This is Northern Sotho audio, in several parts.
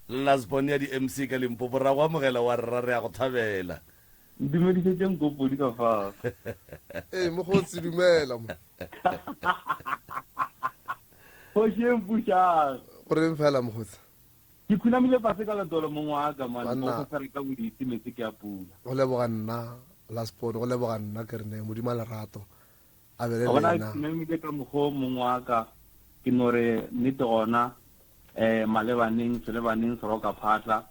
Last born ya di-MC ka Limpopo, ra go amogela wa rra, re a go thabela. Ntumedišetše Nkopodi ka fao. Ee, mokgotsi, dumela mo. Kgoši e mpušang. Go reng fela mokgotsi? Ke khunamile fase ka letolo mong wa ka man, go fela ka boditse meetse ke a pula. Go leboga nna, last born, go leboga nna ke re ne Modimo a lerato a be le Gona lena. ke khunamile ka mokgo mong wa ka, ke no re nnete gona um malebaneng, selebaneng, seroka phatla,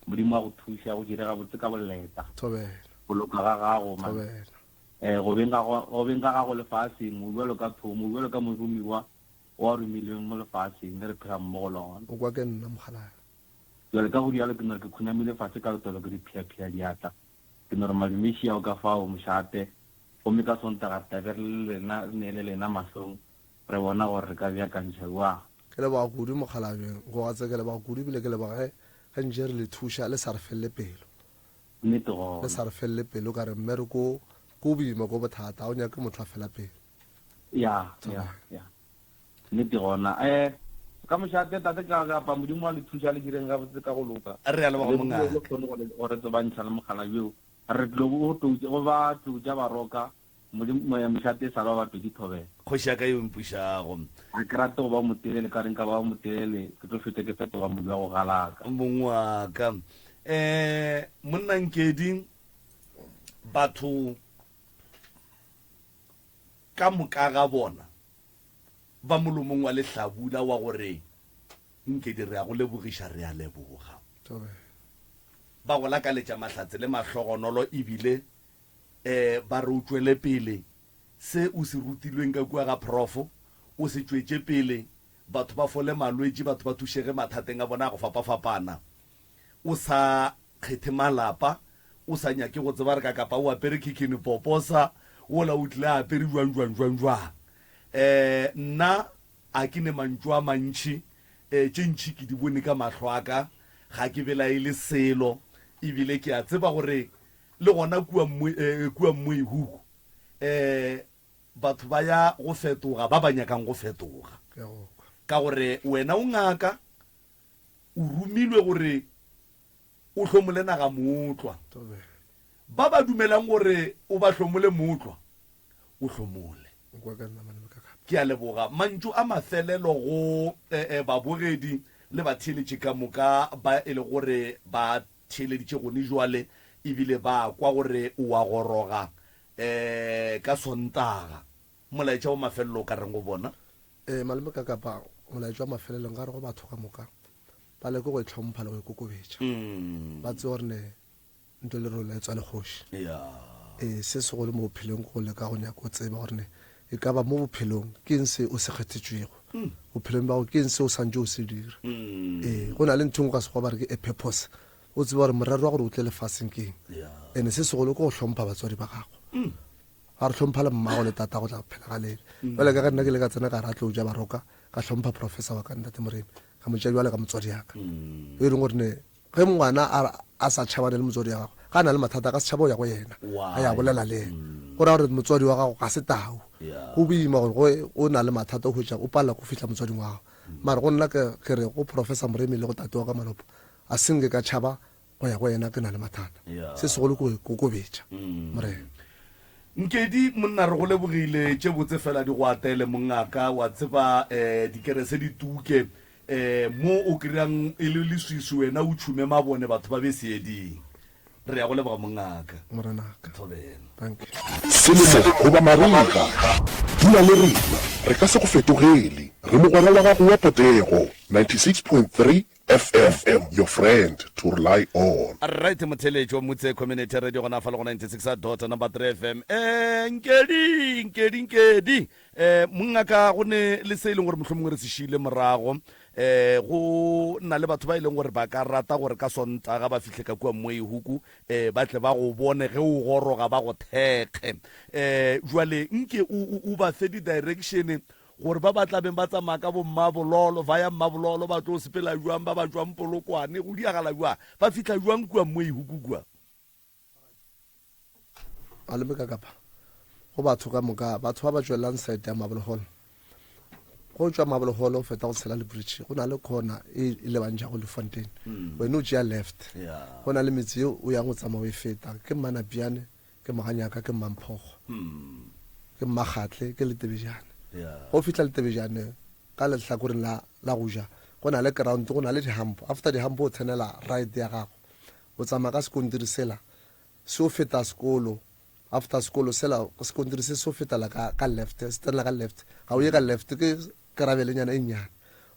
Modimo a go thuša go dire gabotse ka boleta. Thobela. Go loka ga gago man. Thobela. Um go beng ga go beng ga gago lefaseng, o bjalo ka thomo, o bjalo ka moromiwa o a romilweng mo lefaseng le re phelang mo go lona. O kwa ke nna mokgalabje. Bjale ka go rialo ke no re ke khunamile fase ka letolo ke re phiaphia diatla. Ke no re madumeši ao ka fao, mošate. Gomme ka Sontaga re tla be re le lena, re neele lena mahlong, re bona gore re ka beakantšha bjang. Ke leboga kudu mokgalabje Nkogatse, ke leboga kudu ebile ke leboga ge ge ntše re le thuša le sa re felele pelo. Nnete gona. Le sa re felele pelo ka re mmereko ko boima ko bothata, ga o nyake motho a fela pelo. Ya, ya, ya. Nnete gona. Eh, ka mošate tate ka kapa Modimo wa le thuša le direng gabotse ka go loka. Re a leboga Le mongaka. le kgone go le go re tsebantšha le mogala bjo. Re tlo go tlo go ba tlou tša baroka Modimo eh, mošate e sa ba bapedi thobela. Kgoši ya ka yo mpušago. Ga ke rate go ba motelele ka re nka ba motelele ke tlo fetša ke fetoga modu wa go galaka. Mong wa ka. Eh, monna Nkedi batho ka moka ga bona ba molomong wa lehlabula wa gore Nkedi re a go lebogiša, re a leboga. Ba go lakaletša mahlatse le mahlogonolo ebile um ba re o tšwele pele se o se rutilweng ka kua ga Prof o se tšwetše pele, batho ba fole malwetši, batho ba thušege mathateng a bona a go fapafapana. O sa kgethe malapa, o sa nyake go tseba re ka kapa o apere khikhini poposa, wola o tlile a apere jwang jwang jwang jwang. Um nna a ke ne mantšu a mantši, um tše ntši ke di bone ka mahlo a ka, ga ke belaele selo, ebile ke a tseba gore le gona kua um kua Mmoihuku um batho ba ya go fetoga ba ba nyakang go fetoga. Ka gore wena o ngaka, O romilwe gore o hlomole naga mootlwa. Ba ba dumelang gore o ba hlomole mootlwa, o hlomole. Ke a leboga. Mantšu a mafelelo go babogedi le batheeletši ka moka ba e lego gore ba theeleditše gone jwale ebile ba kwa gore o a goroga ka Sontaga. Molaetša wa mafelelo o ka reng go bona? Ee, malome ka kapa molaetša wa mafelelo nka re go batho ka moka ba leke go itlhompha le go ikokobetša. Ba tsebe gore ne ntlo le role e tswa le kgoši. Ee, se segolo mo bophelong ke go leka go nyaka o tseba gore ne e ka ba mo bophelong ke eng se o se kgethetšwego. Bophelong bja gago ke eng se o santše o se dira. Ee, go na le ntho e nngwe ka Sekgowa ba re ke a purpose. O tsebe gore morero wa gore o tle lefaseng ke eng. And-e se segolo ke go hlompha batswadi ba gago. Ga re hlompha le mmago le tatago tla phela ga lele. Bjale ka ge nna ke ile ka tsena ka ra tlo ja baroka, ka hlompha professor wa ka ntate Moremi, ka mo tšea bjale ka motswadi ya ka. E leng gore ne ge ngwana a a sa tšhabane le motswadi wa gagwe, ga a na le mathata a ka se tšhaba go ya go yena, a ya bolela le yena. Go ra gore motswadi wa gago ga se tau. Go boima gore ge o na le mathata o hwetša o palela ke go fihla motswading wa gago. Mara go nna ke ke re go professor Moremi le go tate wa ka Malopo, a se nke ka tšhaba go ya go yena ke na le mathata. Se segolo ke go ikokobetša, Morena. Nkedi, monna re go lebogile, tše botse fela di go atele mongaka, wa tseba um dikerese di tuke um mo o kry-ang e le leswiswi wena o tšhume mabone batho ba be seeding. Re ya go leboga mongaka. Morenaka. Thobela. Thank you. Selemo goba marega, dula le rena, re ka se go fetogele. Re mogwera wa gago wa potego, 96.3 FM, your friend to rely on. Right motheletši wa Mutse Community Radio gona fa le go 96 dot number 3 FM. Eh nkedi nkedi nkedi eh mongaka go ne le se e leng gore mohlomongwe re se šile morago eh go na le batho ba e leng gore ba ka rata gore ka Sontaga ba fihle ka kua Moehuku eh ba tle ba go bone ge o goroga ba go thekge eh jwale nke o o ba fe di direction Gore ba ba tla beng ba tsamaya ka bo Mmabololo, via Mmabololo, ba tlo sepela bjang, ba ba tšwang Polokwane, go diagala bjang, ba fihla bjang kua Moihuku kua? Malome ka kapa go batho ka moka, batho ba ba tšwelelang side ya Marble Hall. Go tšwa Marble Hall o feta go tshela le bridge go na le corner e e lebantšhago Leeufontein. Wena o tšea left. Go na le metse yeo o yang go tsamaya o e feta. Ke Mmanapiane, ke Moganyaka, ke Mmamphogo, ke Mmakgatle, ke Letebejane. Ge o fihla Letebejane ka lehlakoreng la la go ja go na le ground, go na le di-hump. After di-hump o tsenela right ya gago. O tsamaya ka sekontiri sela se o feta sekolo. After sekolo sela sekontiri se se o fetela ka ka left, se tsenela ka left. Ga o ye ka left ke kerabelenyana e nnyane.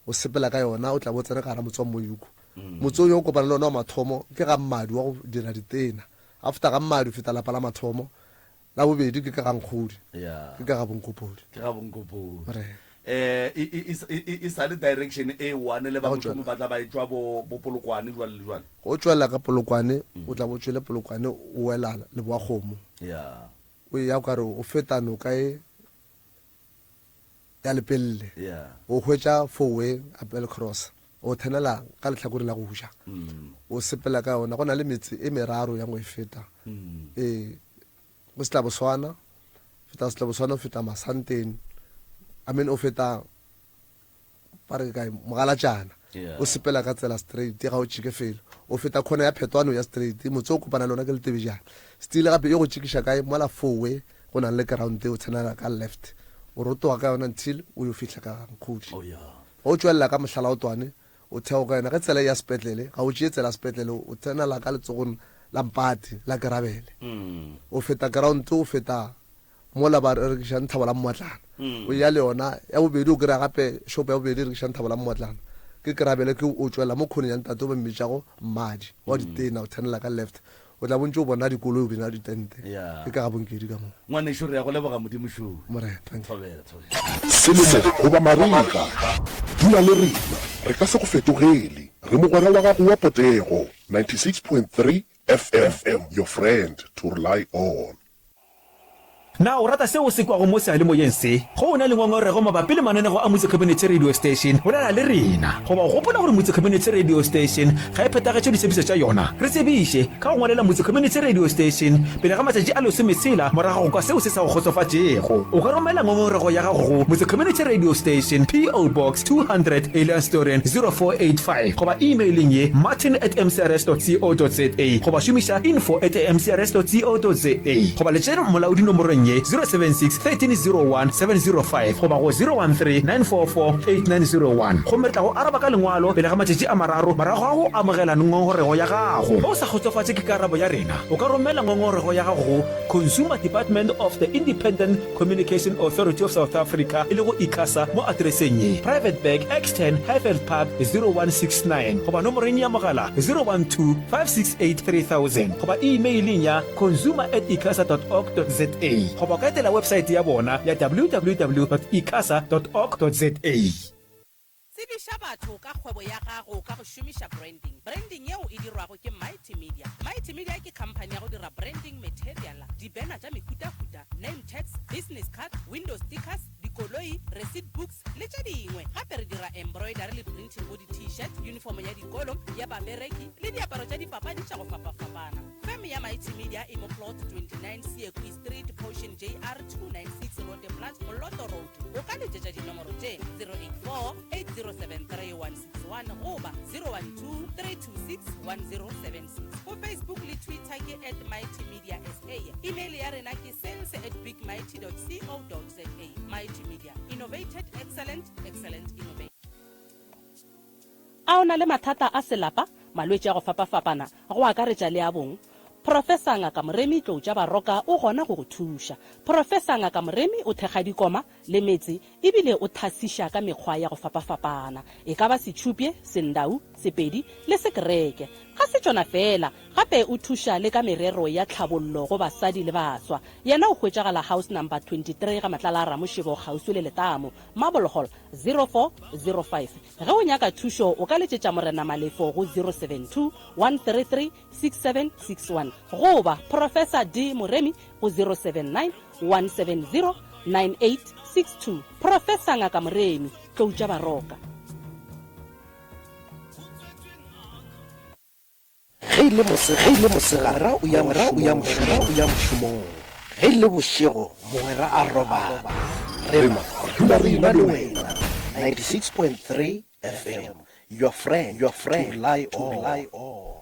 O sepela ka yona o tla bo tsena ka gara motse wa Mmoyuku. Motse o yo o kopana le ona wa mathomo ke ga Mmadi wa go dira ditena. After ga Mmadi o feta lapa la mathomo. La bobedi ke ka ga Nkgodi. Ke ka ga Bonkopodi. Ke ga Bonkopodi. Morena. Eh, e, e, e, e, e sa le direction e one le ba mohlomong ba tla ba etšwa bo, bo Polokwane jwale le jwale. Go tšwela ka Polokwane, o tla bo tšwele Polokwane o wela Leboakgomo. Yeah. O eya o ka re o feta noka e ya Lepelle. Yeah. O hwetša four-way Appelcross. O thenela ka lehlakoreng la go ja. O sepela ka yona. Go na le metse e meraro ya go e feta. Ee. Go Setlaboswana, feta Setlaboswana o feta Masanteng, I mean o feta ba re ke kae Mogalatšana. Yeah. O sepela ka tsela straight ga o tšike felo. O feta khona ya Phetwane o ya straight, motse o kopana le ona ke Letebejana. Still gape e go tšikiša kae mola four-way go nang le ground o tsenela ka left. O rotoga ka yona until o yo fihla ka Nkgodi. Oh yeah. Ge o tšwelela ka Mohlalaotwane O theoga yona ge tsela e ya sepetlele, ga o tšee tsela ya sepetlele, o tsenela ka letsogong la mpati la kerabele. O feta ground, o feta mola ba rekišang thabo la mmotlana. O ya le yona ya bobedi, o kry-a gape shopo ya bobedi e rekišang thabo la mmotlana. Ke kerabele ke o tšwela mo khoneng ya ntate o ba mmitšago Mmadi wa ditena, o thenela ka left. O tla bo ntše o bona dikoloi o bina ditente. Yeah. Ke ka ga Bonkedi ka moo. Ngwanešu re ya go leboga Modimo šo. Morena, thank you. Thobela, thobela. Selemo goba marega, dula le rena, re ka se go fetogele. Re mogwera wa gago wa potego, 96.3 FM, your friend to rely on. Na o rata seo o se kwago mo seyalemoyeng se? Ge o na le ngongorego mabapi le mananego a Motse Community Radio Station, bolela le rena. Goba o gopola gore Motse Community Radio Station ga e phethagetše ditshepišo tša yona? Re tsebiše ka go ngwalela Motse Community Radio Station pele ga matšatši a lesometshela morago ga go kwa seo se sa go kgotsofatšego. O ka romela ngongorego ya gago go Motse Community Radio Station, PO. Box 200, Elandsdoorn, 0485 goba e-mailing ye martin at mcrs dot co dot za goba šomiša info at mcrs dot co dot za goba letšere molaodi nomorong ye 076 1301 705 goba go 013 944 8901 gomme re tla go araba ka lengwalo pele ga matšatši a mararo morago ga go amogela ngongorego ya gago. Ge o sa kgotsofatše ke karabo ya rena, o ka romela ngongorego ya gago go Consumer Department of the Independent Communication Authority of South Africa, e lego ICASA, mo atereseng ye, Private Bag, X10, Highveld Park, 0169, goba nomoreng ya mogala 012 568 3000, goba e-meileng ya consumer at icasa dot org dot za, goba o ka etela websaete ya bona ya www dot icasa dot org dot za. Tsebiša batho ka kgwebo ya gago ka go šomiša branding. Branding yeo e dirwago ke Mighty Media. Mighty Media ke khamphani ya go dira branding material, di-banner tša mehutahuta, name tags, business card, window stickers, dikoloi, receipt books le tše dingwe. Gape re dira embroidery le printing go di-T-shirt, uniform ya dikolo, ya babereki le diaparo tša dipapadi tša go fapafapana. Feme ya Mighty Media e mo Plot 29 Seekoei Street, Portion JR 296 Roodeplaat, Moloto Road. O ka letšetša dinomoro tše 084 8073 161 goba 012 326 1076. Go Facebook le Twitter ke at Mighty Media SA. Email ya rena ke sales at bigmighty dot co dot za. Mighty Media, innovated excellent, excellent innovated. A o na le mathata a selapa, malwetši a go fapafapana, go akaretša le a bong? Professor Ngaka Moremi Tloutša Baroka o gona go go thuša. Professor Ngaka Moremi o thekga dikoma le metse ebile o thasiša ka mekgwa ya go fapafapana, e ka ba Setšhupye, Sendau, Sepedi le Sekereke. Ga se tšona feela, gape o thuša le ka merero ya tlhabollo go basadi le baswa. Yena o hwetšagala House Number 23 ga Matlala a Ramošebo kgauswi le Letamo, Marble Hall, 0405. Ge o nyaka thušo o ka letšetša Morena Malefo go 072 133 6761 goba Professor D Moremi go 079 170 9862. Professor Ngaka Moremi, Tlou tša Baroka. Ge e le mosegare, ge e le mosegare, o ya mogwera o ya mošomong, o ya mošomong. Ge e le bošego, mogwera a robala. Rena, dula re ena le wena. 96.3 FM, your friend, your friend, to rely on. To rely on.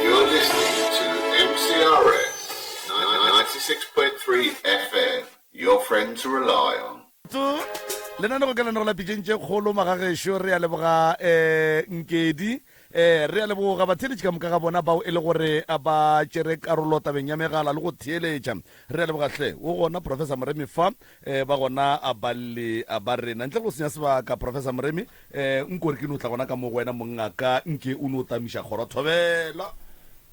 You're listening to MCRS 96.3 FM, your friend to rely on. Lenanego ke lenago la pitšeng tše kgolo magagešo re a leboga um Nkedi. Eh, re a leboga batheeletši ka moka ga bona bao e le gore ba tšere karolo tabeng ya megala le go theeletša. Re a leboga hle. O gona Professor Moremi fa, eh, ba gona balli ba rena. Ntle le go senya sebaka, Professor Moremi, eh, nko re ke no tla gona ka mo go wena mongaka, nke o no tamiša kgoro thobela.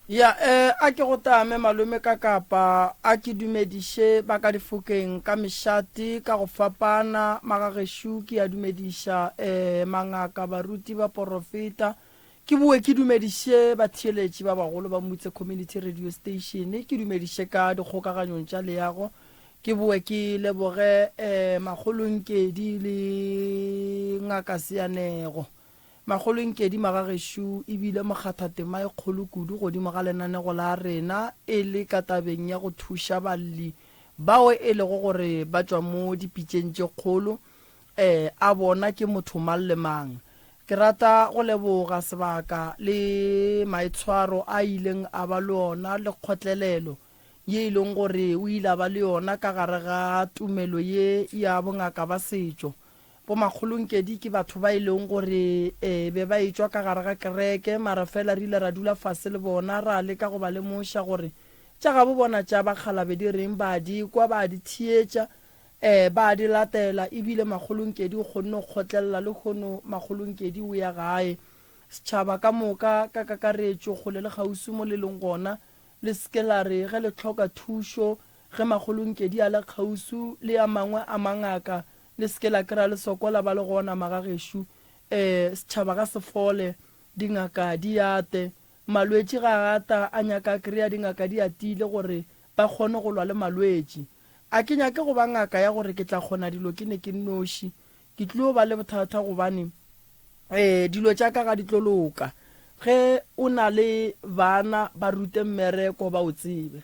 Ya, eh, a ke go tame malome ka kapa, a ke dumediše ba ka difokeng ka mešate ka go fapana, magagešo ke a dumediša, eh, mangaka, baruti, baporofeta, ke boe ke dumediše batheeletši ba bagolo ba Mutse Community Radio Station, ke dumediše ka dikgokaganyong tša leago, ke boe ke leboge, eh, Makgolo Nkedi le Ngaka Seanego. Makgolo Nkedi Magagešo e bile mokgathatema e kgolo kudu godimo ga lenanego la rena e le ka tabeng ya go thuša balli bao e lego gore ba tšwa mo dipitšeng tše kgolo eh a bona ke motho mang le mang. Ke rata go leboga sebaka le maitshwaro a ileng a ba le ona le kgotlelelo ye e leng gore o ile a ba le yona ka gare ga tumelo ye ya bongaka ba setšo. Bomakgolonkedi ke batho ba e leng gore e be ba etšwa ka gare ga kereke, mara fela re ile ra dula fase le bona ra leka go ba lemoša gore tša gabo bona tša bakgalabe di reng, ba a di kwa, ba a di theetša, e ba a di latela, ebile Makgolonkedi o kgonne go kgotlelela lehono Makgolonkedi o ya gae. Setšhaba ka moka ka kakaretšo kgole le kgauswi mo le leng gona, le se ke la re ge le hloka thušo ge Makgolonkedi a le kgauswi le a mangwe a mangaka Le se ke la kry-a le sokola ba le gona magagešo. Ee, setšhaba ga se fole, dingaka di ate. Malwetši ga a ata a nyaka a kry-a dingaka di atile gore ba kgone go lwa le malwetši. A ke nyake go ba ngaka ya gore ke tla kgona dilo ke ne ke nnoši. Ke tlio ba le bothata gobane ee dilo tša ka ga di tlo loka. Ge o na le bana ba rute mmereko ba o tsebe.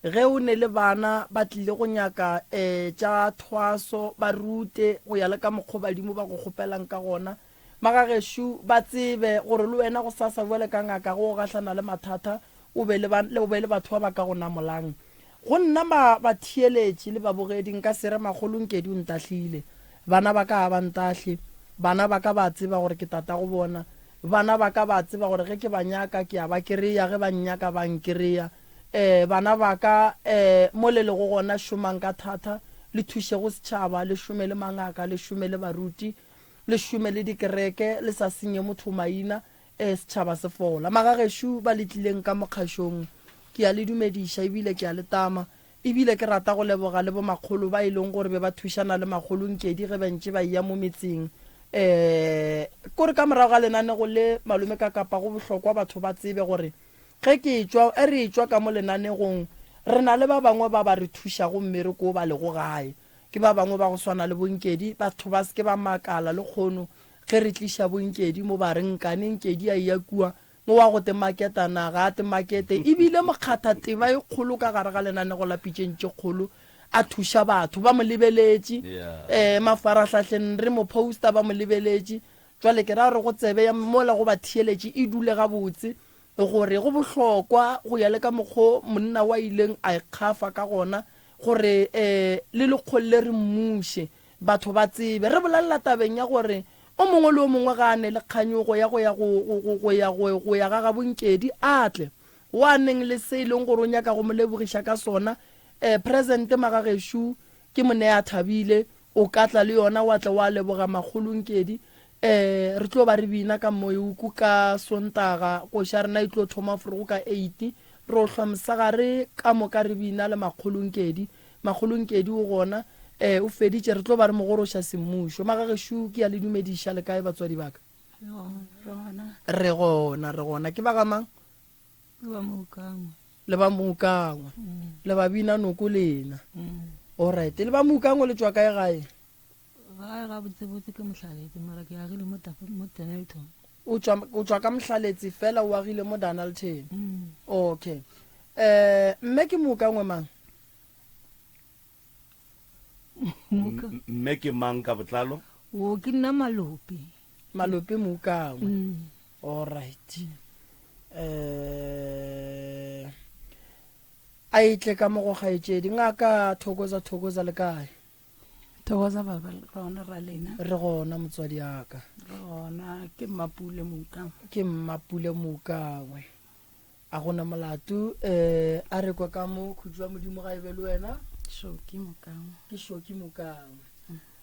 Ge o ne le bana ba tlile go nyaka e tša thwaso, ba rute go ya le ka mokgo badimo ba go kgopelang ka gona. Magagešo ba tsebe gore le wena gosasa bjale ka ngaka ge o gahlana le mathata o be le ba, o be le batho ba ba ka go namolang. Go nna ba, batheeletši le babogedi nka se re makgolo Nkedi o ntahlile. Bana ba ka ga ba ntahle. Bana ba ka ba tseba gore ke tatago bona. Bana ba ka ba tseba gore ge ke ba nyaka ke a ba kereya, ge ba nnyaka ba nkereya. Ee, bana ba ka, ee, mo le lego gona šomang ka thata, le thušego setšhaba, le šome le mangaka, le šome le baruti, le šome le dikereke, le sa senye motho maina, ee, setšhaba se fola. Magagešo ba le tlileng ka mo kgašong, ke a le dumediša ebile ke a le tama, ebile ke rata go leboga le bomakgolo ba e leng gore be ba thušana le makgolo Nkedi ge ba ntše ba eya mo metseng. Ee, kore ka morago ga lenanego le, Malome Kakapa, go bohlokwa batho ba tsebe gore Ge ke etšwa, ge re etšwa ka mo lenanegong, re na le ba bangwe ba ba re thušago mmereko wo ba lego gae. Ke ba bangwe ba go swana le boNkedi. Batho ba se ke ba makala lekgono ge re tliša boNkedi mo ba re, Nkane Nkedi a eya kua, mo wa go te maketa na ga a te makete? E bile mokgathatema e kgolo ka gare ga lenanego la Pitšeng tše Kgolo a thuša batho. Ba mo lebeletše um mafarahlahleng, re mo poster ba mo lebeletše. Jwale ke ra gore go tsebe ya mola go ba theeletše e dule gabotse. Gore go bohlokwa go ya le ka mokgo monna wa ileng a ikgafa ka gona gore um le lekgole le re mmuše, batho ba tsebe. Re bolelela tabeng ya gore o mongwe le o mongwe ga a ne le kganyogo ya go ya go, go, go, go ya go, go ya ga gabo Nkedi, a tle. Wa neng le se e leng gore o nyaka go mo lebogiša ka sona, um present magagešo ke Moneathabile, O ka tla le yona wa tla wa leboga makgolo Nkedi. Eh, re tlo ba re bina ka Moyouku ka Sontaga, koša rena e tlo thoma forogo ka eight. Ro hlwa mosegare ka moka re bina le makgolo Nkedi. Makgolo Nkedi o gona, eh, o feditše, re tlo ba re mo goroša semmušo. Magagešo ke a le dumediša, le kae batswadi ba ka? Re gona, re gona. Ke ba ga mang? Le ba Moukangwe. Le ba Moukangwe. Le ba bina noko lena. Alright. Le ba Moukangwe le tšwa kae gae? Gae ga botsebotse ke Mohlaletse mara ke agile mo mo Dennilton. O tšwa o tšwa ka Mohlaletse fela o agile mo Dennilton. Okay. Eh mme ke Moukangwe mang? Mme ke mang ka botlalo? Wo ke nna Malope. Malope Moukangwe. Alright. Eh a e tle ka mo go kgaetšedi. Ngaka Thokoza Thokoza le kae? Thokoza baba le gona ra lena. Re gona motswadi aka. Re gona ke Mmapule Moukangwe. Ke Mmapule Moukangwe. A gona molato eh a re kwa ka mo khutšo ya Modimo ga e be le wena. Shoki Moukangwe. Ke Shoki Moukangwe.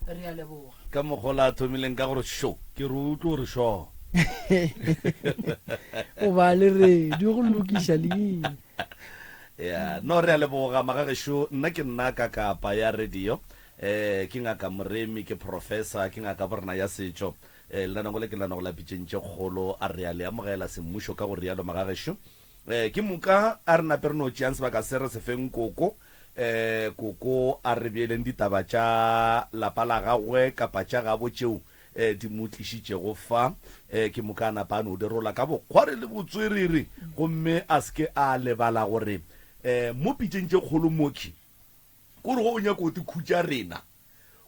Re a leboga. Ka mokgwa o la thomileng ka gore sho ke re o tlo re sho. O ba le ready go lokiša leina. Ya, no re a leboga magagešo. Nna ke nna ka kapa ya radio. Eh, ke ngaka Moremi, ke professor, ke ngaka borena ya setšo. Eh, lenanego le ke lenanego la pitšeng tše kgolo. A re a le amogela semmušo ka go rialo magagešo. Eh, ke moka a re nape re no tšeang sebaka se re se feng koko. Eh, koko a re beeleng ditaba tša lapa la gagwe kapa tša gabo tšeo eh, di mo tlišitšego fa. Eh, ke moka a napa a no di rola ka bokgwari le botswerere, gomme a se ke a lebala gore eh, mo pitšeng tše kgolo mokhwi, kore go o nyaka o te khutša rena,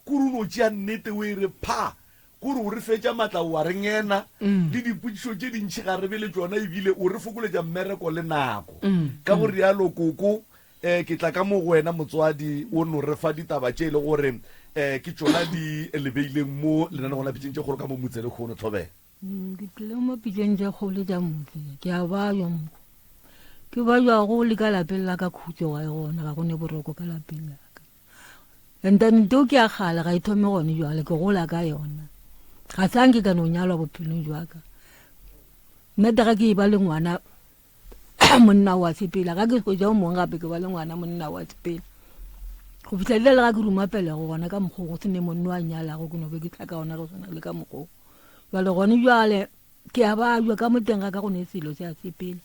kore o no tšea nnete o e re pha, kore o re fetša matla o a re ngena, le dipotšišo tše dintši ga re be le tšona ebile o re fokoletša mmereko le nako. Ka go rialo koko E, ke tla ka mo go wena motswadi, o no re fa ditaba tše e le gore e, ke tšona di le beileng mo lenanegong la Pitšeng tše Kgolo ka mo motse lehono. Thobela. Mm, ke tlile mo pitšeng tše kgolo tša motse, ke a bajwa mo. Ke bajwago le ka lapeng la ka khutšo ga e gona, ga go ne boroko ka lapeng la ka. And then ntho ke ya kgale ga e thome gone jwale, ke gola ka yona. Ga sa nke ka no nyalwa bophelong jwa ka. Nna ga ke e ba le ngwana monna wa sepela ga ke hwetša o mongwe gape ke ba le ngwana monna wa sepela go fihla le le ga ke ruma pelego gona ka mokgwa go se ne monno a nyalago ke no be ke tla ka gona go swana le ka mokgwa jale gone jale ke a bajwa ka mo teng ga ka go ne selo se a sepela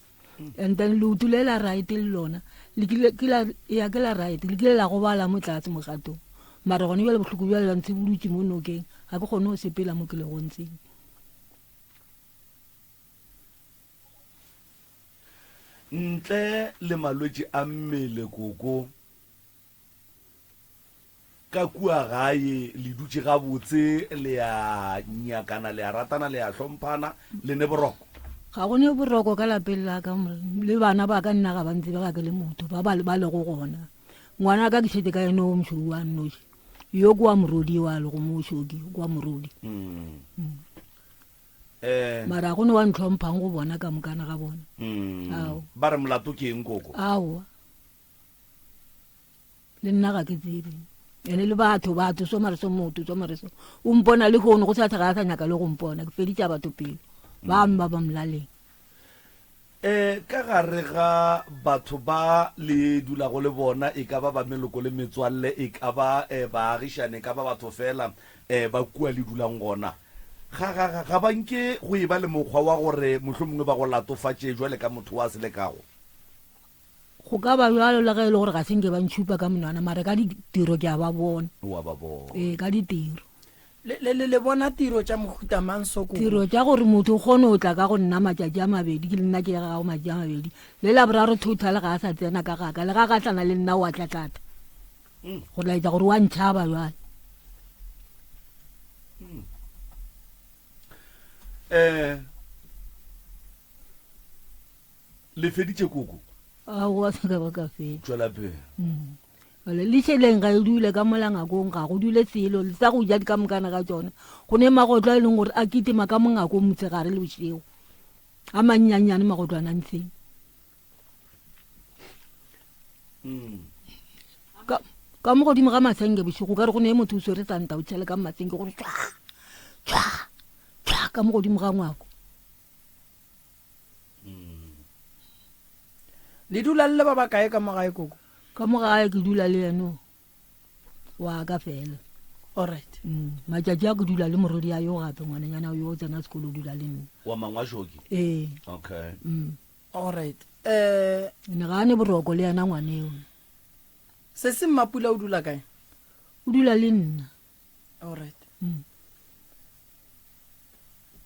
and then leoto le la right le lona le kile ke la ya ke la right le kile la gobala mo tlase mogatong mara gone jale bohloko bjale la ntse bo dutse mo nokeng ga ke kgone go sepela mo ke le gontseng Ntle le malwetši a mmele, koko, ka kua gae le dutše gabotse, le a nyakana, le a ratana, le a hlomphana, le ne boroko? Ga go ne boroko ka lapeng la ka, le bana ba ka nna ga ba ntsebe ga ke le motho, ba ba ba lego gona. Ngwana ka ke šetše ka ene o mošweu wa nnoši, yo ke wa morodi wa lego mo šoki, ke wa morodi. Mm. Eh. Mara go ne wa ntlhomphang go bona ka mokana ga bona. Mm. Ao. Ba re molato ke eng koko? Aowa. Le nna ga ke tsebe. Ene le batho batho so mare so motho so mare so. O mpona le gono go sa ga sa nyaka le go mpona. Ke feditša batho pelo. Ba mma ba mlaleng. Eh ka gare ga batho ba le dulago le bona, e ka ba ba meloko le metswalle, e ka ba eh, baagišane, e ka ba batho feela eh, ba kua le dulang gona, ga, ga, ga, ga ba nke go e ba le mokgwa wa gore mohlomongwe ba go latofatše jwale ka motho wa selekago? Go ka ba bjalo le ge e le gore ga se nke ba ntšhupa ka monwana, mara ka ditiro ke a ba bona. O a ba bona. Ee, ka ditiro. Le, le, le, le bona tiro tša mohuta mang soko? Tiro tša gore motho o kgone go tla ka go nna matšatši a mabedi, ke le nna ke ya gago matšatši a mabedi. Le la boraro total ga a sa tsena ka gaka, le ga gahlana le nna o a tlatlata. Go laetša gore o a ntšhaba bjale. Eh, le feditše koko? Aowa, se ka ba ka fetša. Tšwela pele. Mm. Bjale le šeleng ga e dule ka mola ngakong, ga go dule selo, le sa go ja di ka mokana ga tšona. Go ne magotlo a e leng gore a kitima ka mo ngakong motshegare le bošego. A mannyannyane magotlwana a ntsheng. Mm. Ka, ka mo godimo ga masenke bošego, ka re go ne motho o swere santa o tšhele ka masenke gore tšwa, tšwa, tšwa ka mo godimo ga ngwako. Le dula le le ba bakae ka mo gae koko? Ka mo gae ke dula le yeno wa ka fela. Alright. Mm. Matšatši a ke dula le morodi ya yo gape ngwananyana yo o tsena sekolo o dula le nna. Wa mangwašoki? Ee. Okay. Mm. Alright. Eh ne ga ne boroko le yena ngwaneo. Sesi Mmapula o dula kae? O dula le nna. Alright. Mm.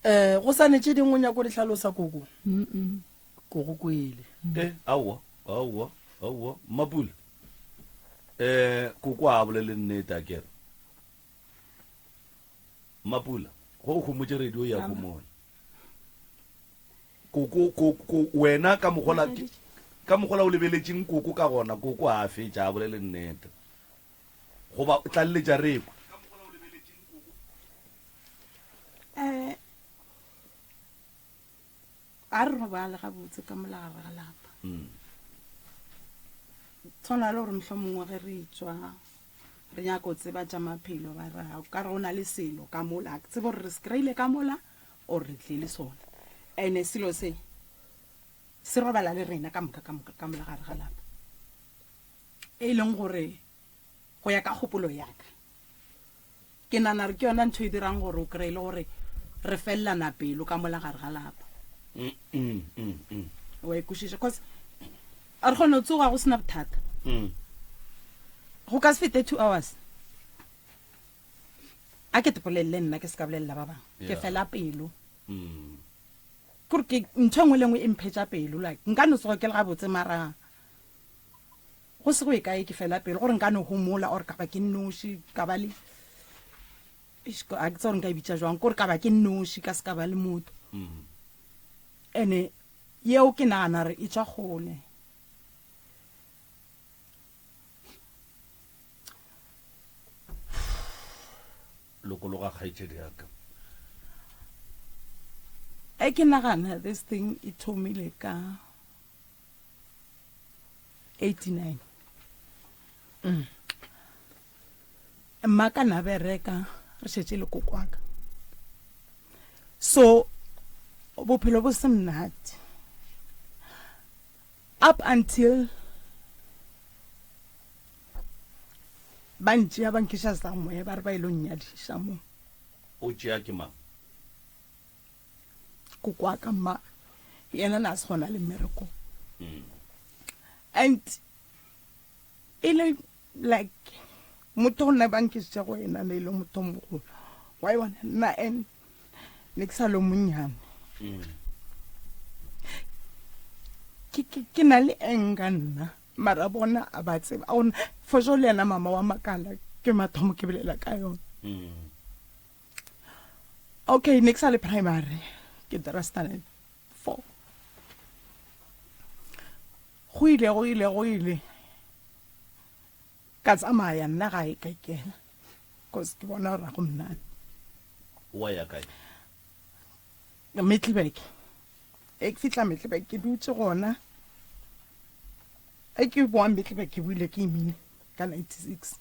Eh go sa ne tše dingwe o nyako di hlalosa koko? Mm -mm. Ko go kwele. Eh aowa aowa aowa Mmapula. Eh koko a bolele nnete a kere. Mmapula go o homotše radio ya homola. Koko koko wena ka mogola ka mogola o lebeletšeng koko ka gona koko a fetša a bolele nnete. Goba tlaleletša re kwe. A re robale gabotse ka mola gare ga lapa. Tshwana le gore mohlomongwe ge re tšwa re nyaka go tseba tša maphelo ba re o ka re go na le selo ka mola, ga ke tsebe gore re se kry-ile ka mola or re tlile le sona. And-e selo se se robala le rena ka moka ka moka ka mola gare ga lapa, e leng gore go ya ka kgopolo ya ka Ke nagana gore ke yona ntho e dirang gore o kry-e le gore re felelana pelo ka mola gare ga lapa. Wa e kwešiša? Cause a re kgone go tsoga go sena bothata. Go ka se fete 2 hours. A ke te bolelele nna ke se ka bolelela ba bangwe. Ke fela pelo. Kore ke ntho e nngwe le nngwe e mphetša pelo like nka no tsoga ke le gabotse mara Go se go ye kae ke fela pelo gore nka no homola or ka ba ke nnoši, ka ba le eish, ga ke tsebe gore nka e bitša jwang, kore ka ba ke nnoši ka se ka ba le motho. Ene yeo ke nagana gore e tšwa kgole. Lokologa kgaetšedi ya ka. E ke nagana this thing e thomile ka 89 mm. mma ka na bereka re šetše le kokwaka so bophelo bo se monate up until ba ntšea ba nkiša somewhere ba re ba ile nnyadiša mo. O tšea ke mang? Kokoaka mma yena na se gona le mmereko and e le like motho go nna ba nkisitše go ena ne e le motho mogolo wa e bona nna and ne ke sa le monnyane ke ke ke na le anger nna mara bona a ba tseba a gona for sure le yena mama wa makala ke mathomo ke bolela ka yona. Okay, ne ke sa le primary, ke dira standard 4. Go ile, go ile, go ile. Ka tsamaya nna gae ka ikela. Cause ke bona gore ga go monate. Wa ya kae? Middelburg. E ke fihla Middelburg ke dutse gona. E ke boa Middelburg ke buile ke imile ka 96.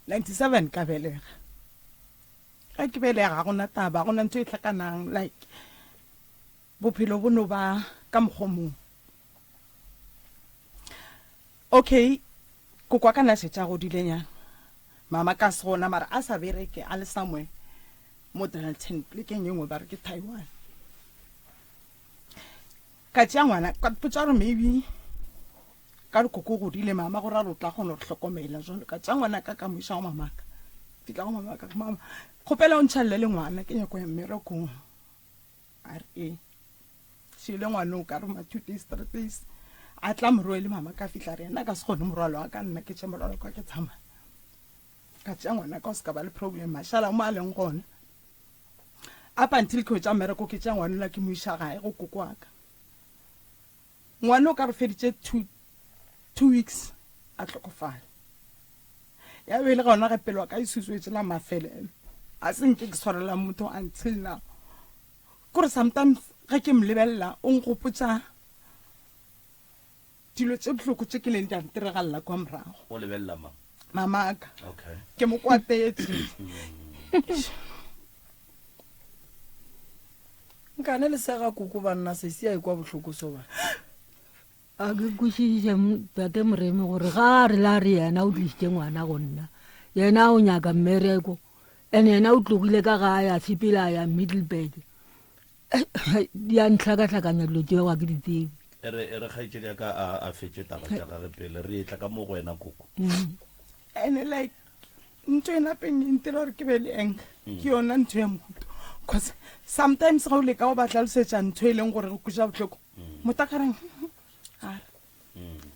97 ka belega ge ke belega ga gona taba gona ntho e hlakanang like bophelo bo no ba ka mokgwa mongwe okay kokwa ka na šetša godilenyana mama ka se gona mara a sa bereke a le somewhere mo Dalton plekeng e nngwe ba re ke Taiwan ka tšea ngwana ka potsa gore maybe Ka re koko o godile mama go ra gore o tla kgona go re hlokomela jwalo. Ka tša ngwanaka ka mo iša go mamaka. Fihla go mamaka re mama kgopela o ntšhalele le ngwana ke nyako ya mmerekong. A re ee. Šele ngwana o ka re ma 2 days 3 days a tla morwele mama ka fihla re yena ka se kgone morwalo wa ka nna ke tše morwalo ka ke tsamaya. Ka tša ngwana ka o se ka ba le problem a šala mo a leng gona. Up until ke hwetša mmereko ke tša ngwana ke mo iša gae go koko wa ka. Ngwana o ka re feditše two weeks a hlokofala. Ya be e le gona ge pelo ya ka e susuetše la mafelelo. A se nke ke swarela motho until now. Kore sometimes ge ke mo lebelela o nkgopotša dilo tše bohloko tše ke leng di a ntiragalela kwa morago. O lebelela mang? Mamaka. Okay. Ke mo kwatetše. Nkane le sega koko banna sesi a ekwa bohloko so ba. A ke kwešiše tate Moremi gore ga a re la re yena o tlišitše ngwana go nna yena o nyaka mmereko and yena o tlogile ka gae a sepela a ya Middelburg di a ntlhakahlakanya dilo tšeo ga ke di tsebe. E re e re kgaetšedi ya ka a a fetše taba tša gage pele re etla ka mo go wena koko. And like Ntho e napeng e ntira gore ke be le anger ke yona ntho ya mohuta cause sometimes ga o leka go ba tlhalosetša ntho e leng gore go kweša bohloko motho a ka reng a re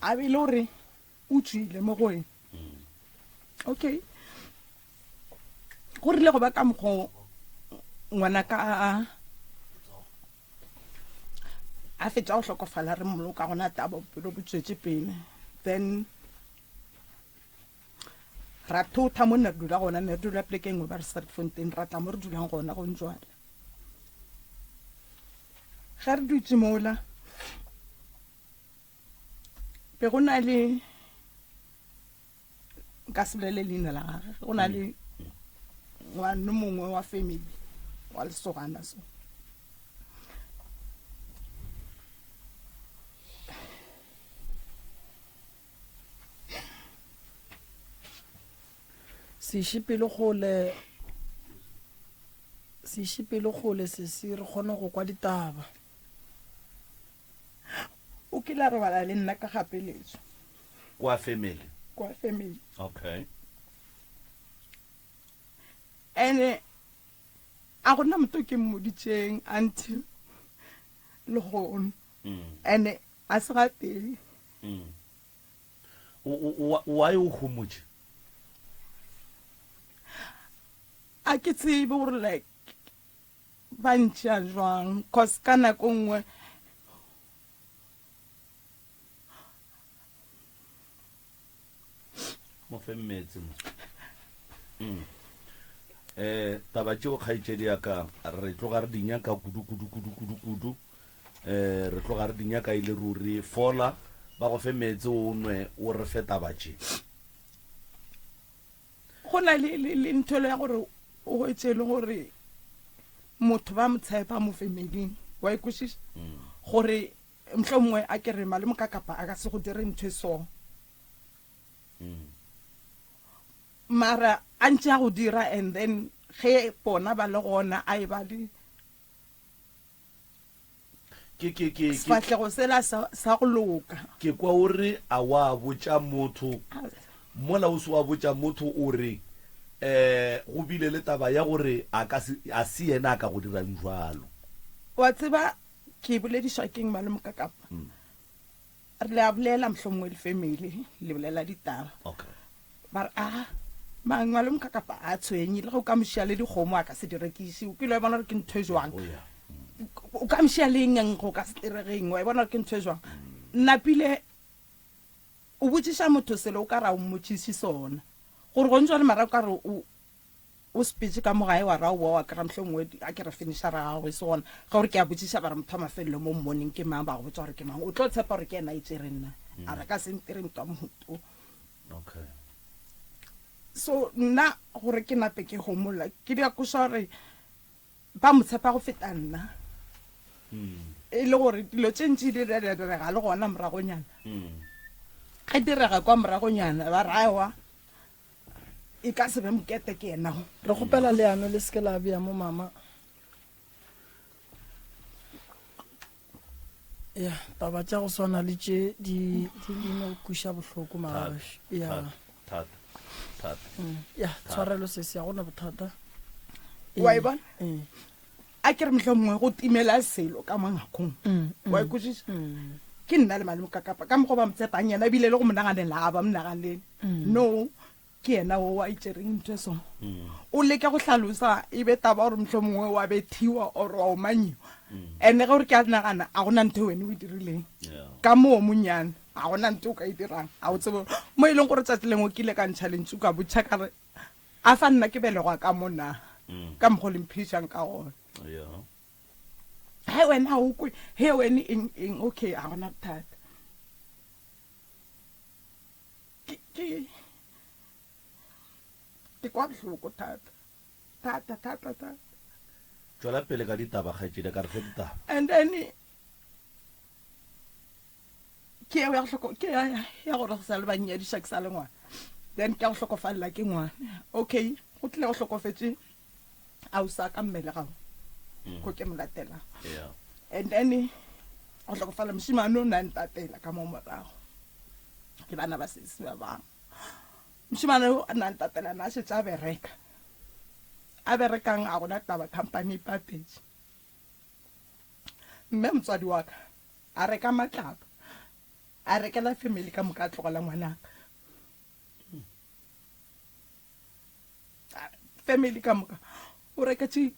a be e le gore o tswile mo go eng okay go rile go ba ka mokgwa ngwanaka a a fetša go hlokofala re mmoloka gona taba bophelo bo tswetše pele then Ra thotha mo nne re dula gona, ne re dula pleke e nngwe ba re Sterkfontein, ra tla mo re dulang gona go Njwala. Ge re dutše mola, be go na le nka se bolele leina la gage go na le ngwane mongwe wa family wa lesogana so Se iše pelo kgole, se iše pelo kgole sesi re kgone go kwa ditaba. O kile a robala le nna ka kgapeletšo. Kwa family? Kwa family. Okay. Ene a gona motho ke mmoditšeng until lehono. Mm. Ene a se gatee. Mm. Why o homotše? A ke tsebe gore like ba ntšea jwang cause ka nako nngwe mo fe meetse mo mm. eh taba tšeo kgaetšedi ya ka re tloga re di nyaka kudu kudu kudu kudu kudu eh re tloga re di nyaka e le ruri fola ba go fe meetse o nwe o re fe taba tše Go na le, le, le nthwelo ya gore o hwetše e le gore motho ba mo tshepa mo familing wa e kwešiša mm. gore mhlo mongwe a ke re malome ka kapa a ka se go dire ntho e so mm. mara a ntse a go dira and then ge bona ba le gona a e ba le Ke, ke, ke, ke. Sefahlego sela sa, sa go loka. Ke kwa o re a wa botša motho, mola o se wa botša motho o re, eh, go bile le taba ya gore a ka se, a se yena a ka go dirang jwalo. Wa tseba ke boledišwa ke'ng malome Kakapa? Re le a bolela mohlomongwe le family, le bolela ditaba. Okay. Ba re, a mang malome Kakapa a tshwenye, le ge o ka mo šia le dikgomo a ka se di rekiše. O kile wa bona gore ke ntho e jwang? Oh, yeah. O ka mo šia le eng go ka se diregeng? Wa e bona gore ke ntho e jwang? Napile o botšiša motho selo o ka re a o mmotšiše sona. Gore gone jwale mara o ka re o O sepetše ka mo gae wa ra o boa wa kry-a mohlomongwe a ke re finišara ya gago e se gona. Ge o re ke a botšiša ba re motho wa mafelelo mo mmoneng ke mang ba go botša gore ke mang. O tlo tshepa gore ke yena a e tšereng na? A re ka se ntire motho wa mohuta o. Okay. So nna gore ke nape ke homola ke di akoša gore ba mo tshepa go feta nna. E le gore dilo tše ntši di direga le gona moragonyana. Ge direga kwa moragonyana ba re aowa E ka se be mokete ke yena go. Re kgopela leano le seke la bea mo mama. Ya, taba tša go swana le tše di di di no kwiša bohloko magagešu. Ya. Thata. Thata. Mm, ya, tshwarelo sesi, ga gona bothata. Wa e bona? Ee. A ke re mohlomongwe go timela selo ka mo ngakong. Mm, mm, Wa e kwešiša? mm. Ke nna le malome Kakapa ka mokgwa o ba mo tshepang yena ebile le go mo naganela ga ba mo naganele. No, ke yena o a itšereng ntho e so. O leke go hlalosa e be taba gore mohlomongwe wa bethiwa or wa omanyiwa. Ene ge o re ke a nagana a gona ntho e wena o e dirileng. Ka moo monyane ga gona ntho o ka e dirang. Ga o tsebe mo e leng gore tsatsi lengwe ke ile ka ntšha lentšu ka botšha ka re a fa nna ke belegwa ka mo na ka mokgwa o le mphedišang ka gona. He wena o kwe, he wena eng eng okay ga gona bothata. Ke ke ke kwa bohloko thata thata thata thata. Tšwela pele ka ditaba kgaetšedi ka re fe ditaba. And then ke ya go hloko ke ya ya gore go sa le ba nnyadiša ke sa le ngwana. Then ke ya go hlokofalela ke ngwana. Okay, go tlile go hlokofetše ausi a ka mmelegago ko ke mo latelang. Yeah. And then go hlokofala mošemane o ne a ntatela ka mo morago le bana ba sesi ba bangwe. Mošemane o a ne a ntatela na a šetše a bereka. A berekang a gona taba company e patetše. Mme motswadi wa ka a reka matlapa a rekela family ka moka a tlogela ngwanaka. Family ka moka o reketše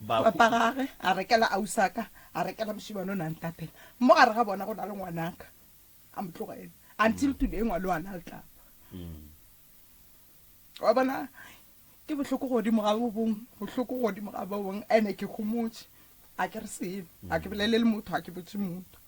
papa gage a rekela ausaka a rekela mošemane o ne a ntatela mo gare ga bona go na le ngwanaka a mo tlogela until today ngwane wa na letlapa wa bona ke bohloko godimo ga bo bong bohloko godimo ga bo bong ene ke homotše. A ke re selo, a ke bolele le motho, a ke botše motho.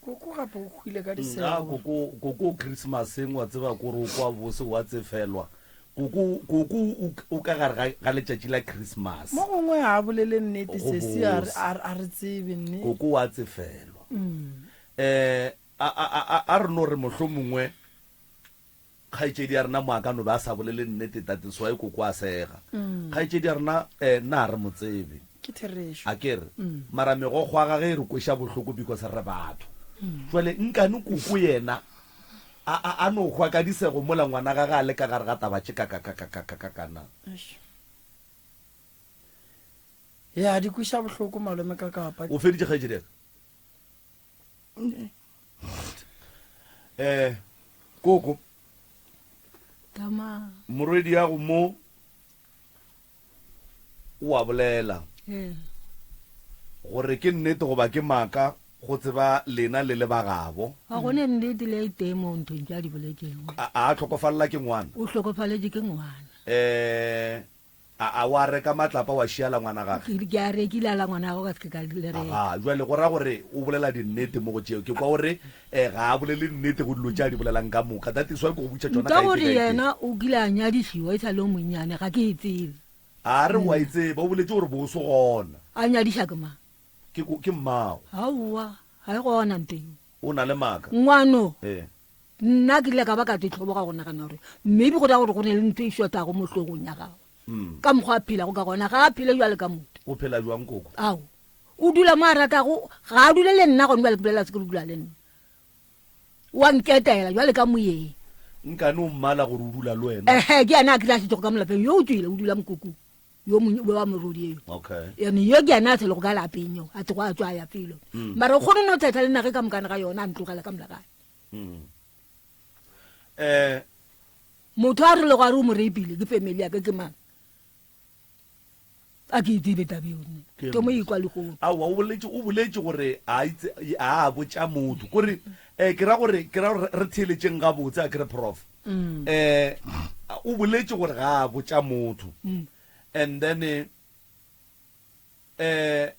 Koko gape o hwile ka Nna disego. koko koko Christmaseng wa tseba kore o kwa bose wa tsefelwa. Koko koko o o ka gare ga ga letšatši la Christmas. Mo gongwe ga a bolele nnete Go sesi a re bose. a a re tsebe nne. Koko wa tsefelwa. Eh a a a a re no re mohlomongwe Kgaetšedi ya rena mo a ka no be a sa bolele nnete, Tate Swai koko a sega. Kgaetšedi ya rena eh, nna ga re mo tsebe. Ke therešo. A ke re, mara megokgo ya gage e re kweša bohloko because re batho. Jwale nkane koko yena a, a, a no hwa ka disego mola ngwana gage a le ka gare ga taba tše kakakakakakaka na? Eish. Ya, di kweša bohloko malome ka kapa. O feditše kgaetšedi ya ka? Eh, koko. Tama. Morwedi ya go mo o a bolela. Eh. Gore ke nnete goba ke maaka go tseba lena le le ba gabo. Ga go ne nnete le e tee mo nthong tša di boletšego. A a tlhokofalela ke ngwana. O hlokofaletše ke ngwana. Eh A, a wa reka matlapa wa šia la ngwana gage? Ke, ke a rekile a la ngwana gagwe ka se ke ka le reka. Aga, jwale go ra gore o bolela dinnete mo go tšeo. Ke kwa gore eh, ga a bolele nnete go dilo tše a di bolelang ka moka. That is why ke go botša tšona Nka ka e gore tee ka e tee. yena o kile a nyadišiwa e sa le o monnyane, ga ke e tsebe. A re wa e tseba, o boletše gore bo o se gona. A nyadiša ke mang? Ke, ke mmago. Aowa, ga e gona nto eo. O na le maaka. Ngwano. Ee. Nna ke ile ka ba ka tlhoboga go nagana gore maybe go ra gore go ne le ntho e shotago mo hlogong ya gagwe. Mm. Ka mokgwa a phelago ka gona, ga a phele bjale ka motho. O phela jwang koko? Ao. O dula mo a ratago, ga a dule le nna gone bjale ke bolela se ke re dula le nna. Wa nketela bjale ka moyeng. Nkane o mmala gore o dula le wena. Ehe, ke yena a kile a šetšego ka mo lapeng, yo o tšwele o dula mokokong. Yo mongwe wa morodi eo. Okay. Ene yo ke yena a selego ka lapeng yo, a tlogo a tšwa a ya felo. Mm. Mara o kgone no thetha le nage ka mokana ga yona a ntlogela ka molagae. Mm. Eh motho a rilego a re o mo rapile ke family ya ka ke mang? A ke e tsebe taba eo nne. Ke Ke mo ikwa lehono. Aowa o boletše o boletše gore a itse a botša motho. Kore eh ke ra gore ke ra gore re theeletšeng gabotse a ke re prof. Mm. Eh o boletše gore ga a botša motho. Mm. And then eh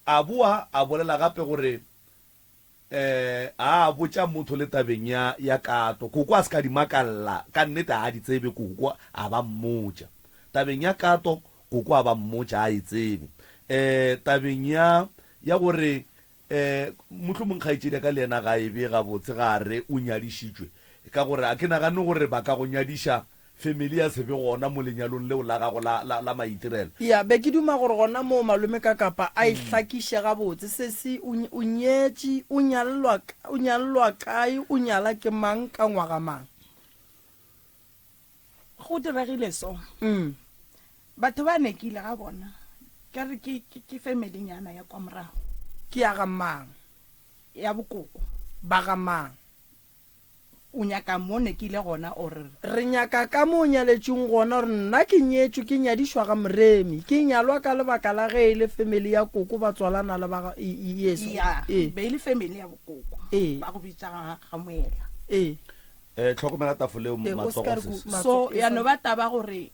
a boa a bolela gape gore Eh, a botša motho le tabeng ya, ya kato. Koko a se ka di makalla, ka nnete a di tsebe koko a ba mmotša. Tabeng ya kato, koko a ba mmotša a e tsebe. Eh, tabeng ya, ya gore, eh, mohlomong kgaetšedi ya ka le yena ga a e bee gabotse ga a re o nyadišitšwe, ka gore a ke nagane gore ba ka go nyadiša Family ya se be gona mo lenyalong leo la gago la, la, la maitirelo. Ya, be ke duma gore gona moo malome ka kapa a e hlakiše gabotse. Sesi, o, o nyetše, o nyallwa, o nyallwa kae, o nyala ke mang, ka ngwaga mang? Go diregile so. Mm. Batho ba ne ke ile ga bona, ka re ke, ke, ke family nyana ya kwa morago. Ke ya ga mang? Ya bokoko. Ba ga mang? O nyaka mo ne ke ile gona or re? Re nyaka ka mo o nyaletšweng gona or nna ke nyetšwe ke nyadišwa ga Moremi ke nyalwa ka lebaka la ge e le family ya koko ba tswalana le ba ga yeso Ya, ee. be e le family ya bokoko. Ee. Ba go bitša ga, ga Moela. Ee. Eh, hlokomela tafole eo, Ee, o se ka matsogo re ku- sesi. matsogo So, ya no ba taba gore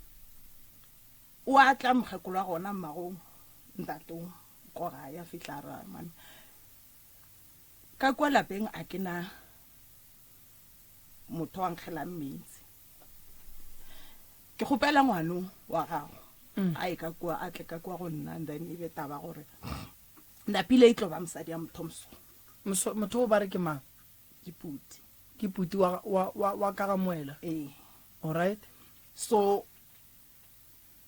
o a tla mokgekolo wa gona mmago ntatong ko gae a fihla a ra mane ka kua lapeng a ke na motho wa nkgelang meetse ke kgopela ngwano wa gago mm. a ye ka kua a tle ka kua go nna and then e be taba gore napile e tlo ba mosadi ya motho moso motho o ba re ke mang ke puti ke puti wa wa wa, wa ka ga moela ee alright so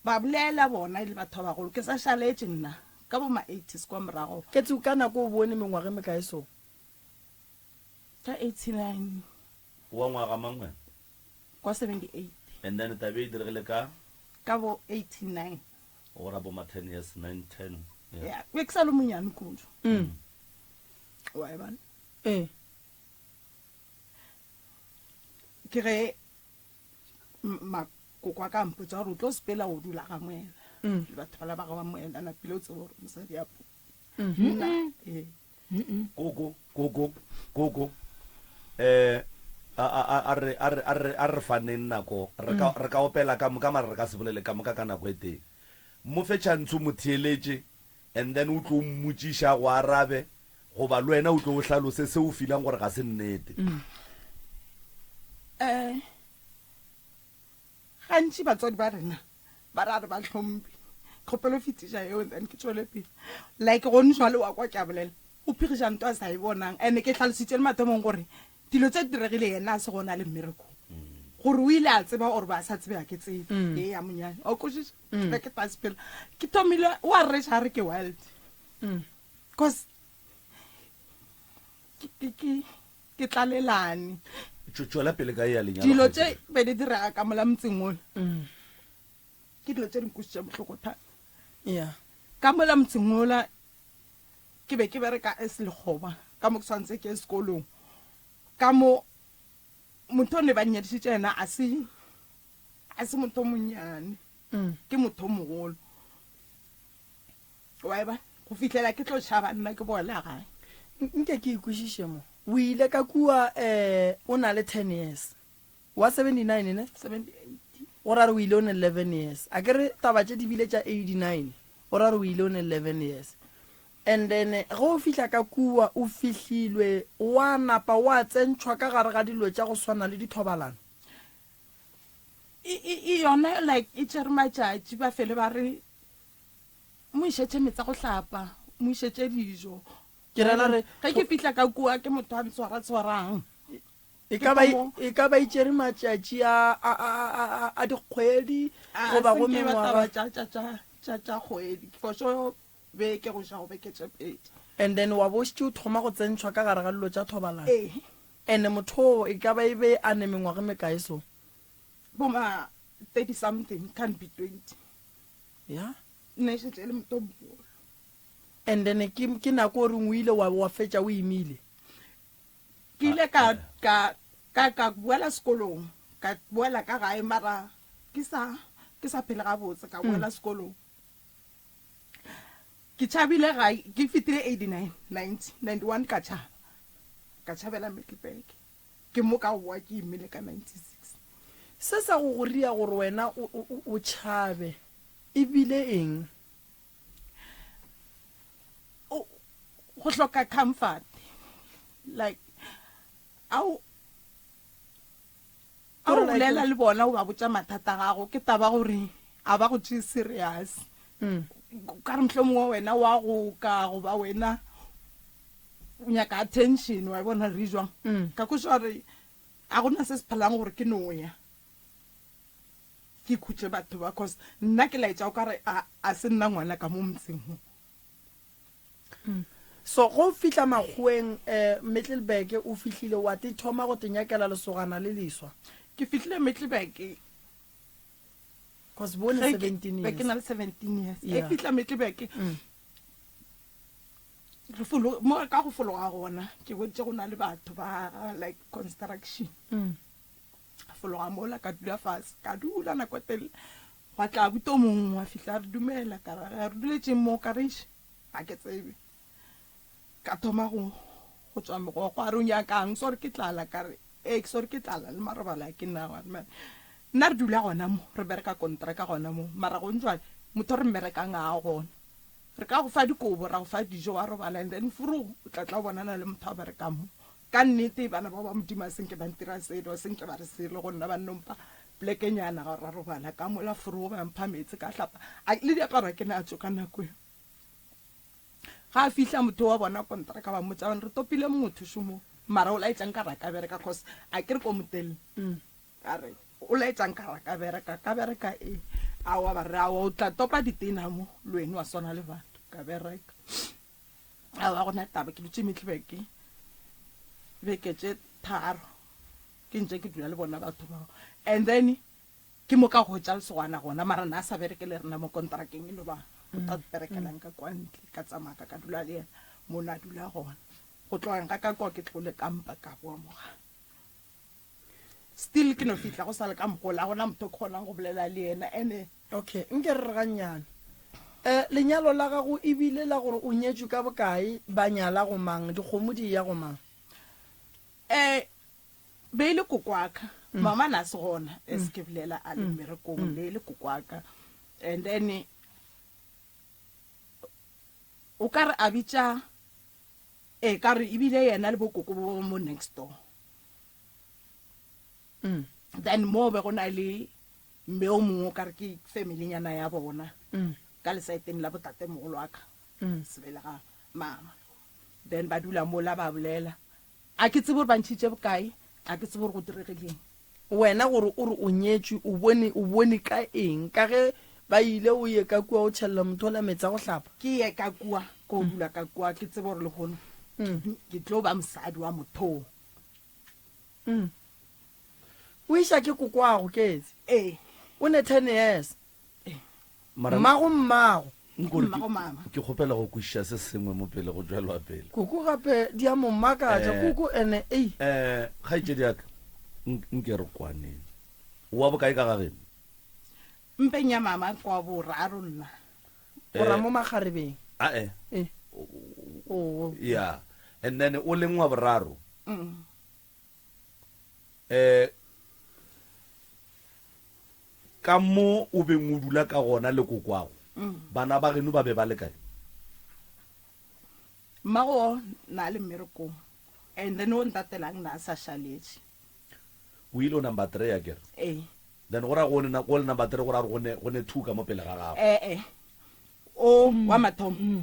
Ba bolela bona e le batho ba bagolo. Ke sa šaletše nna ka bo ma eighties kwa morago. Ketsi ka nako o bone mengwaga e mekae so? Ka 89. Wa ngwaga mang wena? Kwa 78. And then taba e diregile ka? Ka bo 89. Go ra bo ma ten years, nine, ten. Yeah. Yeah, be ke sa le monyane kudu. Mm. Wa e bona? Ee. Ke ge makoko a ka mpotsa gore o tlo sepela o dula ga moela mm. le batho bala ba ga wa moela napile o tsebe gore mosadi ya po mm-hmm. ee. koko koko koko um. A, a, a, a re, a re, a re, a re faneng nako. Re ka, re ka opela ka moka, mara re ka se bolele ka moka ka nako e tee. Mo fe chance o mo theeletše, and then o tlo mmotšiša a go arabe, goba le wena o tlo o hlalose se o feelang gore ga se nnete. Eh, gantši batswadi ba rena ba ra re ba hlomphe. Kgopelo fetiša yeo then ke tšwele pele. Like gone jwale wa kwa ke a bolela, o phegiša nto a sa e bonang. And ke hlalositše le mathomong gore Dilo tše di diregile yena a se gona a le mmerekong. Gore o ile a tseba or ba sa tsebe ga ke tsebe. Ee ya monyane. O kwešiša? Ke be ke tla sepela. Ke thomile o a reša a re ke wild. Cause ke ke ke ke tlalelane. Tšwela pele ka ya lenyalo. Dilo tše be di direga ka mola motseng ola. Ke dilo tše di nkwešitše bohloko thata. Yeah. Ka mola motseng ola Ke be ke bereka as lekgoba ka mo ke swanetse ke ye sekolong ka mo motho o ne ba nnyadišitše yena a se a se motho o monnyane ke motho o mogolo wa eba go fihlela ke tlo tšhaba nna ke boela gae. Nke ke ikwešiše mo o ile ka kua um o na le ten years Wa 79 ne? 78. Go ra re o ile o ne 11 years. A ke re taba tše di bile tša 89. Go ra re o ile o ne 11 years. And then ge o fihla ka kua o fihlilwe wa napa wa tsentšhwa ka gare ga dilo tša go swana le dithobalano. E, e, e yona like e tšere matšatši ba fele ba re mo išetše meetse a go hlapa, mo išetše dijo. Ke rela re ge ke fihla ka kua ke motho a ntshwara-tshwarang. E ka ba e ka ba itšere matšatši a a a a a dikgwedi goba go mengwaga. Tša tša tša tša tša kgwedi for sure beke go iša go beke tše pedi. And then wa bo šetše o thoma go tsentšhwa ka gare ga dilo tša thobalano. Ee. And motho oo e ka ba e be a ne mengwaga e mekae so? Bo ma 30 something can't be 20. Ya. Nna e šetše e le motho o mogolo. And then ke ke nako o reng o ile wa wa fetša o imile. Ke ile ka, ka, ka, ka boela sekolong, ka boela ka gae, mara ke sa, ke sa phele gabotse, ka boela sekolong. Ke tšhabile gae, ke fetile 89, 90, 91 ka tšhaba, ka tšhabela Middelburg. Ke mo ka boa ke imile ka 96. Se sa go go ria gore wena o, o, o tšhabe e bile eng? Go hloka comfort like ao a o bolela le bona o ba botša mathata a gago ke taba gore a ba go tšee serious mm. ka re mohlho mongwe wena wa go ka goba wena o nyaka attention wa bona re jwang mm. ka kweša gore a gona se se phalang gore ke noya Ke khutše batho ba cause nna ke laetša o kare a a se nna ngwana ka mo motseng mo. So go fihla makgoweng eh Middelburg o fihlile wa te thoma go te nyakela lesogana le leswa. Ke fihlile Middelburg Cause bo ne 17 years. Be ke na le 17 years. E fihla Middelburg. Re folo mo ka go fologa gona ke bontše go na le batho ba like construction. Ka fologa mola ka dula fase, ka dula nako e telele. Gwa tla abuti o mongwe wa fihla a re dumela, ka re re duletšeng mo, ka re eish ga ke tsebe. Ka thoma go go tšwa megokgo, a re o nyakang, sorry ke tlala, ka re ee sorry ke tlala le marobalo a ke nago. A re mare nna re dula gona mo, re bereka kontraka gona mo, mara gong jwale motho o re mmerekang ga a gona. Re ka go fa dikobo, ra go fa dijo wa robala and then furu o tla tla o bonana le motho a berekang mo. Ka nnete bana bao ba Modimo a se nke ba ntira selo, a se nke ba re selo go nna, ba nno mpha plekenyana ga ra robala ka mola forogo, ba mpha meetse ka hlapa, a le diaparo a ke natšo ka nako eo. Ga a fihla motho wa bona kontraka ba mmotša ba re topile motho šomo mara o laetša nka ra ka bereka cause a ke re ko motelele ka re o laetša nka ra ka bereka ka bereka e aowa ba re aowa o tla topa ditena mo le wena wa swana le batho ka bereka. Aowa gona taba ke dutše Middelburg beke tše tharo ke ntše ke dula le bona batho bao and then ke mo ka hwetša lesogana gona mara na a sa bereke le rena mo kontrakeng e no ba o ta berekelang ka kwa ntle ka tsamaya ka ka dula le yena mo na dula gona go tlogeng ga ka kwa ke tlole kampa ka boa mo gae. Still ke no fihla go sa le ka mogola, ga gona motho o ke kgonang go bolela le yena ene. Okay, nke re re gannyane. Eh, lenyalo la gago e bile la gore o nyetšwe ka bokae, ba nyala go mang, dikgomo di eya go mang? Eh, Be e le kokwaka. Mama na se gona as ke bolela a le mmerekong be e le kokwaka. And then o ka re a bitša e ka re ebile yena le bokoko bo mo next door. Then mo be go na le mme o mongwe o ka re ke family nyana ya bona ka lesaeteng la botatemogolo wa ka sebelega mama. Then ba dula mola ba bolela. A ke tsebe gore ba ntšhitše bokae, a ke tsebe gore go diregileng. Wena gore o re o nyetšwe, o bone, o bone ka eng? Ka ge ba ile o ye ka kua o tšhelela motho ola meetse a go hlapa? Ke ye ka kua, ko dula ka kua, ke tsebe gore lehono ke tlo ba mosadi wa mothoo. O iša ke kokwago, Ketse? Ee. O ne ten years. Mara Mmago mmago. Nkore Mmago mama. ke kgopela go kwešiša se sengwe mo pele go tšwelwa pele. Koko gape di a mo makatša. Eh, Koko ene ei. Eh, kgaetšedi ya ka, nk- nke re kwaneng. O wa bokae ka ga geno? Mpeng ya mama kwa boraro nna. O ra mo makgarebeng. Ae. Eh. Oh. Yeah. And then o leng wa boraro. Mm. Eh ka mo o beng o dula ka gona le kokwago, Mm. bana ba geno ba be ba le kae? Mmago na le mmerekong and then o ntatelang na a sa šaletše. O ile o number 3 akere? Ee. Then go ra go ne go le number 3 go ra gore go ne go ne 2 ka mo pele ga gago. Eh eh. O wa mathomo.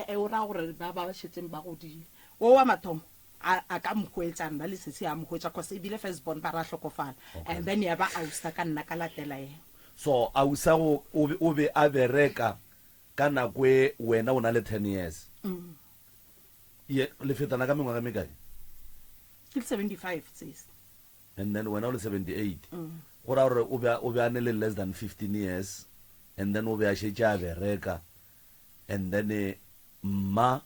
E o ra gore ba ba šetseng ba godile. O wa mathomo a a ka mo hwetša nna le sesi a mo hwetša cause ebile first born ba ra hlokofala and then ya ba ausa ka nna ka latela yena. So ausa go o be o be a bereka ka nako e wena o na le 10 years. Ye le fetana ka mengwaga e mekae? Ke le 75 sesi. And then wena o le 78. Go ra gore o be o be a ne le less than 15 years and then o be a šetše a bereka and then mma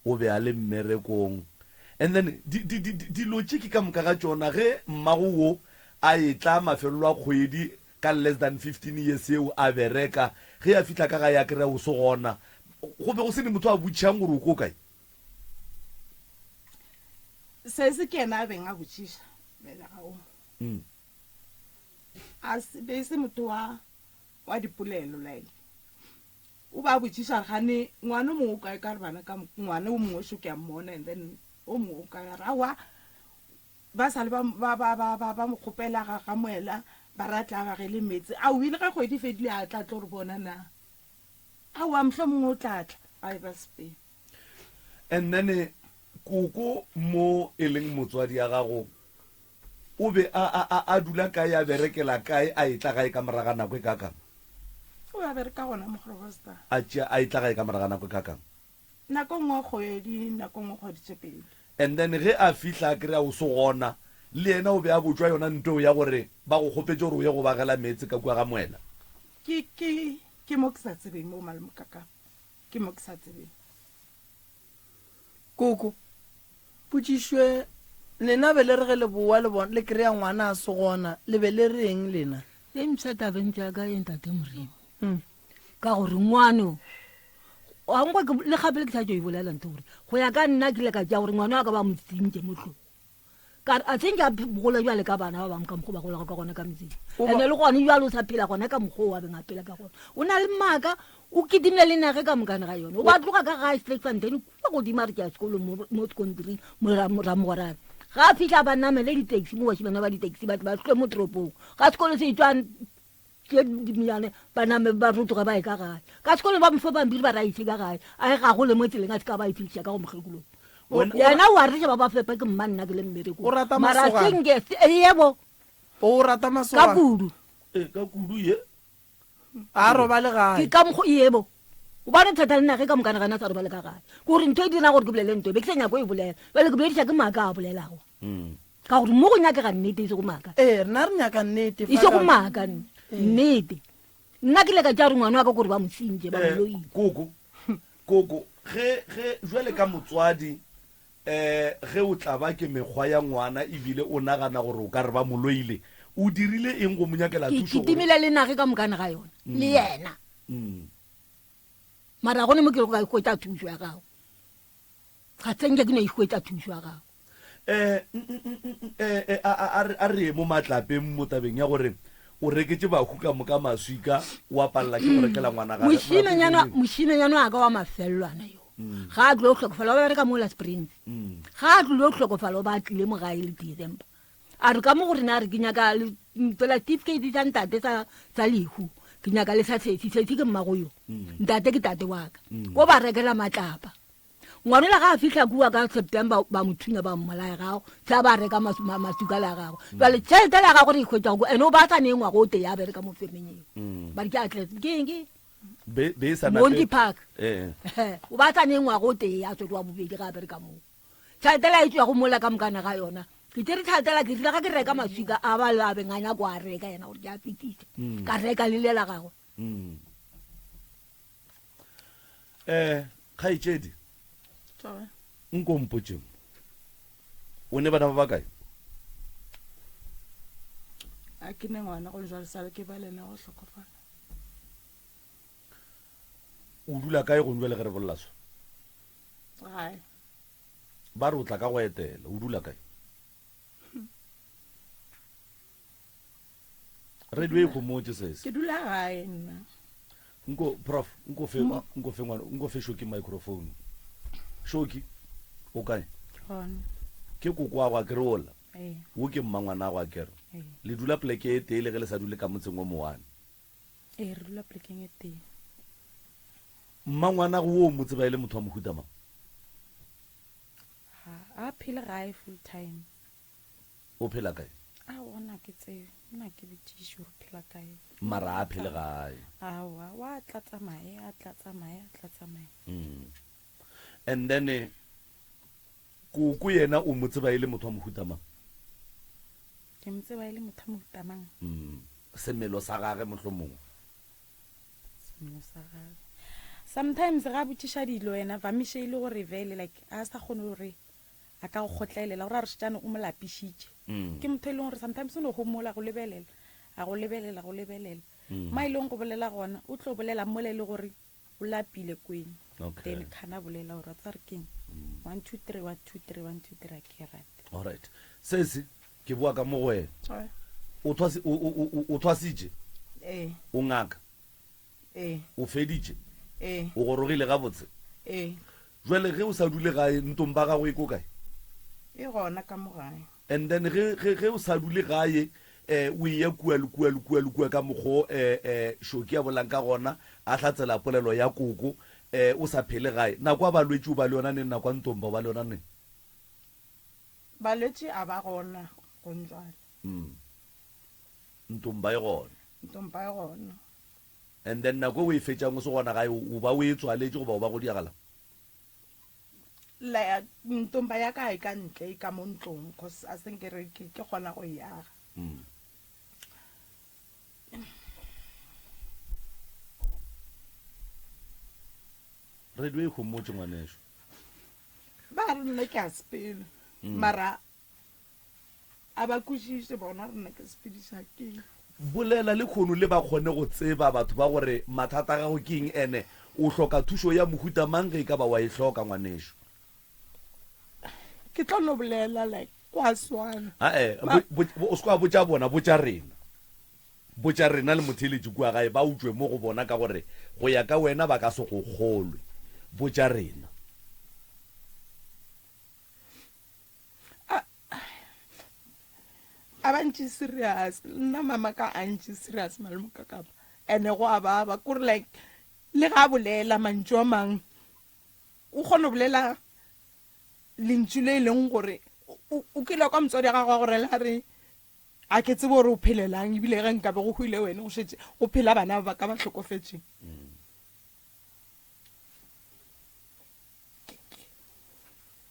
o be a le mmerekong and then di, di, di, dilo tše ke ka moka ga tšona ge mmago wo a etla mafelelo a kgwedi ka less than 15 years yeo a bereka ge a fihla ka gae a kry-a o se gona go be go se ne motho a botšišang gore o ko kae. Sesi ke yena a beng a botšiša belega o. A se be se motho wa wa dipolelo like O ba botšiša gore gane ngwana o mongwe o kae ka re bana ka ngwana o mongwe šo ke a mmona and then o mongwe o kae a re aowa ba sa le ba ba ba ba ba ba mo kgopela ga ga moela ba re a tla ba gele meetse a o ile ge kgwedi e fedile a tla tlo re bona na aowa mohlomongwe o tla tla a e ba sepele. And then koko mo e leng motswadi ya gago O be a, a, a, a dula kae, a berekela kae, a etla gae ka morago ga nako e kaakang? O be a bereka gona mo Groblersdal. A tšea, a etla gae ka morago ga nako e kaakang? Nako nngwe kgwedi, nako nngwe kgwedi tše pedi. And then ge a fihla a kry-a o se gona, le yena o be a botšwa yona nto eo ya gore ba go kgopetše gore o ye go ba gela meetse ka kua ga Moela. Ke, ke, ke mo ke sa tsebeng mo Malomokakapa. Ke mo ke sa tsebeng. Koko, potšišwe, Lena be le re ge le bowa le bona le kry-a ngwana a se gona, le be le reng lena? E mpsha tabeng tša ka ye ntate Moremi. Mm. Ka gore ngwano a nkwa ke le gape le ke sa tšo e bolela ntho gore go ya ka nna ke ile ka tša gore ngwana wa ka ba mo tsentše mo tlong. Ka re a tsenke a gola bjale ka bana ba bangwe ka mokgwa ba golago ka gona ka metseng. Ene le gone bjale o sa phela gona ka mokgwa o a beng a phela ka gona. O na le maaka, o kitimile le nage ka mokana ga yone. O ba tloga ka gae Sterkfontein kua godimo a re ke ya sekolong mo, mo sekontiring mo Ramogorane. Ga a fihla ba namele di-taxi mo bašimane ba di-taxi ba tle ba hlwe mo toropong. Ga sekolo se etšwa tše dimyane ba name ba rotoga ba ye ka gae ka sekolo ba mofa pampiri ba ra ise ka gae a e gagole mo tseleng a se ka ba e fihliša ka go mokgekolong yena o a reša ba ba fepa ke mma nna ke le mmereko O rata mara masogana. senke yebo O rata ka masogana. kudu Ee, ka kudu ye. A robale ke gae. ka mokgo yebo gobane thata le nage ka mokana gana sa robale ka gae ke gore ntho e dira gore ke bolele ntho e be ke sa nyako e bolela bjale ke bolediša ke maaka a bolelago ka gore mo go nyakega nnete e se go maaka ee rena re nyaka nnete e se go maaka nnete nna ke le ka tša gore ngwana wa ka kore ba mo sentše ba Eh, moloile koko koko ge ge jwale ka motswadi eh ge o tla ba ke mekgwa ya ngwana ebile o nagana gore o ka re ba moloile o dirile eng go mo nyakela ke thušo gore- kitimile le nage ka mokana ga yona le yena Mm. mara gone mo ke lego ka hwetša thušo ya gago ga se nke ke no e hwetša thušo ya gago. Eh, eh, a, a, a, a re ye mo matlapeng mo tabeng ya gore o reketše bahu ka moka maswika wa palela ke go rekela ngwana gage. Mošimenyana, mošimenyana wa ka wa mafelelwana yo ga a tlilo hlokofala, o bereka mola Springs. Ga a tlilo hlokofala o ba tlile mo gae le December. A re ka mo go rena a re ke nyaka le fela certificate sa ntate sa sa lehu, ke nyaka le sa sesi, sesi ke mmago yo. Ntate ke tate wa ka. O ba rekela matlapa. Ngwanola ga a fihla kua ka September ba mo thunya ba mmolaya gago sa ba reka masuka le a gagwe mm. jale tšhelete le ya gagwe re e hwetšago ko ene o ba sa ne ngwago o tee a bereka mo femeng eo mm. ba re ke atlas ke eng ke Monty Park eh. o ba sa ne ngwago o tee a tswedi wa bobedi ga a bereka moo tšhelete le a e tswago mola ka mokana ga yona ke tsere tšhelete la ke rile ga ke reka maswika a ba la beng a nyako a reka yena gore ke a fetisa mm. ka reka le le la gagwe Eh, kgaetšedi, nko mpotše mo, o ne bana ba bakae? A ke ne ngwana go le jwale sale ke ba le ena go hlokofala. O dula kae gone jwale ge re bolela so? Gae. Ba re o tla ka go etela, o dula kae? Radio e gomotše sese. Ke dula gae nna. Nko prof, nko fe nko fe ngwana, nko fe Shoki microphone. Shoki, o kae? Gona. Ke koko wa go akere ola. Ee. Wo ke mmangwana go akere. Ee. Le dula pleke e tee le ge le sa dule ka motseng o mowane. Ee, re dula plekeng e tee. Mmangwana go wo mo tseba e le motho wa mohuta mang? Ha a phele gae full time. O phela kae? Aowa, nna ke tsebe. Nna ke botšiše gore o phela kae. Mara a phele gae. Aowa, wa tla tsamaye, a tla tsamaye, a tla tsamaye. Mm. And then eh, koko yena o mo tseba e le motho wa mohuta mang? Ke mo tseba e le motho wa mohuta mang? Mm. Semelo sa gage mohlomongwe. Semelo sa gage. Sometimes ga botšiša dilo yena vamishe e le gore vele like a sa kgone gore a ka go kgotlelela gore a re šetšane o mo lapišitše mm. ke motho e leng gore sometimes o no gomola go lebelela a go lebelela go lebelela mm. ma e leng go bolela gona o tlo bolela mola e le gore o lapile kweng okay. then khana bolela gore wa tsare keng mm. one two three one two three one two three a ke rate alright sese ke boa ka mo go wena o thwasitše ee. o ngaka Ee. O feditše? Ee. O gorogile gabotse? Ee. Jwale ge o sa dule gae, ntong ba gago e ko kae? E gona ka mo gae. And then ge, ge, ge o sa dule gae, eh, o eya kua le kua le kua le kua ka mokgo eh, eh, Shoki a bolang ka gona, a hlatsela polelo ya koko, eh, o sa phele gae. Nako ya balwetši o ba le yona neng? Nako ya ntomba o ba le yona neng? Balwetši a ba gona gonjwale. Mm. Ntomba e gona. Ntomba e gona. And then nako e o e fetšang o se gona gae, o ba o e tswaletše goba o ba go diagala? La, ntomba ya ka e ka ntle, e ka mo ntlong, cause a se nke re ke ke kgona go e aga. Mm. Radio e homotše ngwaneso. Ba re nna ke a sepela. Mm. Mara A ba kwešiše bona gore nna ke sepediša keng. Bolela le kgono le ba kgone go tseba batho ba gore mathata a gago ke eng ene o hloka thušo ya mohuta mang ge e ka ba wa e hloka ngwanešu. Ke tlo no bolela like go a swana. Ae, o se kwa botša bona, botša rena. Botša rena le motheeletši kua gae ba utšwe mo go bona ka gore go ya ka wena ba ka se go kgolwe. Botša rena. A ba ntše serious nna mama ka a ntše serious malome ka kapa ene go a baba kore like le ga a bolela mantšu a mang o kgona go bolela lentšu le e leng gore o kile kwa motswadi wa gago a go rela a re a ke tsebe gore o phelelang ebile ge nkabe go hwile wena go šetše go phela bana ba ka ba hlokofetšeng mm.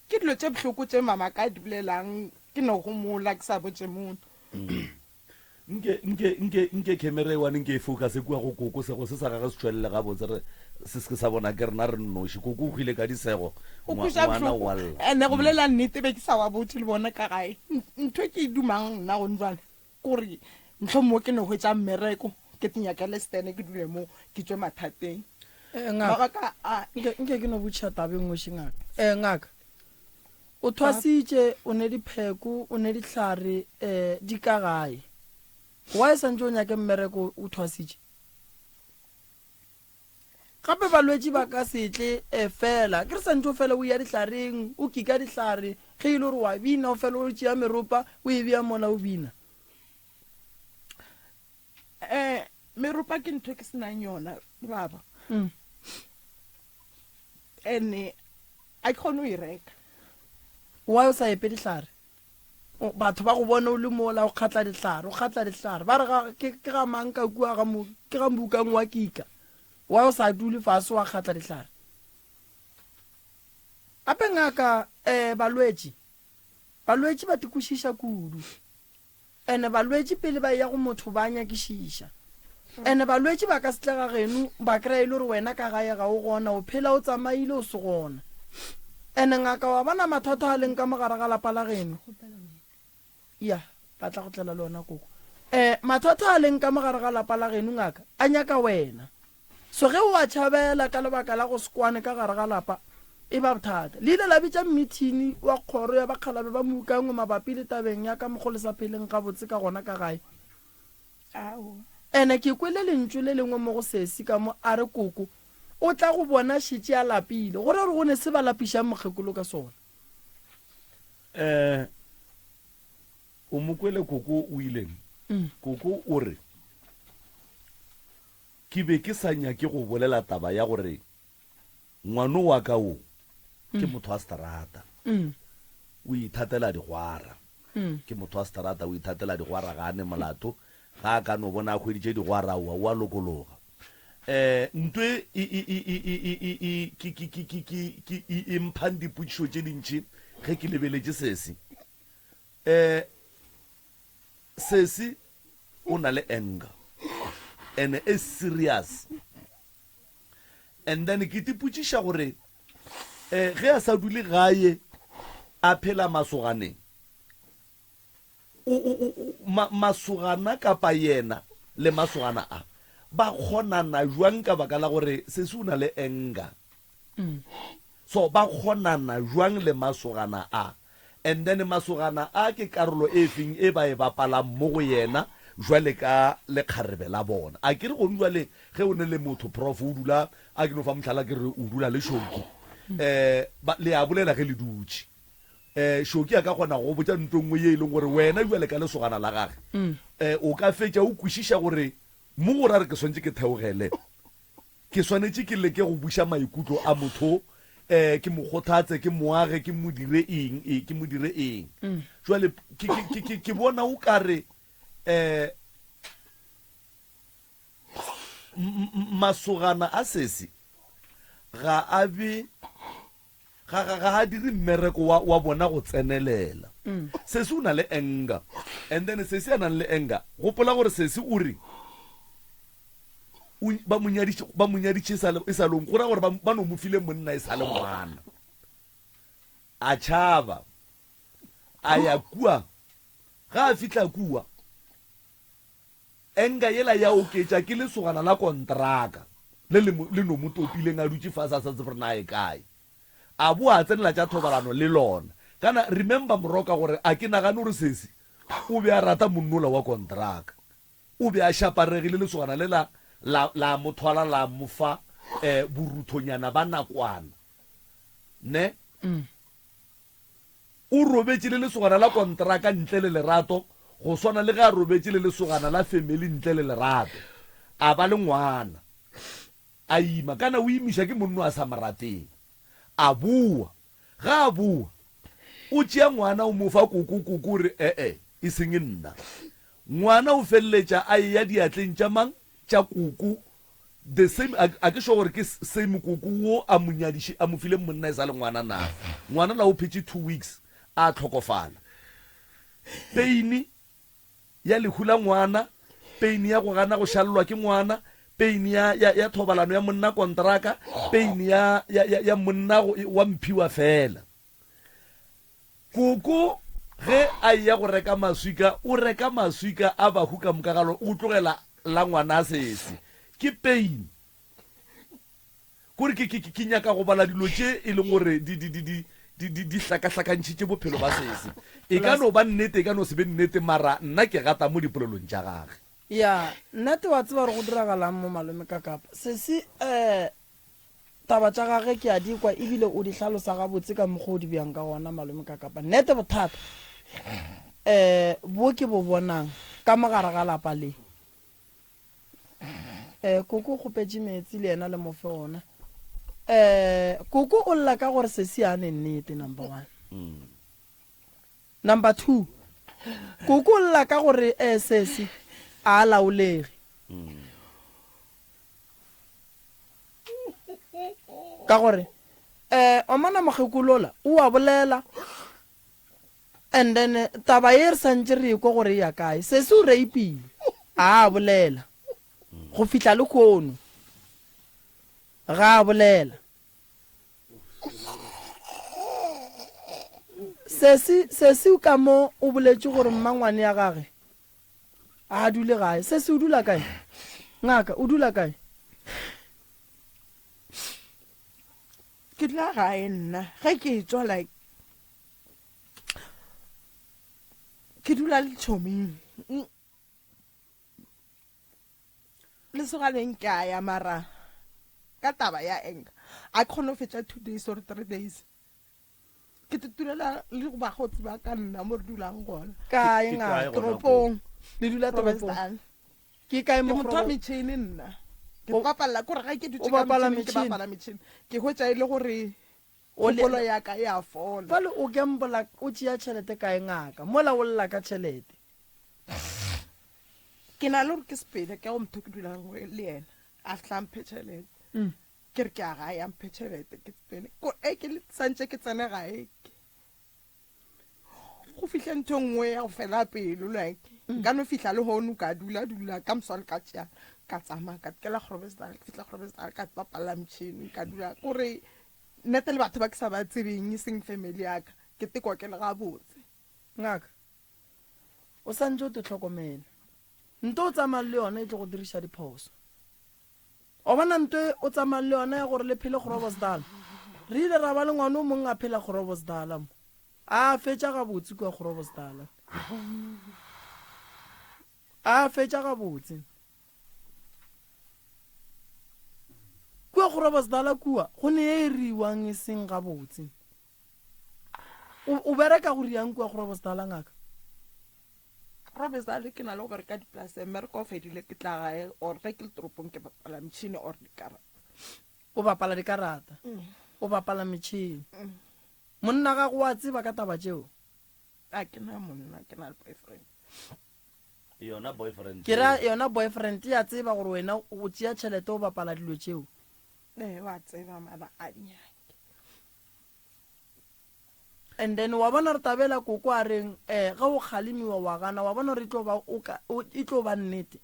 Ke dilo tše bohloko tše mama ka di bolelang, ke no homola ke sa botše motho. Nke, nke, nke, nke khemera e one nke e focuse kua go koko, sego se sa gage se tšwelele gabotse, re se se ke sa bona ke rena re nnoši. Koko o hwile ka disego, O ngwa, kweša ngwana bohloko. o a lla. Ene go bolela nnete be ke sa wa botše le bona ka gae. Ntho e ke e dumang nna gone jwale ke gore mohlomongwe ke no hwetša mmereko, ke nyakele stene ke dule mo, ke tšwe mathateng. Eh, ngaka. Mabaka a. Nke, nke ke no botšiša taba e nngwe še, ngaka. Eh, ngaka. O thwasitše, o ne dipheko, o ne dihlare um di ka gae. Why santše o nyake mmereko o thwasitše? Gape balwetši ba ka se tle um fela. Ke re santše o fele o ya dihlareng, o kika dihlare, ge e le gore wa bina o fele o tšea meropa o e bea mola o bina. Um meropa ke ntho e ke senang yona baba. Mm. Ene a ke kgone go e reka. Why o sa epe dihlare? Batho ba go bone o le mola o kgatla dihlare, o kgatla dihlare. Ba re ga ke ke ga mang ka kua ga mo ke ga mbukang wa kika. Why o sa dule fase wa kgatla dihlare? Gape ngaka eh balwetši balwetši ba tikwešiša kudu. Ene balwetši pele ba eya go motho ba nyakišiša. Ene balwetši ba ka se tle ga geno ba kry-a e le gore wena ka gae ga o gona, o phela o tsamaile o se gona. Ene ngaka wa bona mathata a leng ka mo gare ga lapa la geno? Ya, ba tla go tlela le ona koko. Um mathata a leng ka mo gare ga lapa la geno ngaka a nyaka wena. So ge o a tšhabela ka lebaka la go se kwane ka gare ga lapa, e ba bothata. Le ile la bitša mmithini wa kgoro ya bakgalabe ba Moukangwe mabapi le tabeng ya ka mokgo le sa pheleng gabotse ka gona ka gae. Aowa. Ene ke kwele lentšu le lengwe mo go sesi ka mo a re koko o tla go bona šetše a lapile. Go ra gore go ne se ba lapišang mokgekolo ka sona. Eh, o mo kwele koko o ileng? Koko o re. Ke be ke sa nyake go bolela taba ya gore ngwano wa ka wo ke motho wa seterata, o ithatela digwara. Ke motho wa seterata, o ithatela digwara, ga a ne molato. Ga a ka no bona a hweditše digwara, aowa, o a lokologa. Um nto e e e e e e e e e ke ke ke ke ke ke e e mphang dipotšišo tše dintši ge ke lebeletše sesi. Um Sesi o na le anger and e serious and then ke tipotšiša gore eh, ge a sa dule gae a phela masoganeng o, o, o, ma, masogana kapa yena le masogana a ba kgonana jwang ka baka la gore sesi o na le anger so ba kgonana jwang le masogana a And then masogana a ke karolo e feng e ba e bapalang mo go yena jwale ka lekgarebe la bona? A ke re gonu jwale ge o ne le motho prof o dula, a ke no fa mohlala ke re o dula le Shoki eh ba le a bolela ge le dutše eh Shoki a ka kgona go go botša nto nngwe ye e leng gore wena jwale ka lesogana la gage eh o ka fetša o kwešiša gore mo go ra re ke swanetše ke theogele Ke swanetše ke leke go buša maikutlo a motho, eh, ke mo kgothatse, ke mo age, ke mo dire eng, e, ke mo dire eng. Jwale ke, ke, ke, ke, ke bona o ka re, eh, masogana a sesi ga a be Ga, ga, ga a dire mmereko wa, wa bona go tsenelela. Sesi o na le anger. And then sesi a nang le anger, gopola gore sesi o re, o, ba mo nyaditše, ba mo nyaditše e sa le, e sa le, go ra gore ba, ba no mo file monna e sa le ngwana. A tšhaba, a ya kua. Ga a fihla kua, Anger yela ya oketša ke lesogana la kontraka le le mo, le no mo topileng a dutše fase a sa tsebe gore na e kae. A boa a tsenela tša thobalano le lona. Kana remember Moroka gore a ke nagane gore sesi o be a rata monnola wa kontraka. O be a šaparegile lesogana le la, la, la mo thwala la mo fa eh, boruthonyana ba nakwana. Ne? O robetše le lesogana la kontraka ntle le lerato go swana le ge a robetše le lesogana la family ntle le lerato. A ba le ngwana. A ima. Kana o imiša ke monno a sa mo rateng. A boa. Ga a boa, o tšea ngwana o mo fa koko, koko o re e-e, e seng nna. Ngwana o feleletša a eya diatleng tša mang? Tša koko The same, a, a ke sure gore ke same koko wo a mo nyadiši, a mo fileng monna e sa le ngwana na. Ngwana la o phetše 2 weeks, a tlhokofala. Pain ya lehu la ngwana, pain ya go gana go šalelwa ke ngwana, pain ya, ya, ya thobalano ya monna kontraka, pain ya, ya, ya, ya monna go, wa mphiwa fela. Koko ge a eya go reka maswika, o reka maswika a bahu ka moka ga lona, o tlogela la ngwana sesi. Ke pain. Kore ke, ke, ke nyaka go bala dilo tše e leng gore di, di, di, di, di, di, di hlakahlakantšhitše bophelo ba sese. E ka no ba nnete, e ka no se be nnete, mara nna ke gata mo dipolelong tša gage. Ya, nnete wa tseba gore go diragalang mo malome ka kapa. Sesi, eh, taba tša gage ke a di kwa ebile o di hlalosa gabotse ka mokgwa o di bjang ka gona malome ka kapa. Nnete bothata, eh, bo ke bo bonang ka mo gare ga lapa le. Eh, koko o kgopetše meetse le yena le mo fe ona. Eh, koko o lla ka gore sesi a ne nnete, number one. Number 2, koko o lla ka gore eh sesi a a laolege. Ka gore eh omana mokgekolola o a bolela and then taba ye re santše re ekwa gore e ya kae. Sesi o rapile a a bolela go fihla lehono ga a bolela. Sesi, sesi ka mo o boletše gore mmangwane ya gage a dule gae. Sesi o dula kae? Ngaka, o dula kae? Ke dula gae nna. Ge ke etšwa like ke dula le tšhoming. Lesoganeng ke a ya mara ka taba ya anger a ke kgone go fetša two days or three days ke tulela le go bagotsi ba ka nna mo re dulang gona kae ngaka toropong le dula toropong ke kae mo motho wa metšhini nna ke bapala kore ga ke dutse ka metšhini ke bapala metšhini ke hwetša e le gore kgopolo ya ka e a fola jwale o gambola o tšea tšhelete kae ngaka mola o lla ka tšhelete Ke na le gore ke sepele ke go motho ke dulang le yena a fihla mphe tšhelete mm. ke re ke a gae a mphe tšhelete ke sepele ko e ke santse ke tsene gae go fihle ntho e nngwe ya go fela pelo like mm. nka no fihla le hono ka dula dula ka moswane ka tšea ka tsamaya ka kela grobesdal ke fihla grobesdal ka bapala metšhini ka dula kore nnete le batho ba ke sa ba tsebeng e seng family yaka ke tekwa ke le gabotse ngaka O sa ntše o te hlokomela. Nto o tsamayang le yona e tlo go diriša diphoso. O bona nto e o tsamayang le yona ya gore le phele Groblersdal? Re ile ra ba le ngwana o mongwe a phela Groblersdal mo. A fetša gabotse kua Groblersdal. A fetša gabotse. Kua Groblersdal kua go ne e riwang e seng gabotse. O, o bereka go riang kua Groblersdal ngaka? Groblersdal ke na le go bereka dipolaseng, mmereko o fedile ke tla gae or ge ke le toropong ke bapala metšhini or dikarata. O bapala dikarata? Mm. O bapala metšhini? Mm. Monna gago wa tseba ka taba tšeo? A ke na monna, ke na le boyfriend. Yona boyfriend. Ke ra yona boyfriend ya tseba gore wena o tšea tšhelete o bapala dilo tšeo. Ee, wa tseba mara a di nyake. And then wa bona re tabela koko a reng eh ge o kgalemiwa wa gana wa bona gore e tlo ba o ka e tlo ba nnete.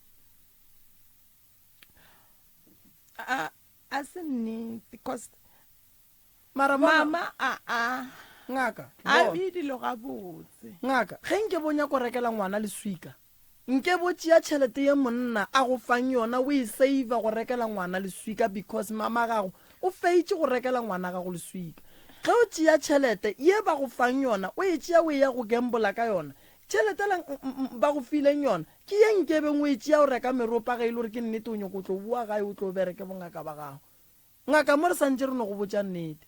A a se nnete cause mara mama a a ngaka a be dilo gabotse. Ngaka ge nke bo nyako rekela ngwana leswika Nke bo tšea tšhelete ye monna a go fang yona o e saver go rekela ngwana leswika because mama gago o feitše go rekela ngwana gago leswika. Ge o tšea tšhelete ye ba go fang yona o e tšea o eya go gambola ka yona, tšhelete la ba go fileng yona ke ye nkebeng o e tšea o reka meropa ge e le gore ke nnete o nyoko tlo boa gae o tlo bereke bongaka ba gago. Ngaka mo re santše re no go botša nnete.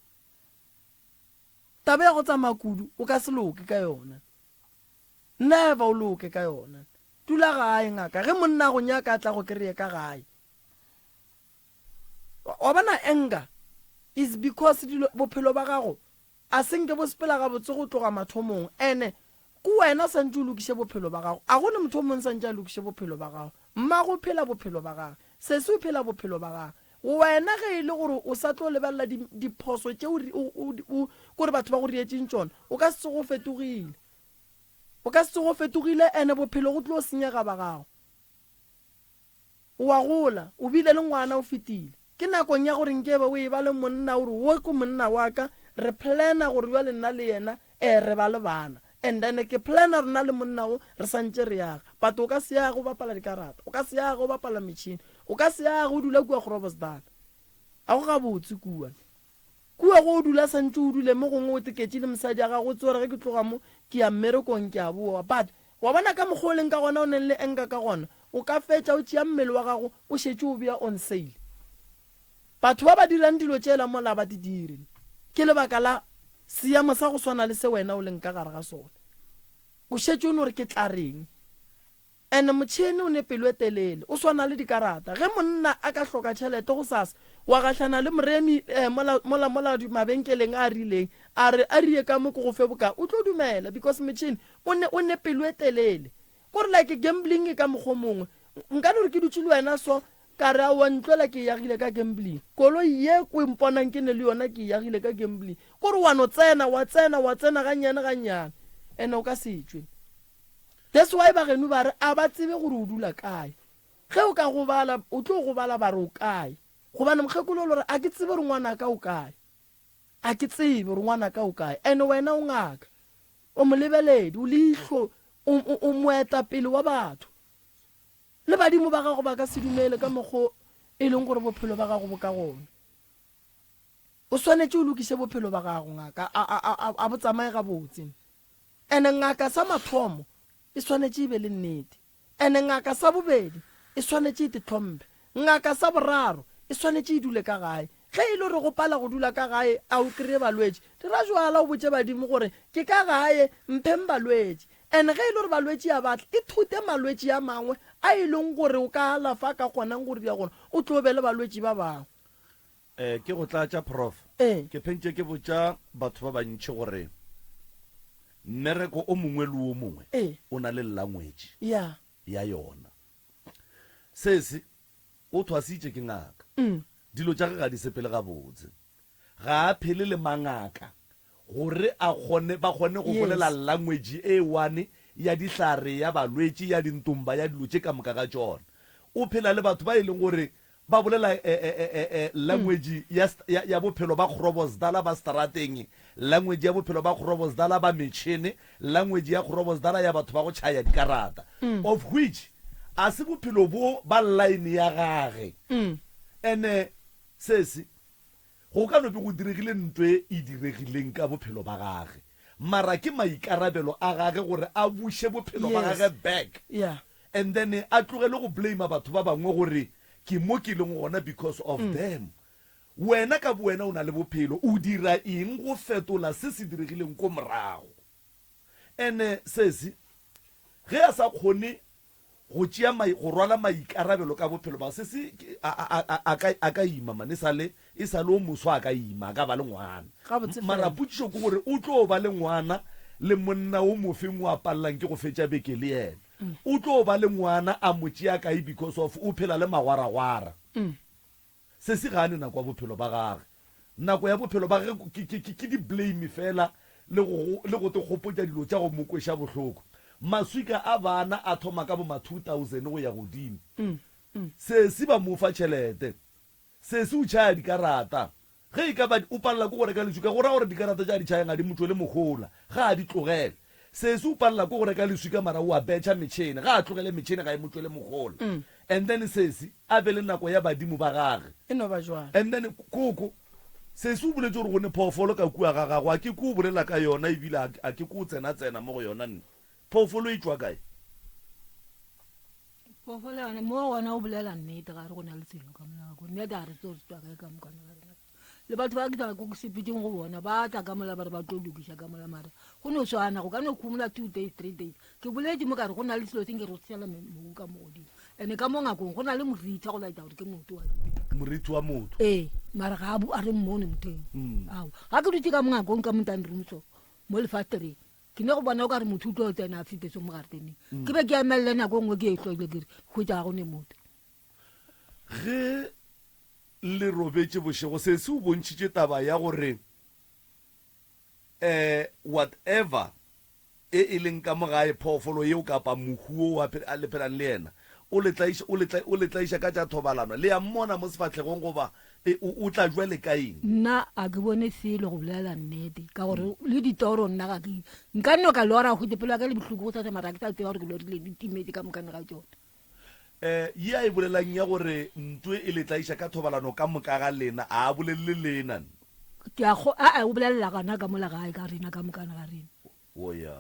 Taba ya go tsamaya kudu o ka se loke ka yona. Never o loke ka yona. Dula gae ngaka. Ge monna a go nyaka a tla go kry-e ka gae. Wa bona anger is because dilo bophelo ba gago a se nke bo sepela gabotse go tloga mathomong ene ke wena o santse o lokiše bophelo ba gago. A go ne motho o mongwe santse a lokiše bophelo ba gago. Mmago o phela bophelo ba gage. Sesi o phela bophelo ba gage. Wena ge e le gore o sa tlo lebelela diphoso tše o kore batho ba go rietšeng tšona, o ka se tsoge o fetogile. O ka se tsoge o fetogile ene bophelo go tlo senyega ba gago. O a gola, o bile le ngwana o fetile. Ke nakong ya gore nkebe o eba le monna o re wo ke monna wa ka, re planner gore bjale nna le yena ee re ba le bana. And then ke planner rena le monna wo re santše re aga. But o ka se age o bapala dikarata, o ka se age o bapala metšhini, o ka se age o dula kua Groblersdal. A go gabotse kua. Kua go o dula santše o dule mo gongwe o teketše le mosadi ya gago o tsebe gore ge ke tloga mo ke ya mmerekong ke a boa. But wa bona ka mokgwa o leng ka gona o neng le anger ka gona o ka fetša o tšea mmele wa gago o šetše o bea on sale. Batho ba ba dirang dilo tšela mola ba di dire ke lebaka la seemo sa go swana le se wena o leng ka gare ga sona. O šetše o no re ke tla reng. And motšhene o ne pelo e telele, o swana le dikarata. Ge monna a ka hloka tšhelete gosasa, wa gahlana le moremi eh, mola, mola, mola mabenkeleng a a rileng, a re, a rie ka mo ke go fe bokae, o tlo dumela because motšhene o ne, o ne pelo e telele. Kore like gambling e ka mokgwa o mongwe. Nka no re ke dutše le wena so, ka re aowa ntlo ela ke e agile ka gambling. Koloi ye o mponang ke ne le yona ke e agile ka gambling. Kore wa no tsena, wa tsena, wa tsena gannyane gannyane. And o ka se tšwe. That's why ba geno ba re a ba tsebe gore o dula kae. Ge o ka gobala, o tlo gobala ba re o kae. Gobane mokgekolo o lo re a ke tsebe gore ngwanaka o kae. A ke tsebe gore ngwanaka o kae. And wena o ngaka. O molebeledi, o leihlo, o, o, o moetapele wa batho. Le badimo ba gago ba ka se dumele ka mokgo e leng gore bophelo ba gago bo ka gona. O swanetše o lokiše bophelo ba gago, ngaka, a, a, a, a bo tsamaye gabotse. Ene ngaka sa mathomo e swanetše e be le nnete. Ene ngaka sa bobedi e swanetše e te hlomphe. Ngaka sa boraro e swanetše e dule ka gae. Ge e le gore go pala go dula ka gae a o kreye balwetši, dira jwala o botše badimo gore ke ka gae mpheng balwetši. Ene ge e le gore balwetši a ba tle, ithute malwetši a mangwe a e leng gore o ka alafa a ka kgonang go dira gore o tlo be le balwetši ba bangwe. Eh, ke go tlatša, Prof. Ee. Ke phentše ke botša batho ba bantši gore mmereko o mongwe le o mongwe Ee. o na le language Ya. ya yona. Sesi o thwasitše ke ngaka. Mm. Dilo tša ge ga di sepele gabotse. Ga a phele le mangaka gore a kgone, ba kgone go Yes. bolela language e one ya dihlare, ya balwetši, ya dintumba, ya dilo tše ka moka ga tšona. O phela le batho ba e leng gore Ba bolela language ya, ya, ya bophelo ba Grobosdala ba strateng, language ya bophelo ba Grobosdala ba metšhene, language ya Grobosdala ya batho ba go tšhaya dikarata. Of which, a se bophelo bo ba line ya gage. Ene, sesi, go ka no be go diregile nto e e diregileng ka bophelo ba gage, mara ke maikarabelo a gage gore a buše bophelo ba Yes. gage back. Yeah. And then a tlogele go blame batho ba bangwe gore ke mo ke leng gona because of them. Wena ka bowena o na le bophelo, o dira eng go fetola se se diregileng ko morago? And sesi ge a sa kgone go tšea go rwala maikarabelo ka bophelo ba sesi a, a, a, a, ka, a ka ima man, e sa le, e sa le o moswa a ka ima, a ka ba le ngwana. Gabotse Mara fela. potšišo ke gore o tlo ba le ngwana le monna o mofeng o a pallang ke go fetša beke le yena? O tlo ba le ngwana a mo tšea kae because of o phela le magwaragwara. Sesi ga a ne nako ya bophelo ba gage. Nako ya bophelo ba gage ke, ke, ke, ke di blame fela le go, le go te gopotša dilo tša go mo kweša bohloko. Maswika a bana a thoma ka bo ma 2000 go ya godimo. Sesi ba mo fa tšhelete. Sesi o tšhaya dikarata. Ge e ka ba o palela ke go reka leswika, go ra gore dikarata tše a di tšhayang ga di mo tšwele mohola. Ga a di tlogele. Sesi o palela ke go reka leswika mara o a betšha metšhene. Ga a tlogele metšhene ga e mo tšwele mohola. And then sesi a be le nako ya badimo ba gage. E no ba jwalo. And then koko, sesi o boletše gore go ne phoofolo ka kua ga gagwe, a ke kwe o bolela ka yona ebile a ke kwe o tsena-tsena mo go yona nne. Phoofolo e tšwa kae? Phoofolo yone mo gona o bolela nnete ga re go na le selo ka mola ko nnete ga re tse gore tswa kae ka mokana ga rena le batho ba ke tla ko sepetseng go bona ba tla ka mola ba re ba tlo lokiša ka mola mara go no swana go ka no khumula two days three days ke boletse mo kare go na le selo se nke re sela mobu ka mo godimo ene ka mo ngakong go na le morithi go laetsa gore ke motho wa morithi wa motho ee mara ga a re mmone motho eo mm. ao ga ke dutse ka mo ngakong ka montane room so mo lefastereng Ke ne go bona o ka re motho o tlo tsena a fete so mo gareteneng. Mm. Ke be ke emelele nako nngwe ke e hloile ke re hwetša ga go ne motho. Ge le robetše bošego se se o bontšhitše taba ya gore eh whatever e e leng ka mo gae phoofolo yeo kapa mohu o a le phelang le yena o le tlaiša o le o le tlaiša ka tša thobalano le ya mmona mo sefahlegong goba E, o, o tla jwale ka eng? Nna a ke bone selo go bolela nnete ka gore le ditoro nna ga ke nka nno ka lora go pelo ya ka le bohloko go sasa mara ke sa tseba gore ke lorile di timetse ka mokana ga tsona. Eh, ye a e bolelang ya gore ntwe e le tlaiša ka thobalano ka moka ga lena, a a bolelele lena. Ke a go a o bolelela gana ka mola gae ka rena ka mokana ga rena. O ya.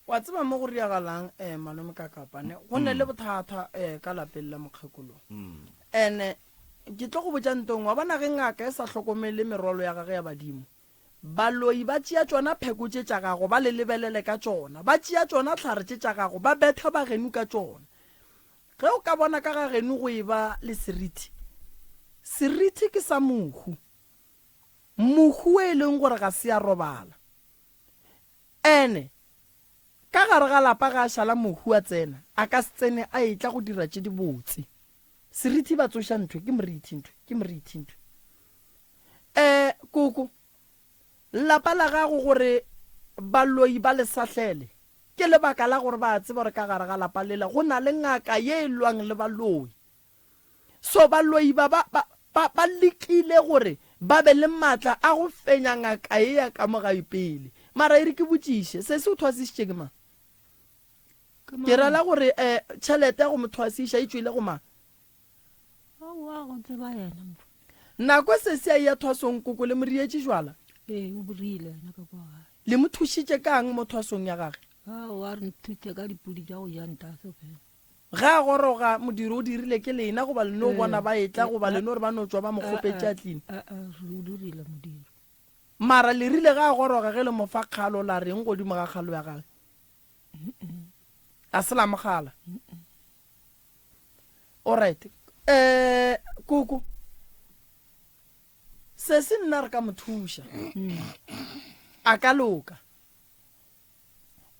Wa tseba mo go riagalang um malome ka kapane go ne le bothata um ka lapeng la mokgekolo. Ene ke tlo go botša ntong wa bona ge ngaka e sa hlokomele merwalo ya gage ya badimo. Baloi ba tšea tšona pheko tše tša gago ba le lebelele ka tšona, ba tšea tšona tlhare tše tša gago ba betha ba genu ka tšona. Ge o ka bona ka ga geno go eba le seriti, seriti ke sa mohu, mohu e leng gore ga se a robala. Ene ka gare ga lapa ga a šala mohu a tsena, a ka se tsene a etla go dira tše dibotse. Seriti ba tsoša nthwe ke morithi nthwe ke morithi nthwe. E, koko, lapa la gago gore baloi ba le sahlele ke lebaka la gore ba a tseba gore ka gare ga lapa lela go na le ngaka ye e lwang le baloi. So baloi ba ba, ba, ba, ba lekile gore ba be le maatla a go fenya ngaka ye ya ka mo gae pele. Mara e re ke botšiše, sesi o thwasišitše ke mang? Ke rela gore um tšhelete ya go mo thwasiša e tšwile go mang? Aowa, go tseba yena motho. Nako sesi a eya thwasong koko le mo rietše jwala? Ee, o bo rile yena ka kwa gae. Le mo thušitše ka'ng mo thwasong ya gage? Aowa, re nthutše ka dipudi tša go ja ntase fela. Ge a goroga, modiro o dirile ke lena goba le no bona ba etla goba le no re ba no tšwa ba mo kgopetše a tlile? Ee, re o dirile modiro. Mara le rile ge a goroga ge le mo fa kgalo la reng godimo ga kgalo ya gage? A se la mo kgala? Alright. Eh, koko. Sesi nna re ka mo thuša. A ka loka.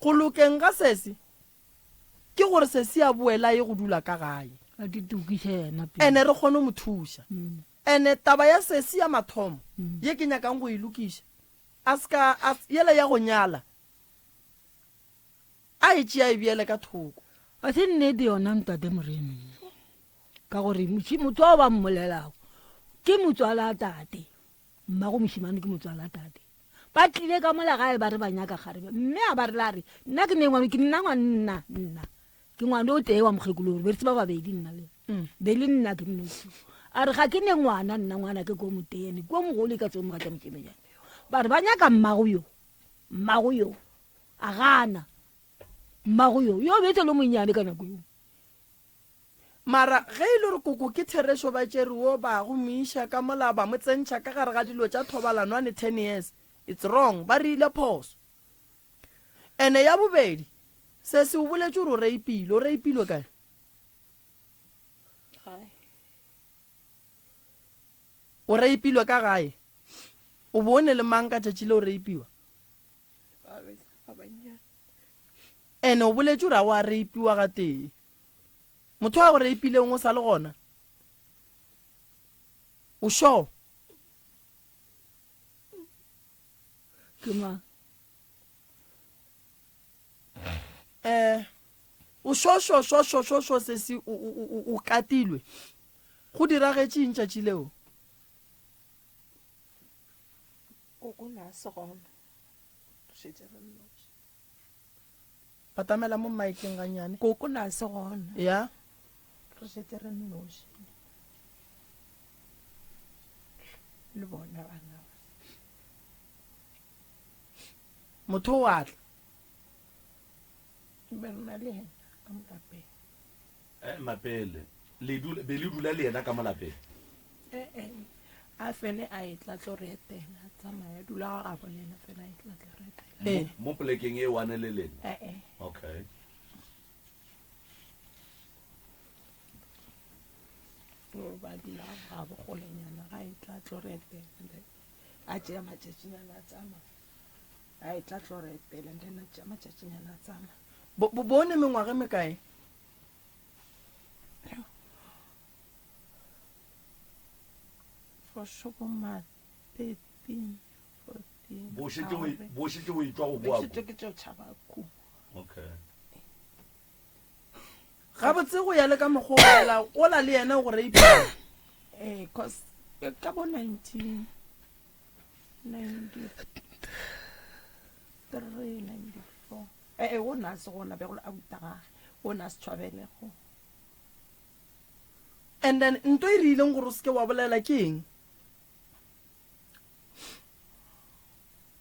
Go lokeng ga sesi ke gore sesi a boela ye go dula ka gae. A di tokiše yena pele. Ene re kgone mo thuša. Ene taba ya sesi ya mathomo ye ke nyakang go e lokiša a ska a yela ya go nyala A e tšea e beele ka thoko. Ga se nnete yona Ntate Moremi, ka gore motho ao ba mmolelago ke motswala tate, mmago mošemane ke motswala tate. Ba tlile ka mola gae ba re ba nyaka kgarebe, mme a ba re la re nna ke ne ngwana, ke nna ngwanna, nna ke ngwana o tee wa mokgekolo, gore be re se ba babedi nna le mm. be le nna ke nnoši. A re ga ke ne ngwana nna ngwana ke ko motee ene ko mogolo e ka tseo mogatša mošemejane. Ba re ba nyaka mmago yo, mmago yo. A gana. Mmago yo, yo be e sa le monnyane ka nako yeo. Mara ge e le gore koko ke therešo ba tšere wo ba go mo iša ka mola ba mo tsentšha ka gare ga dilo tša thobalano a ne ten years it's wrong ba reile phoso. Ene ya bobedi sesi o boletše gore o reipile o reipilwe kae? Gae. O reipilwe ka gae? O bo o ne le mang ka tšatši le o reipiwa? Ene o boletše gore a wa reipiwa gatee. Motho a go reipileng o sa le gona? O sure? Ke mang? Eh, o sure sure sure sure sure sure sesi o o o o katilwe. Go diragetše eng tšatši leo? Koko na se gona. Re šetše re nnoši. Batamela mo mmaekeng gannyane. Koko na se gona. Ya. Re šetše re nnoši. Le bona bana. Motho o a tla. Be re na le yena ka mo lapeng. Eh, Mapele, le dula, be le dula le yena ka mo lapeng? Eh, eh, a fele a etla tlo re etela, a tsamaya, dula ga gabo le yena fela a etla tlo re etela. Eh. Mo polekeng e one le lena? Eh, eh. Okay. Ba dula ga gabo kgolenyana, ga etla tlo re etela, a tšea matšatšinyana a tsamaya. A etla tlo re etela, and then a tšea matšatšinyana a tsamaya. Bo, bo, bone mengwaga e mekae? For sure bo ma 13, 14. Bo šetše o e- bo šetše o etšwa go boa Be šetše ke tšo tšhaba ku. Okay. Gabotse go ya le ka mokgwa o bolela, ola le yena o go reipile. Eh, cause eh, ka bo 19 93 94 eh, eh o na se gona be go le abuta gage o na se tshwabele go And then nto e rileng gore o seke wa bolela ke eng?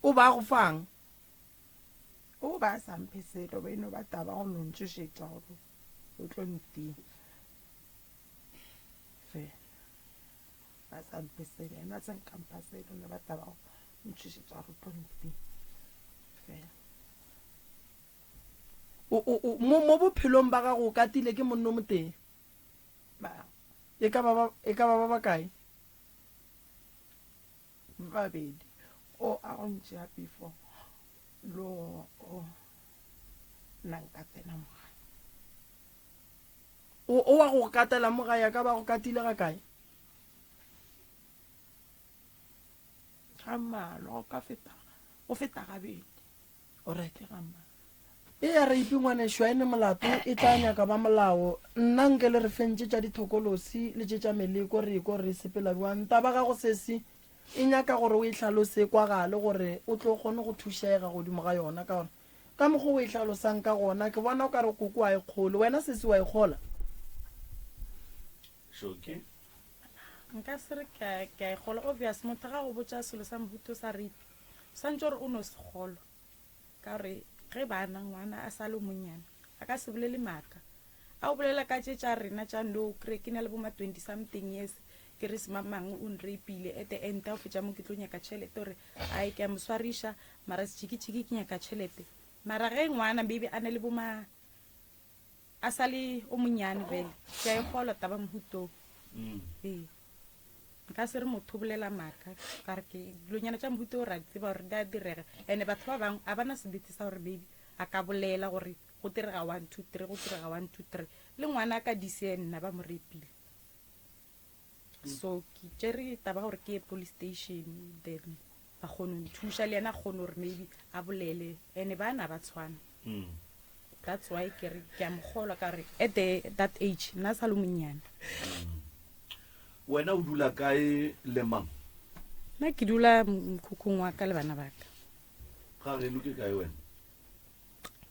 O ba go fang? O ba sa mphe selo, ba eno ba taba go no ntšhošetša gore o tlo ntima. Fela. Ba sa mphe selo, yena a sa nka mpha selo, ne ba taba go ntšhošetša gore o tlo ntima. Fela. O, o, o, mo, mo bophelong ba gago o katile ke monno motee? Ba. E ka ba ba, e ka ba ba bakae? Babedi. O a go ntšea before lo o nna nka tsena mo gae. O, o wa go katela mo gae a ka ba go katile ga kae? Ga mmalwa, go ka feta, go feta gabedi. Alright. Ke ga mmalwa. E ya reipi ngwanešu a e ne molato e tla nyaka ba molao. Nna nke le re fentše tša dithokolosi le tše tša meleko re ko re sepela bjang. Taba gago sesi e nyaka gore o e hlalose e kwagale gore o tlo kgone go thušega godimo ga yona ka gore ka mokgwa o e hlalosang ka gona ke bona o ka re koko a e kgole. Wena sesi wa e kgola? Shoki. Nka se re ke a ke a e kgolwa obvious motho ga go botša selo sa mohuta o sa rape o swantše gore o no se kgolwa. Ka gore ge bana, ngwana a sa le o monnyane, a ka se bolele maaka. A o bolela ka tše tša rena tša no kry ke na le bo ma 20 something years, ke re semang-mang o nrapile, at the end a o fetša mo ke tlo nyaka tšhelete gore ai ke a mo swariša, mara setšhikitšhiki ke nyaka tšhelete. Mara ge ngwana maybe a na le bo ma A sa le o monnyane bjale, ke a e kgolwa taba mohuta wo. Ee. Nka se re motho o bolela maaka, ka re ke dilonyana tša mohuta wo ra di tseba gore di a direga. And-e batho ba bangwe a ba na sebete sa gore maybe a ka bolela gore go direga one two three, go direga one two three. Le ngwana a ka di nna ba mo rapile. So ke tšere taba gore ke ye police station then ba kgone go nthuša le yena a kgone gore maybe a bolele and bana ba tshwana. That's why ke re ke a mo kgolwa ka gore at the, that age nna sa le monnyane. Wena o dula kae le mang? Nna ke dula mokhukhung wa ka le bana ba ka. Ga geno ke kae wena?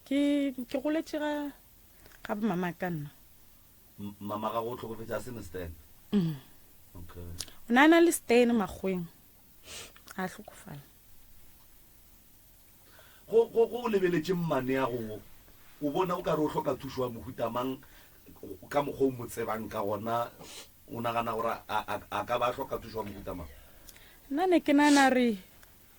Ke ke goletše ga ga mama ka nna. Mama gago o hlokofetše a se ne stand? Mm. Okay. O ne a na le stand makgweng a hlokofala. Go go go lebeletše mmaneago wo, o bona o ka re o hloka thušo wa mohuta mang ka mokgwa o mo tsebang ka gona, o nagana gore a, a, a ka ba a hloka thušo wa mohuta mang? Nna ne ke nagana re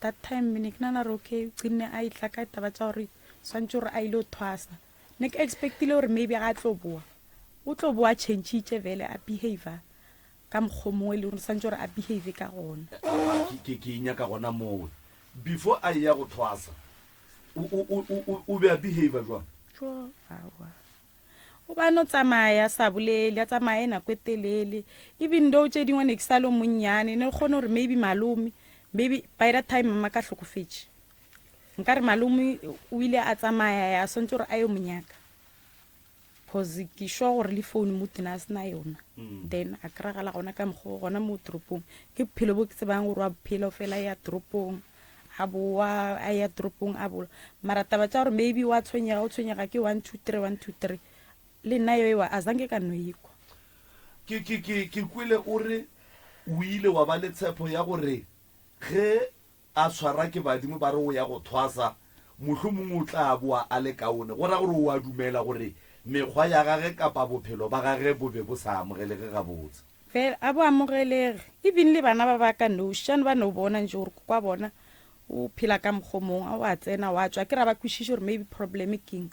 that time ne ke nagana re okay o qinne a etla ka taba tša gore swantše gore a ile go thwasa. Ne ke expectile gore maybe ga a tlo boa o tlo boa a changitše vele a behavior ka mokgwa o mongwe e le gore swantše gore a behave ka gona. Aowa, ke, ke, ke e nyaka gona mowe. Before a eya go thwasa, o, o, o, o, o, o be a behavior jwang? Tjo, aowa. O ba no tsamaya a sa bolele, a tsamaye nako e telele. Even though tše dingwe ne ke sa le o monnyane, ne kgone gore maybe malome, maybe by that time mama ka hlokofetše. Nkare malome o ile a tsamaya ya swantse gore a yo mo nyaka. Cause ke sure gore le phone mo tena a sena yona. Mm. Then a kragala gona ka mokgwa gona mo toropong. Ke bophelo bo ke tsebang gore wa bophelo fela ya toropong. A boa a ya toropong a bola. Mara taba tša gore maybe wa tshwenyega o tshwenyega ke 1 2 3 1 2 3. Le nna yo ewa a zange ka no ikwa. Ke ke ke ke kwele o re o ile wa ba le tshepo ya gore ge a tshwara ke badimo ba re o ya go thwasa, mohlomongwe o tla boa a le kaone. Go ra gore o a dumela gore mekgwa ya gage kapa bophelo ba gage bo be bo sa amogelege gabotse. Fela a bo amogelege. Even le bana ba ba ka noši, xane ba no bona nje gore kokwa bona o phela ka mokgwa o mongwe, o a tsena o a tšwa. Akere a ba kwešiše gore maybe problem keng.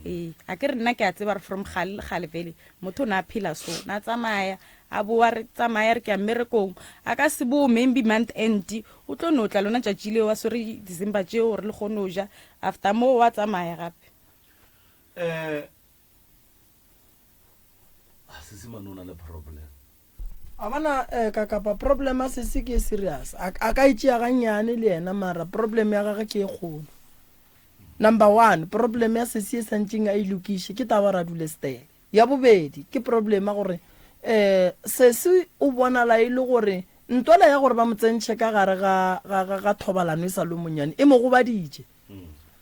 Ee, akere nna ke a tseba gore from kgale le kgale vele motho o ne a phela so, na tsamaya a boa re tsamaya re ke ya mmerekong, a ka se boe maybe month end, o tlo no tla lona tšatši leo a swere December tšeo gore le kgone go ja, after moo wa tsamaya gape. Eh, ah, sesi mane o na le problem. A bona eh, ka kapa problem ya sesi ke e serious. A, a ka e tšea gannyane le yena mara problem ya gagwe ke e kgolo. Number one, problem ya sesi e santšeng a e lokiše ke taba gore a dule stele. Ya bobedi, ke problem ya gore um sesi o bonala e le gore ntwela ya gore ba mo tsentšhe ka gare ga, ga, ga, ga thobalano e sa le monyane e mo gobaditše.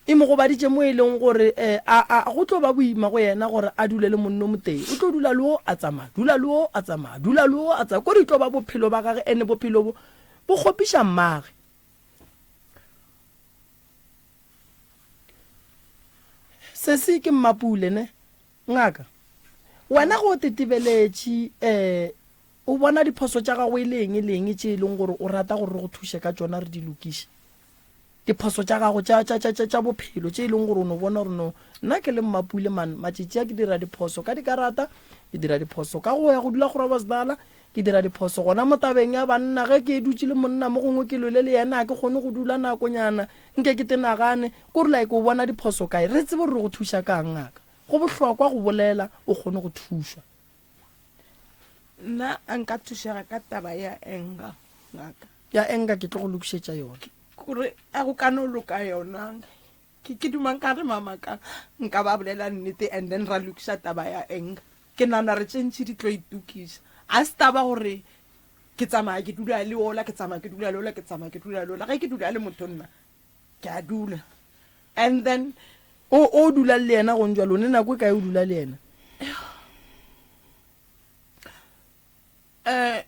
E mo gobaditše mo e leng gore um a, a, go tlo ba boima go yena gore a dule le monno motee. O tlo dula le wo a tsamaya, dula le wo a tsamaya, dula le wo a tsamaya. Kore e tlo ba bophelo ba gage, ene bophelo bo bo kgopiša mmage. Sesi ke Mmapule ne? Ngaka, wena ge o tetebeletše um o bona diphoso tša gago e le eng le eng tše e leng gore o rata gore re go thuše ka tšona re di lokiše? Diphoso tša gago tša, tša, tša, tša, tša bophelo tše e leng gore o no bona gore no, nna ke le Mmapule man, matšatši a ke dira diphoso ka dikarata, ke dira diphoso ka go ya go dula Groblersdal, Ke dira diphoso gona mo tabeng ya banna. Ge ke dutše le monna mo gongwe ke lwele le yena, ga ke kgone go dula nakonyana nke ke te nagane. Ko re like o bona diphoso kae? Re tsebe gore re go thuša kang ngaka. Go bohlokwa go bolela o kgone go thušwa. Nna nka thušega ka taba ya anger ngaka. Ya anger ke tlo go lokišetša yona. Kore a go ka no loka yona. Ke ke duma nka re mama ka nka ba bolela nnete and then ra lokiša taba ya anger. Ke nagana re tše ntši di tlo itokiša. A se taba gore ke tsamaya ke dula le ola, ke tsamaya ke dula le ola, ke tsamaya ke dula le ola. Ge ke dula le motho nna ke a dula and then O o dulang le yena gong jwale o ne nako e kae o dula le yena? Eh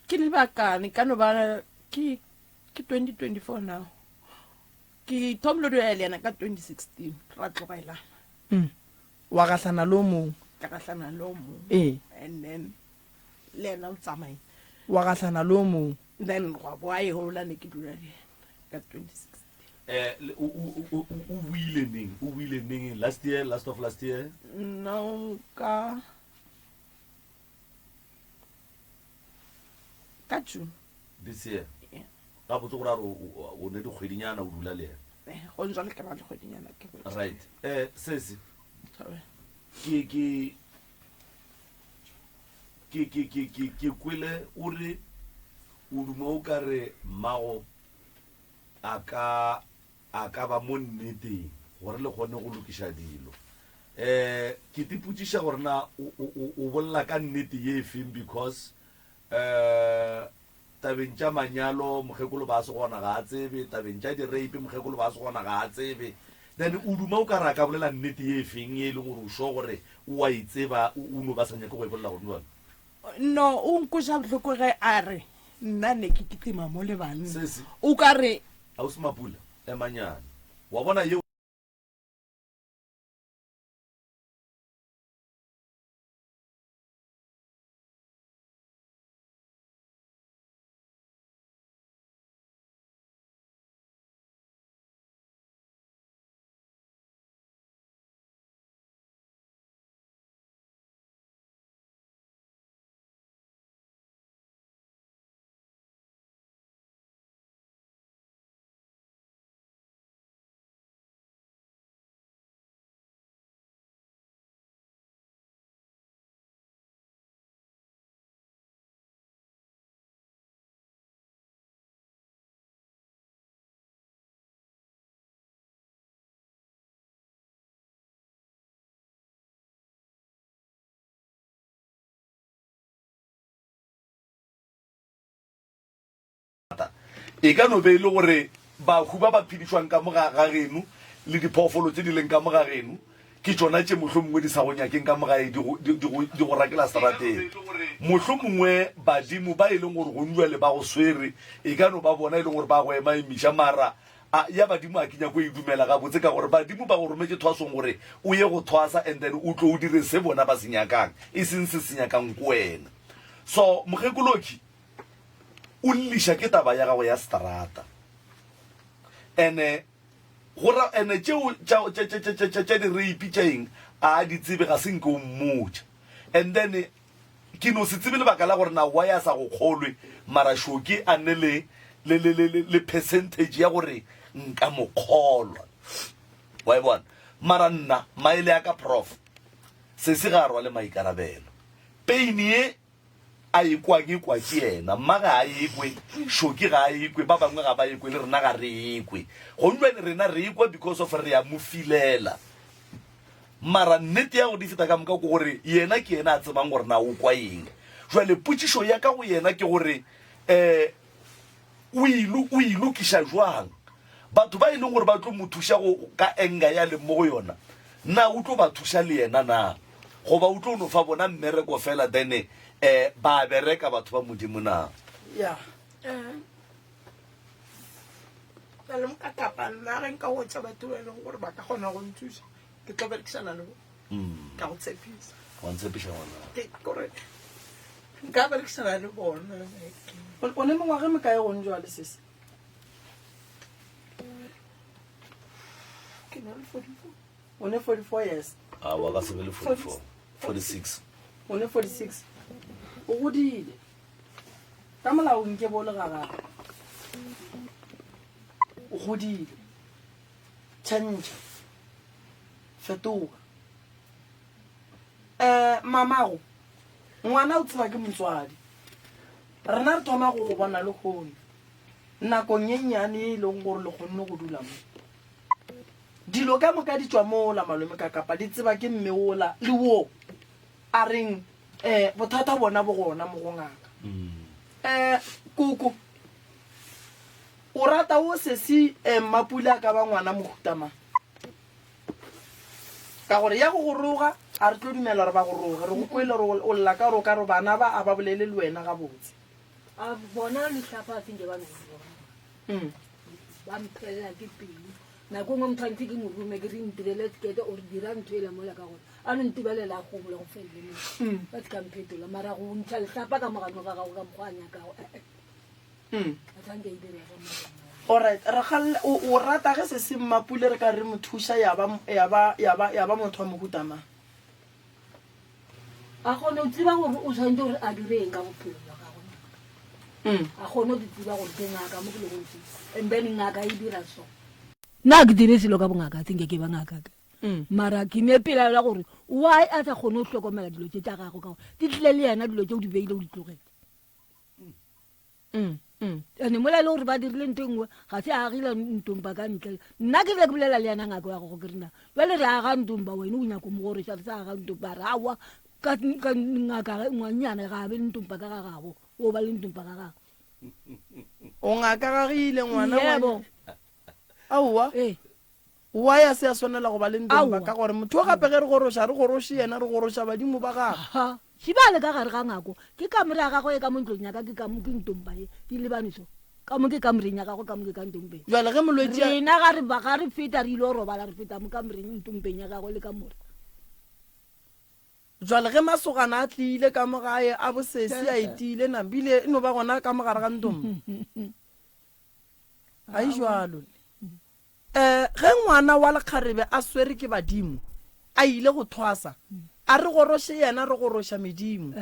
ke lebakane ka no ba ke ke 2024 now. Ke thomile go dula le yena ka 2016 ra tlogelana. Mm. Wa gahlana le o mongwe. Ka gahlana le o mongwe. Ee. And then le yena o tsamaile. Wa gahlana le o mongwe. Then gwa boa eola ne ke dula le yena ka 2016. Eh, o o o o buile neng? O buile neng? Last year, last of last year? No, ka ka June. This year? Yeah. Gabotse go ra gore o ne dikgwedinyana o dula le yena. Eh, go njalo ke na le kgwedinyana ke go. Right. Eh, sesi. Ke ke ke ke ke ke ke kwele o re o duma o ka re mmago a ka a ka ba mo nneteng gore le kgone go lokiša dilo. Eh, ke tipotšiša gore na o o o bolela ka nnete ye efeng because eh Tabeng tša manyalo, mokgekolo ba se gona ga a tsebe. Tabeng tša di-rape, mokgekolo ba se gona ga a tsebe. Then o duma o ka re a ka bolela nnete ye efeng ye e leng gore o sure gore o a e tseba, o no ba sa nyake go e bolela gone bjale? No, o nkweša bohloko ge a re nna ne ke kitima mo le banna. Sesi. O ka re. Ausi Mapula, emanyana. Wa bona yeo. E ka no be e le gore bahu ba ba phedišwang ka mo ga ga geno le diphoofolo tše di leng ka mo ga geno ke tšona tše mohlomongwe di sa go nyakeng ka mo gae di go, di, di go, di go rakela serateng. Mohlomongwe badimo ba e leng gore gong bjale ba go swere e ka no ba bona e leng gore ba go emaemiša. Mara a, ya badimo a ke nyako e dumela gabotse ka gore badimo ba go rometše thwasong gore o ye go thwasa and then o tlo o dire se bona ba se nyakang e seng se se nyakang ko wena. So mokgekoloki o lliša ke taba ya gago ya seterata ene Go ra ene tšeo tša, tša, tša, tša, tša, tša, tša di-rape tša eng, a a di tsebe, ga se nke o mmotša. And then, ke no se tsebe lebaka la gore na why a sa go kgolwe, mara Shoki a ne le, le, le, le, le, le percentage ya gore nka mo kgolwa. Wa e bona? Mara nna, maele a ka Prof, sesi ga a rwale maikarabelo. Pain ye a e kwang e kwa ke yena. Mma ga a e kwe, Shoki ga a e kwe, ba bangwe ga ba e kwe, le rena ga re e kwe. Gong jwale rena re e kwa because of re a mo filela. Mara nnete ya go di feta ka moka ke gore yena ke yena a tsebang gore na o kwa eng. Jwale potšišo ya ka go yena ke gore um o e o e lokiša jwang? Batho ba e leng gore ba tlo mo thuša go ka anger ya leng mo go yona, na o tlo ba thuša le yena na? Goba o tlo no fa bona mmereko fela then eh ba bereka batho ba Modimo na? Ya. Eh, Malome ka kapa nna ge nka hwetša batho ba e leng gore ba ka kgona go nthuša. Ke tlo berekišana le bona. Mm. Ka go tshepisa. Wa ntshepiša ngwana. Ke kore nka berekišana le bona. O ne mengwaga e mekae gone jwale sese? Ke na le 44. O ne 44 years. A wa ka se be le 44. 46. O ne 46. O godile. Ka molao nke bo le ga gago. O godile. Tšhentšha. Fetoga. Eh, mamago, ngwana o tseba ke motswadi. Rena re thoma go go bona lehono, nakong ye nnyane ye e leng gore le kgonne go dula mo. Dilo ka moka di tšwa mola, malome ka kapa di tseba ke mme wola le wo a reng eh, bothata bona bo gona mo go ngaka. Eh, koko, o rata wo sesi eh, Mmapule a ka ba ngwana mohuta mang? Ka gore ya go go roga, a re tlo dumela gore ba go roge. Re go kwele gore o lla ka gore o ka re bana ba a ba bolele le wena gabotse. A bona lehlapa a senke ba no bona. Mm. Ba mphelela ke pelo. Nako nngwe motho a ntse ke mo rome ke re ntirele sekete or dira ntho ela mola ka gore a no ntebelela a gomola go felele mo. Mm. Ba se ka mphetola mara go ntsha lehlapa ka mogano ga gago ka mokgwa a nyakago. Eh, eh. Mm. A tshwanetse a e direge mo. Alright, re galle o, o rata ge sesi Mmapule re ka re mo thuša ya ba, ya ba, ya ba, ya ba motho wa mohuta mang? A kgone go tseba gore o tshwanetse gore a dire eng ka bophelo bja gagwe. Mm. A kgone go tseba gore ke ngaka mo ke lego ntse. And then ngaka e dira so. Nna ga ke dire selo ka bongaka, a tsenke ke ba ngaka ke. Mm. Mara ke ne pelaelo ya gore why a sa kgone go hlokomela dilo tše tša gagwe ka gore di tlile le yena dilo tše o di beile o di tlogetše. Mm, mm. Ene mola e le gore ba dirile ntho e nngwe ga se agile ntompa ka ntle nna ke rile ke bolela le yena ngaka wa gago ke rena jale re aga ntompa wena o nyako mo goroša re sa aga ntompa re awa ka ka ngaka ngwanyana ga a be le ntompa ka ga gabo o ba le ntompa ka gagwe O ngaka gagile ngwana wa Yebo. Aowa. Ee. Why a se a swanela go ba le ntomba Aowa. ka gore motho o gape ge re goroša re goroše yena re goroša badimo ba gagwe. Ha, šibale ka gare ga ngako ke kamore ya gagwe e ka mo ntlong ya ka ke ka mo ke ntomba ye di lebane so ka mo ke kamoreng ya gagwe ka mo ke ka ntompeng. Jwale ge molwetši a. Rena ga re ba ga re feta re ile go robala re feta mo kamoreng ntompeng ya gagwe le kamore. Jwale ge masogana a tlile ka mo gae a bosesi a etile nambile e no ba gona ka mo gare ga ntomba. Ga e jwalo. Eh, ge ngwana wa lekgarebe a swere ke badimo, a ile go thwasa, a re goroše yena re goroša medimo.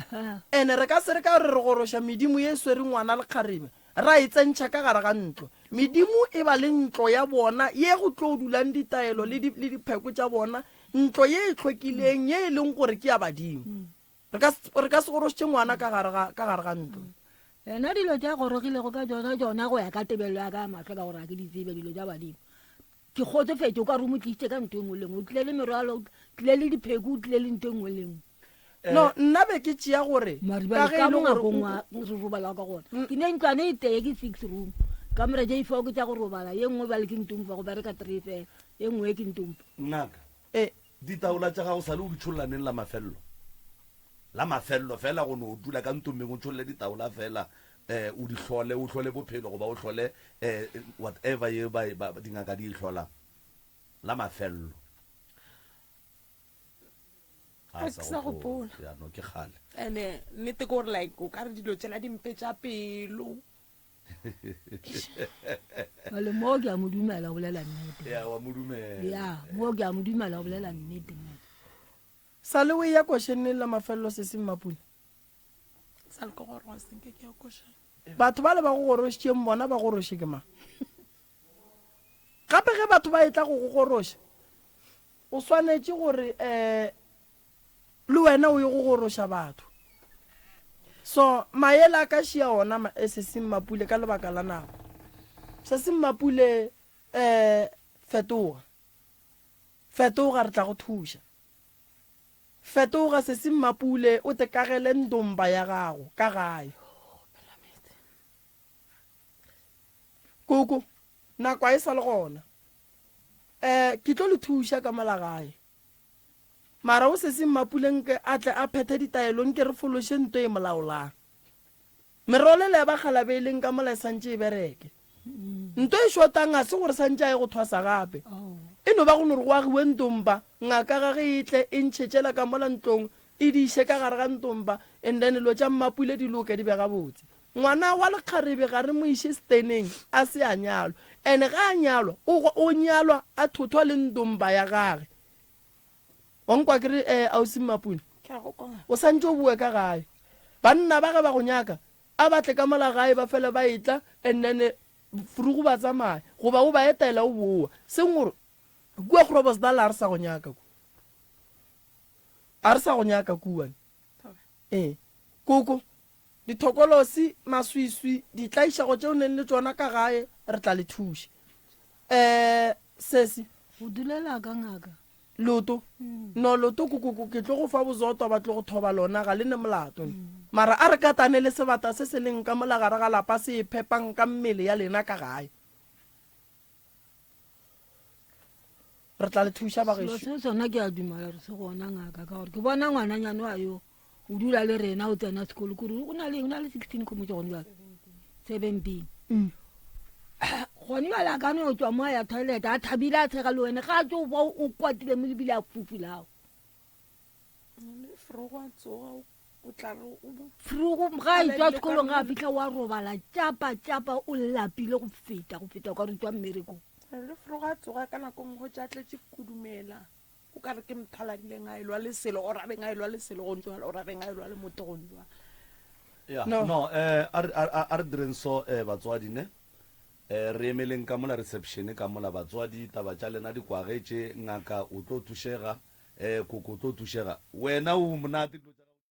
Ene re ka se re ka re re goroša medimo ye e swere ngwana lekgarebe, ra e tsentšha ka gare ga ntlo. Medimo e ba le ntlo ya bona ye go tlo dulang ditaelo le, di, le dipheko tša bona, ntlo ye e hlwekileng ye e leng gore ke ya badimo. Re ka, re ka se gorošitše ngwana ka gare ga, ka gare ga ntlo. Yena dilo tše a gorogilego ka tšona, tšona go ya ka tebelelo ya ka ya mahlo, ka gore ga ke di tsebe dilo tša badimo. Ke kgotsofetše, o ka re o mo tlišitše ka ntho e nngwe le nngwe. O tlile le merwalo, o tlile le dipheko, o tlile le ntho e nngwe le nngwe. No, nna be ke tšea gore Mare ka bjale ge ka e le mo gore ngakong o, wa re robalago ka gona, ke ne ntlwana e tee ke six room. Kamora tše ifao ke tša go robala, ye nngwe bjale ke ntompa go bereka three fela, ye nngwe ke ntompa. Ngaka, e, Ditaola tša gago sale o di tšholla neng la mafello? La mafello fela go no dula ka ntombeng o tšholle ditaola fela um o di hlole, o hlole bophelo goba o hlole um whatever ye ba, ba, dingaka di e hlolang. La mafello. Ga Ga a ke sa gopola. Ya no ke kgale. Ene nnete ke gore like o ka re dilo tšela di mpetša pelo. Jale mo ke a mo dumela o bolela nnete. Ya wa mo dumela. Ya mo ke a mo dumela o bolela nnete mo. Sa le o eya košeng neng la mafelelo sesi Mmapula? Sa le ke goroga senke ke ya košeng. Batho bale ba go gorošitšeng bona ba goroše ke mang? Gape ge batho ba etla go go goroša, o swanetše gore um Le wena o ye go goroša batho. So, maele a ka šia ona ma, eh, Sesi Mmapule ka lebaka la nako. Sesi Mmapule, eh, fetoga. Fetoga, re tla go thuša. Fetoga, Sesi Mmapule, o te kagele ndomba ya gago ka gae. Koko, nako a e sa le gona. Eh, ke tlo le thuša ka mola gae. Mara o sesi Mmapule nke a tle a phethe ditaelo nke re fološe nto e molaolang. Merwalela ya bakgalabe e leng ka mola e santše e bereke. Nto e šotang ga se gore santše a ye go thwasa gape. E no ba go no re go agiwe ntompa, ngaka ga ge e tle e ntšhe tšela ka mola ntlong e di iše ka gare ga ntompa and then dilo tša Mmapule di loke di be gabotse. Ngwana wa lekgarebe ga re mo iše steneng a se a nyalwa and ge a nyalwa o o nyalwa a thothwa le ntompa ya gage. Wa nkwa ke re eh ausi Mmapule? Ke a go kwa. O santše o boe ka gae. Banna ba ge ba go nyaka a ba tle ka mola gae ba fele ba etla and then Frugu ba tsamaya goba o ba etela o boa. Seng gore kua Groblersdal a re sa go nyaka kua. A re sa go nyaka kua. Ee. Koko, dithokolosi, maswiswi, ditlaišego tše o neng le tšona ka gae re tla le thuša. Eh, sesi. O dulela ka ngaka. Leoto? No, leoto ko, ko, ko, ke tlo go fa bozotwa, ba tlo go thoba lona, ga le ne molato. Mara a re katane le sebata se se leng ka mola gare ga lapa se e phepang ka mmele ya lena ka gae. Re tla le thuša Selo bagešo. se sona ke a dumela gore se gona ngaka ka gore ke bona ngwananyane wa yo o dula le rena o tsena sekolo kore o na le o na le 16 kgomo tša gone jale 17 mm. gone jale a ka no tswa mo a ya toilet a thabile a tshega le wene ga a tso ba o kwatile mo lebile a fufulago frugo ga a tswa sekolong ga a fitlha wa robala tšapa tšapa o lapile go feta go feta ka re tswa mmerekong le frogo a tsoga ka nako nngwe go tša tletse kudumela O ka re ke mothaladileng a elwa le selo, or a beng a elwa le selo go ntšwala, or a beng a elwa le motho go ntšwala. Ya, No. no, eh, a re, a, a re direng so, eh, batswadi, ne? Eh, re emeleng ka mola reception ka mola, batswadi, taba tša lena di kwagetše, ngaka o tlo thušega, eh, koko o tlo thušega. Wena o monate, dilo tša gago.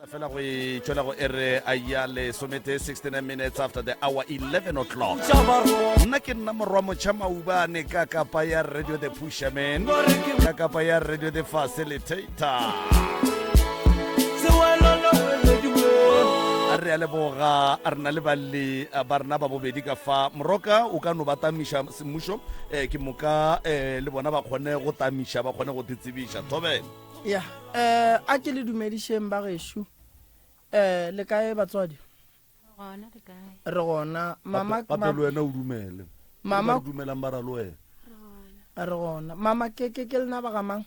Fela go e tšwela go ere a ya lesomete 69 minutes after the hour 11 o'clock. Nna ke nna morwa motšha maubane ka kapa ya radio the pusherman ka kapa ya radio the facilitator. A re a leboga a re na le balli ba rena ba bobedi ka fa moroka o ka no ba tamiša semmušo eh, ke moka eh, le bona ba kgone go tamiša ba kgone go titsebiša thobela Ya, eh, a ke le dumedišeng ba gešo. Eh, le kae batswadi? Gona re kae? Re gona. Mama, gape le wena o dumele Mama- Ba re dumelang ba ra le wena re gona. Mama, ke ke ke lena ba ga mang?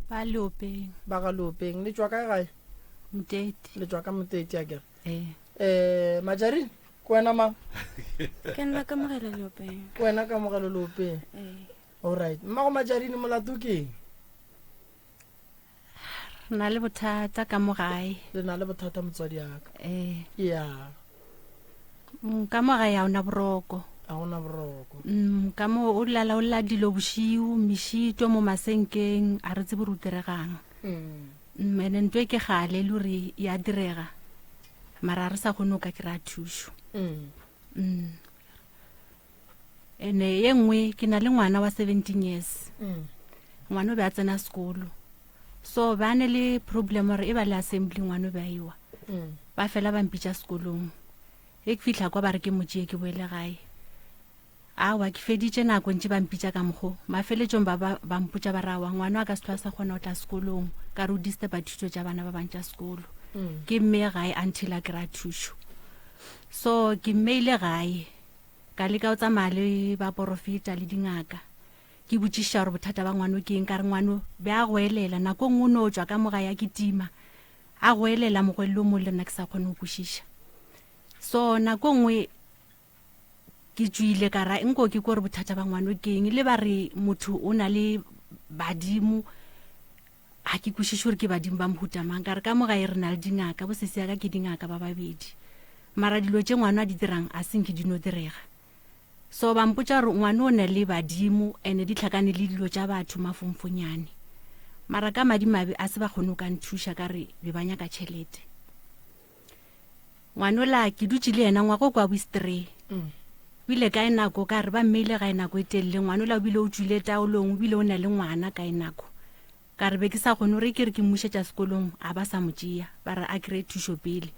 Ba Leopeng. Ba ga Leopeng. Le tšwa kae gae? Moteti. Le tšwa ka Moteti a kere. Ee. Eh, Majarine, ke wena mang? Ke nna Kamogelo Leopeng. Ke wena Kamogelo Leopeng. Ee. All right. Mmago Majarine molato ke eng? Re na le bothata ka mo gae. Le na le bothata motswadi aka. Ee. Ya. Mm, ka mo gae ga ona boroko. Ga ona boroko. Mm, ka mo o lala o lla dilo bošiu, mešito mo masenkeng, a re tsebe gore o diregang. Mm. Mm, ene ntho e ke gale le gore ya direga. Mara re sa kgone go ka kry-a thušo. Mm. Mm. Ene ye nngwe ke na le ngwana wa 17 years. Mm. Ngwana o be a tsena sekolo. So ba ne le problem gore e ba le assembly ngwana o be a iwa. Mm. Ba fela ba mpitša sekolong. Ge ke fihla kwa ba re ke mo tšee ke boele gae. Aowa ke feditše nako ntše ba mpitša ka mokgo. Mafeletšong ba ba ba mpotša ba re aowa ngwana a ka se hlwe a sa kgona go tla sekolong ka re o disturba dithuto tša bana ba bang tša sekolo. Mm. Ke mmeye gae until a kry-a thušo. So ke mmeile gae ka leka go tsamaya le baporofeta le dingaka ke botšiša gore bothata ba ngwano ke eng ka re ngwano be a goelela nako nngwe o no tšwa ka moga ya kitima a goelela mogwelelo mong le nna ke sa kgone go kwešiša so nako nngwe ke tšwile ka ra nko ke kore bothata ba ngwano ke eng le ba re motho o na le badimo ga ke kwešiše gore ke badimo ba mohuta mang ka re ka moga e re na le dingaka bo sesi ya ka ke dingaka ba babedi mara dilo tše ngwano a di dirang a senke di no direga so ba mpotša gore ngwano o ne le badimo ene di tlhakane le dilo tša batho mafomfonyane mara ka madimabe a se ba kgone go ka nthuša ka re be ba nyaka tšhelete ngwanola ke dutše le yena ngwago kwa boistree mm. o ile kae nako ka re ba mmeile gae nako e telele ngwanola o bile o tswile taolong o bile o na le ngwana kae nako ka re be ke sa kgone gore ke re ke mmušetša sekolong a ba sa mo tšea ba re a kry-e thušo pele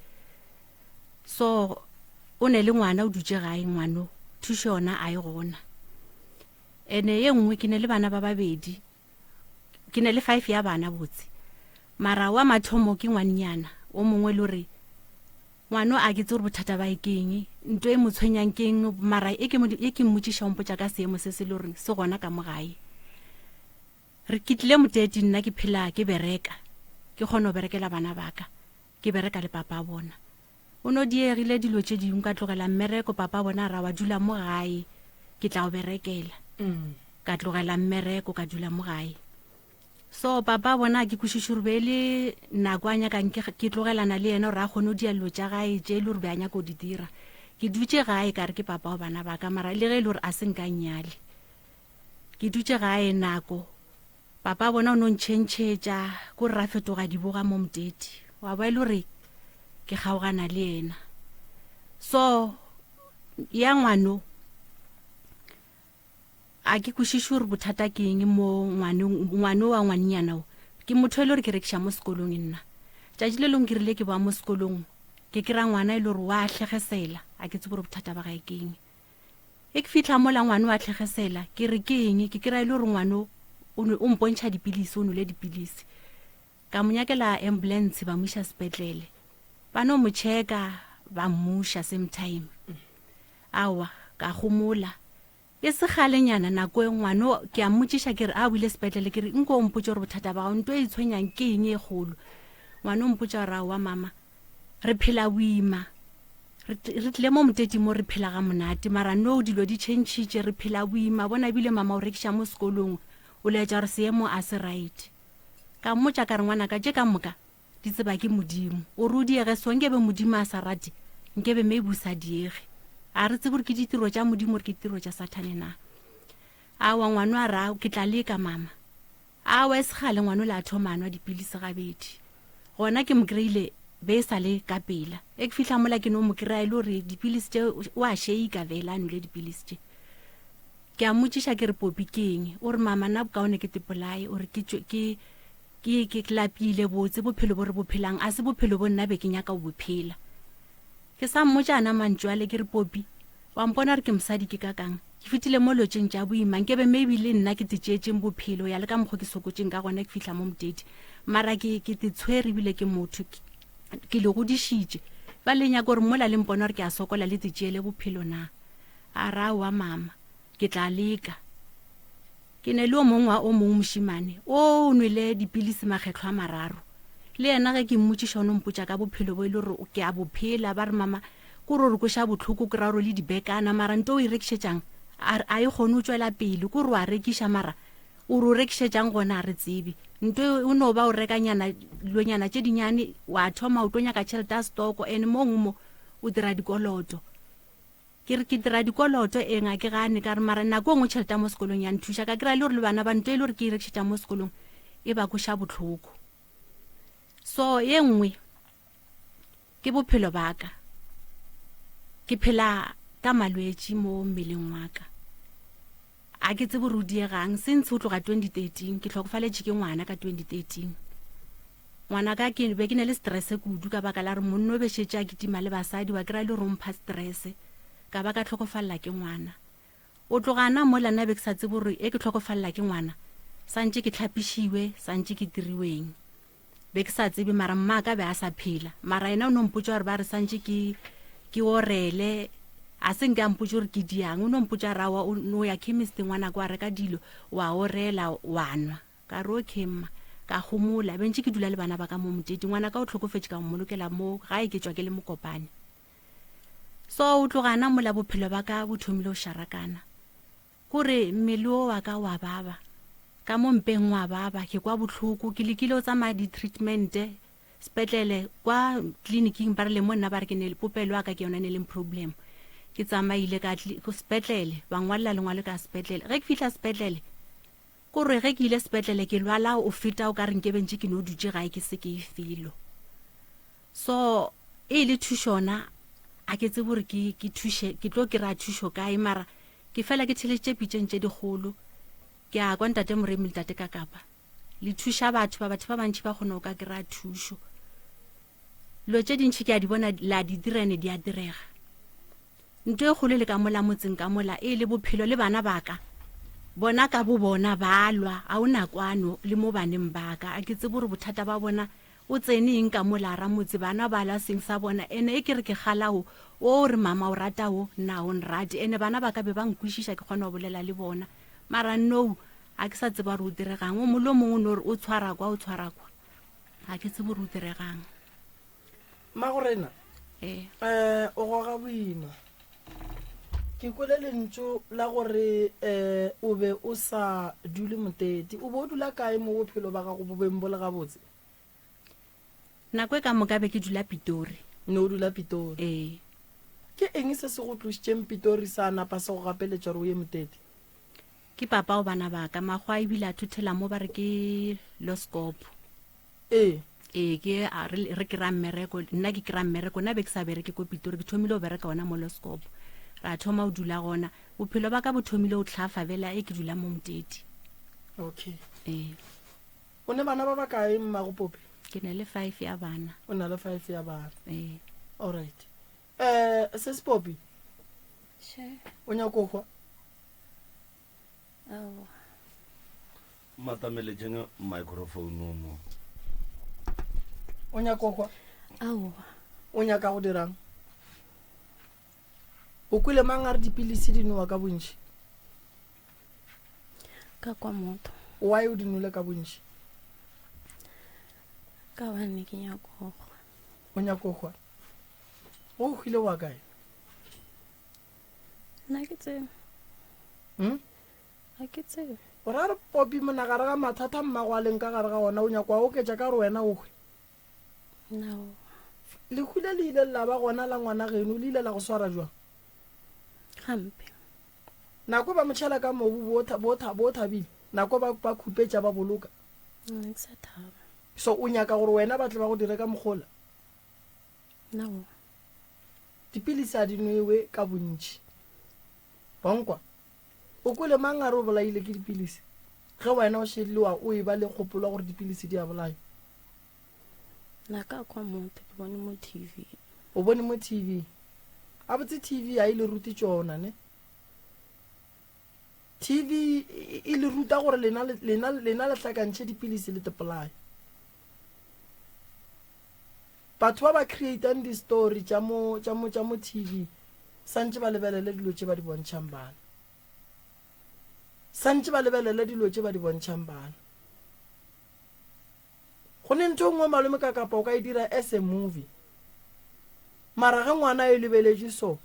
so o ne le ngwana o dutše gae ngwano thušo yona a e gona ene ye nngwe ke ne le bana ba babedi ke ne le five ya bana botse mara wa mathomo ke ngwannyana o mongwe le gore ngwano a ke tse gore bothata ba e keng nto e mo tshwenyang keng mara e ke e ke mmotšiša o mpotša ka seemo se se le goreng se gona ka mo gae re ke tlile moteti nna ke phela ke bereka ke kgone go berekela bana baka ke bereka le papa bona o no diegile dilo tše dingwe ka tlogela mmereko papa bona ra wa dula mo gae ke tla o berekela mm. ka tlogela mmereko ka dula mo gae so papa bona ke kwešiše gore be e le nako a nyakang ke tlogelana le yena gore a kgone go dia dilo tša gae tše e le gore be a nyaka go di dira ke dutše gae ka re ke papa wa bana ba ka mara le ge e le gore a se nka nnyale ke dutše gae nako Papa bona o no ntšhentšhetša ko re ra fetoga diboga mo moteti wa ba e le gore ke kgaogana le yena so ya ngwano a ke kwešiše gore bothata ke eng mo ngwano wa ngwanenyana o ke motho e le gore ke rekiša mo sekolong nna tšatši le lengwe ke rile ke boa mo sekolong ke kry-a ngwana e le gore wa hlegesela a ke tsebe gore bothata ba gae ke eng E ke fihla mola ngwano a tlhegesela, ke re ke eng, ke kry-a e le gore ngwano o o mpontšha dipilisi, o nole dipilisi. Ka mo nyakela ambulance ba mo iša sepetlele. Ba no mo checka ba mmuša same time. Aowa, ka gomola. E se kgalenyana nako e ngwano ke a mmotšiša ke re a o ile sepetlele ke re nko o mpotše gore bothata ba gago nto e tshwenyang ke eng e kgolo. Ngwano o mpotša gore aowa mama re phela boima re tlile mo moteti mo re phela ga monate mara no dilo di tšhentšhitše re phela boima bona ebile mama o rekiša mo sekolong o laetša gore seemo a se right ka mmotša ka re ngwanaka tše ka moka di tseba ke modimo o re o diege so nkebe modimo a sa rate nkebe maybe o sa diege a re tsebe gore ke ditiro tša modimo gore ke ditiro tša sathane na awa ngwano a ra ke tla leka mama Aowa e se kgale ngwana o le a thoma a nwa dipilisi gabedi. Gona ke mo kry-ile be e sa le ka pela. E ke fihla mola ke no mo kry-a e le gore dipilisi tše o a sheika vele a nwele dipilisi tše. Ke a mmotšiša ke re Popi ke eng? O re mama nna bokaone ke tepolaye o re ke ke ke ke lapile botse bophelo bo re bo phelang a se bophelo bo nna be ke nyaka go bo phela. Ke sa mmotša ana mantšu ale ke re Popi Wa mpona gore ke mosadi ke kakang? Ke fetile mo lotšeng tša boima, nkebe maybe le nna ke tetšeetšeng bophelo ya le ka mokgo ke sokotšeng ka gona ke fihla mo Motedi. Mara ke ke te tshwere ebile ke motho, ke, ke le godišitše. Ba le nyaka gore mola le mpona gore ke a sokola le tetšeele bophelo na? A re aowa mama, ke tla leka. Ke ne le o mongwe wa o mongwe mošemane, o o nwele dipilisi makgetlho a mararo. Le yena ge ke mmotšiša o no mpotša ka bophelo bo e le gore ke a bo phela, ba re mama ko re o re kweša bohloko ke ra gore le dibekana mara nto o e rekišetšang a a e kgone go tšwela pele ko re wa rekiša mara O re o rekišetšang gona a re tsebe. Nto e o no ba o rekanyana dilonyana tše dinyane wa thoma o tlo nyaka tšhelete ya stoko and mo nngwe mo o dira dikoloto. Ke re ke dira dikoloto eng a ke gane ka re mara nako e nngwe tšhelete ya mo sekolong ya nthuša ka kry-a le gore le bana ba nto e le gore ke e rekišetša mo sekolong e ba kweša bohloko. So ye nngwe ke bophelo ba ka. Ke phela ka malwetši mo mmeleng wa ka. A ke tsebe gore o diegang since go tloga 2013 ke hlokofaletše ke ngwana ka 2013. Ngwana ka ke be ke ne le stress kudu ka baka la gore monna o be šetše a kitima le basadi wa kry-a le gore o mpha stress ka ba ka hlokofalela ke ngwana. O tloga na mola nna be ke sa tsebe gore e ke hlokofalela ke ngwana santše ke tlhapišiwe santše ke diriweng. Be ke sa tsebe mara mma ka be a sa phela. Mara yena o no mpotša gore ba re santše ke ke orele a se nke a mpotše gore ke diang. O no mpotša ra wa o no ya chemist ngwana kwa reka dilo wa orela wa nwa. Ka re okay mma. Ka homola be ntše ke dula le bana ba ka mo Moteti. Ngwana ka o hlokofetše ka mmolokela mo gae ke tšwa ke le Mokopane. So o tloga na mola bophelo ba ka bo thomile go šarakana. Kore mmele wo wa ka wa baba, ka mo mpeng wa baba, ke kwa bohloko, ke lekile go tsamaya di-treatment-e sepetlele, kwa tleliniking ba rile mo nna ba re ke ne popelo ya ka ke yona ne leng problem. Ke tsamaile ka sepetlele, ba ngwalela lengwalo ka sepetlele. Ge ke fihla sepetlele, kore ge ke ile sepetlele ke lwala o feta o ka re nke be ntše ke no dutše gae ke se ke e felo. So e le thušona a ke tsebe gore ke ke thuše ke tlo kry-a thušo kae mara ke fela ke theletše pitšeng tše dikgolo ke a kwa ntate Moremi le tate Kakapa le thuša batho ba batho ba bantši ba kgona go ka kry-a thušo dilo tše dintši ke a di bona la di direne di a direga Nto e kgolo le ka mola motseng ka mola e le bophelo le bana ba ka. Bona ka bo bona ba lwa, a o na kwano le mo baneng ba ka. A ke tsebe gore bothata ba bona o tsene eng ka mola ra motse bana ba lwa seng sa bona ene e ke re ke kgala wo, wo o re mama o rata wo, nna a o nrate. Ene bana ba ka be ba nkwešiša ke kgona go bolela le bona. Mara nou a ke sa tseba gore o diregang. O mongwe le o mongwe o no re o tshwara kwa o tshwara kwa. Ga ke tsebe gore o diregang. Mmagorena, Ee. eh, o goga boima. Ke kwele lentšu la gore eh, o be o sa dule Motete. O be o dula kae mo bophelo ba gago bo beng bo le gabotse? Nako e ka moka be ke dula Pitori. Ne o dula Pitori? Ee. Ke eng se se go tlošitšeng Pitori sa napa se go gapeletša gore o ye Motete? Ke papa o bana ba ka, makgowa ebile a thothela mo ba re ke Loskop. Ee. Ee, ke a re, re kry-a mmereko, nna ke kry-a mmereko, nna be ke sa bereke ko Pitori, ke thomile go bereka gona mo Loskop. Ra thoma go dula gona. Bophelo ba ka bo thomile go hlafa bjale e ke dula mo Moteti. Okay. Ee. O ne bana ba bakae mmago Popi? Ke na le 5 ya bana. O na le 5 ya bana. Ee. All right. Eh, sis Popi. Sure. O nyako hwa? Aowa. Matameletšeng microphone mo. O nyako hwa? Aowa. O nyaka go dirang? O kwele mang a re dipilisi di nowa ka bontši? Ka kwa motho. Why o di nole ka bontši? Ka gobane ke nyako hwa. O nyako hwa? O hwile wa kae? Nna ke tsebe. Hmm? Ga ke tsebe. O ra re Popi mona gare ga mathata mmago a leng ka gare ga ona o nyako a oketša ka gore wena o hwe? No. Lehu le le ile la ba gona la ngwana geno le ile la go swara jwang? Gampe. Nako ba mo tšhela ka mobu bo tha, bo tha, bo thabile. Nako ba, ba khupetša ba boloka. Nna ke sa thaba. So o nyaka gore wena ba tle ba go dire ka mokgola? No. Dipilisi a di nwewe ka bontši. Wa nkwa? O kwele mang a re o bolaile ke dipilisi? Ge wena o šedile wa o eba le kgopolo ya gore dipilisi di a bolaya. Nna ka kwa motho ke bone mo TV. O bone mo TV. Gabotse TV ga e le rute tšona ne? TV e le ruta gore lena lena lena le hlakantšhe dipilisi le tepolaya. Batho ba ba creatang di story tša mo tša mo tša mo TV santše ba lebelele dilo tše ba di bontšhang bana. Santše ba lebelele dilo tše ba di bontšhang bana. Go ne ntho e nngwe malome ka kapa o ka e dira as a movie. Mara ge ngwana a e lebeletše so,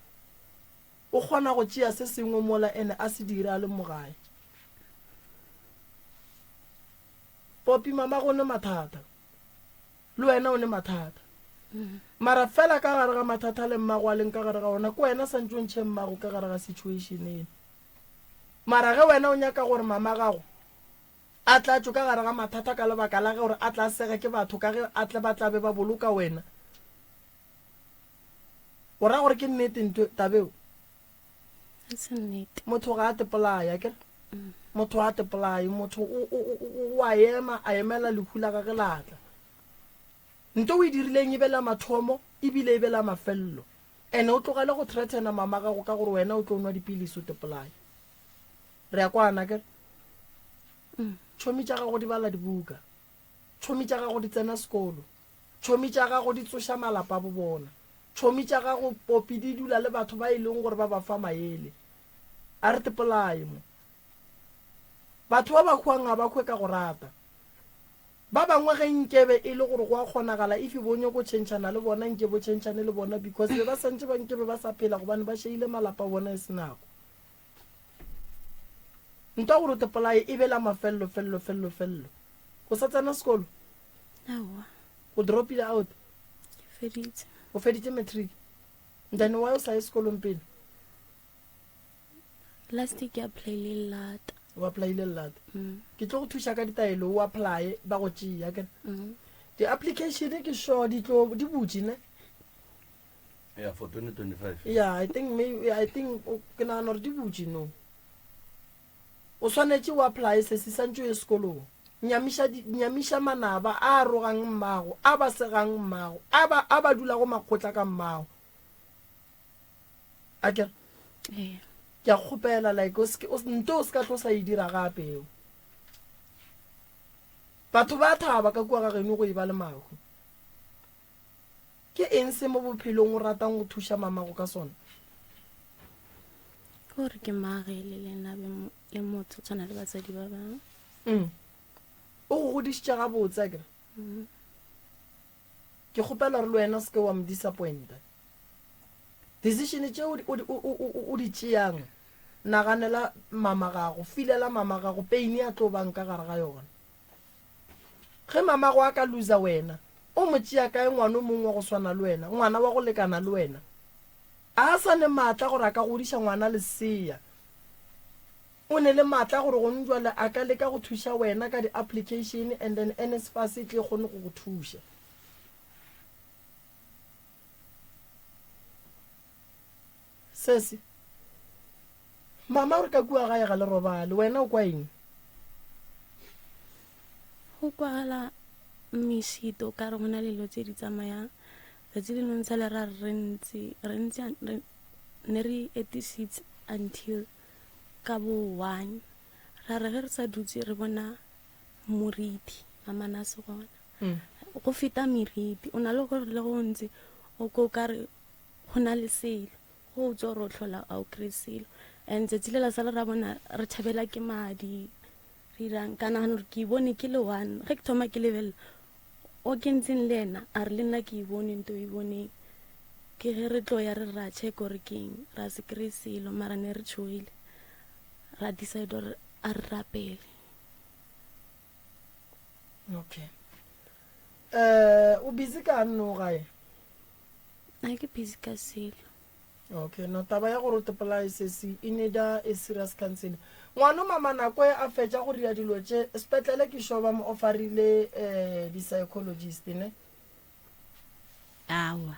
o kgona go tšea se sengwe mola ene a se dire a le mo gae. Popi mamago o ne mathata. Le wena o ne mathata. Mara fela ka gare ga mathata le mmago a leng ka gare ga ona, ke wena santše o ntšhe mmago ka gare ga situation eno. Mara ge wena o nyaka gore mama gago a tla tšwe ka gare ga mathata ka lebaka la gore a tla sege ke batho ka ge a tle ba tla be ba boloka wena, o ra gore ke nnete ntho tabeo? Ga se nnete. Motho ga a tepolaye, akere? Motho ga a tepolaye, motho o, o, o, o a ema, a emela lehu la gage la tla. Nto o e dirileng e be la mathomo ebile e be la mafello. Ene o tlogele go threatena mama gago ka gore wena o tlo nwa dipilisi o tepolaye. Re a kwana, akere? Tšhomi tša gago di bala dibuka. Tšhomi tša gago di tsena sekolo. Tšhomi tša gago di tsoša malapa a bo bona. Tšhomi tša gago popi di dula le batho ba e leng gore ba ba fa maele. A re tepolaye mo. Batho ba ba hwang ga ba hwe ka go rata. Ba bangwe ge nkebe e le gore go a kgonagala if bo nyoko tšhentšhana le bona nke bo tšhentšhane le bona because be ba santše ba nkebe ba sa phela gobane ba šeile malapa a bona e se nako. Ntwa gore o tepolaye e be la mafello fello fello fello. O sa tsena sekolo? Aowa. O dropile out? Ke feditše. O feditše matric? Then why o sa ye sekolong pele? Last year ke applyile lelata. O applyile lelata. Mm. Ke tlo go thuša ka ditaelo o apply ba go tšea ke. Mm. Di-application ke sure di tlo di butše ne? Yeah, for 2025. Yeah, I think maybe I think ke nagana gore di butše no. O swanetše o apply se se santše o ye sekolong. Nyamiša nyamiša manaba a rogang mmago, a ba segang mmago, a ba a ba dulago makgotla ka mmago. A ke Ee. Ke a kgopela like o se nto o se ka tlo sa e dira gape eo. Batho ba thaba ka kua ga geno go e ba le mahu. Ke eng se mo bophelong o ratang go thuša mamago ka sona? Ke gore ke maagele le nna be le motho tshwana le batswadi ba bangwe. Mm. O go godišitše gabotse akere? Mm. Ke kgopela gore le wena o se ke wa mo disappointa. Decision tše o, o, o, o, o di tšeang, naganela mama gago, filela mama gago pain ya tlo bang ka gare ga yona. Ge mamago a ka loser wena, o mo tšea kae ngwana o mongwe wa go swana le wena, ngwana wa go lekana le wena? A a sa ne maatla gore a ka godiša ngwana lesea. O ne le maatla gore gone jwale a ka leka go thuša wena ka di-application and then NSFAS e tle e kgone go go thuša. Sesi, Mama o re ka kua gae ga le robale, wena o kwa eng? Go kwagala mešito ka re go na le dilo tse di tsamayang. Tsatsi le lengwe sale ra re re ntse re ntse ne re etisitse until ka bo one ra re ge re sa dutse re bona moriti mama na se gona mm. go feta meriti o na le gore le go ntse o ko ka re go na le selo go o tswa gore o tlhola a o kry selo and tsatsi le la sale ra bona re thabela ke madi re irang ka nagana gore ke e bone ke le one ge ke thoma ke lebelela o ke ntseng le ena a re le nna ke e bone nto e boneng ke ge re tlo ya re ra check gore ke eng ra se kry selo mara ne re tshogile ra decide gore a re rapele okay um o busy ka nno gae A ke busy ka selo. Okay, no taba ya gore o tepolae sesi e needa a serious counseling. Ngwano mama nako e a fetša go ria dilo tše sepetlele ke sure ba mo offerile eh di psychologist ne. Awa.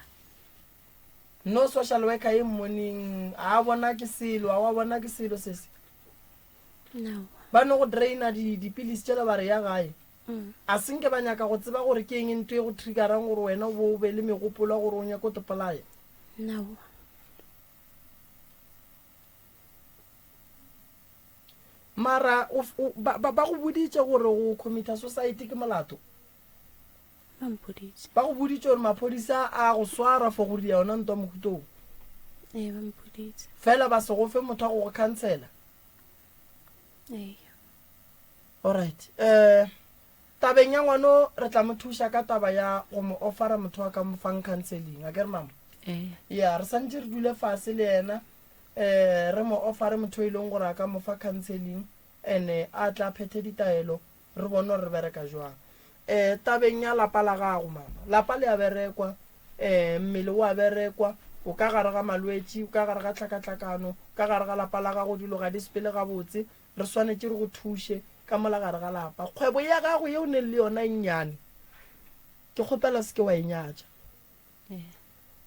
No social worker e mmoneng a bona ke selo a wa bona ke selo sesi. No. Ba no go draina di dipilisi tšela ba re ya gae. A se nke ba nyaka go tseba gore ke eng ntho e go triggerang gore wena o bo o be le megopolo ya gore o nyake go tepolaya? Nao. Mara o, o, ba, ba, ba go boditše gore go committer suicide ke molato? Ba mpoditše. Ba go boditše gore maphodisa a go swara for go dia yona ntwa mohuta wo? Ee, ba mpoditše. Fela ba se go fe motho wa go go counsela? Ee. Alright. Eh, tabeng ya ngwano re tla mo thuša ka taba ya go mo offera motho wa ka mo fang counseling. A ke re mama? Eh. Ya, re santše re dule fase le yena. Eh, re mo offere motho e leng gore a ka mo fa counseling and a tla phethe ditaelo. Re bone gore re bereka jwang. Um tabeng ya lapa la gago, mama. Lapa le a berekwa, um mmele o a berekwa, o ka gare ga malwetši, o ka gare ga tlhakatlhakano, ka gare ga lapa la gago dilo ga di sepele gabotse. Re swanetše re go thuše ka mola gare ga lapa. Kgwebo ya gago ye o neng le yona e nnyane, ke kgopela o se ke wa e nyatša.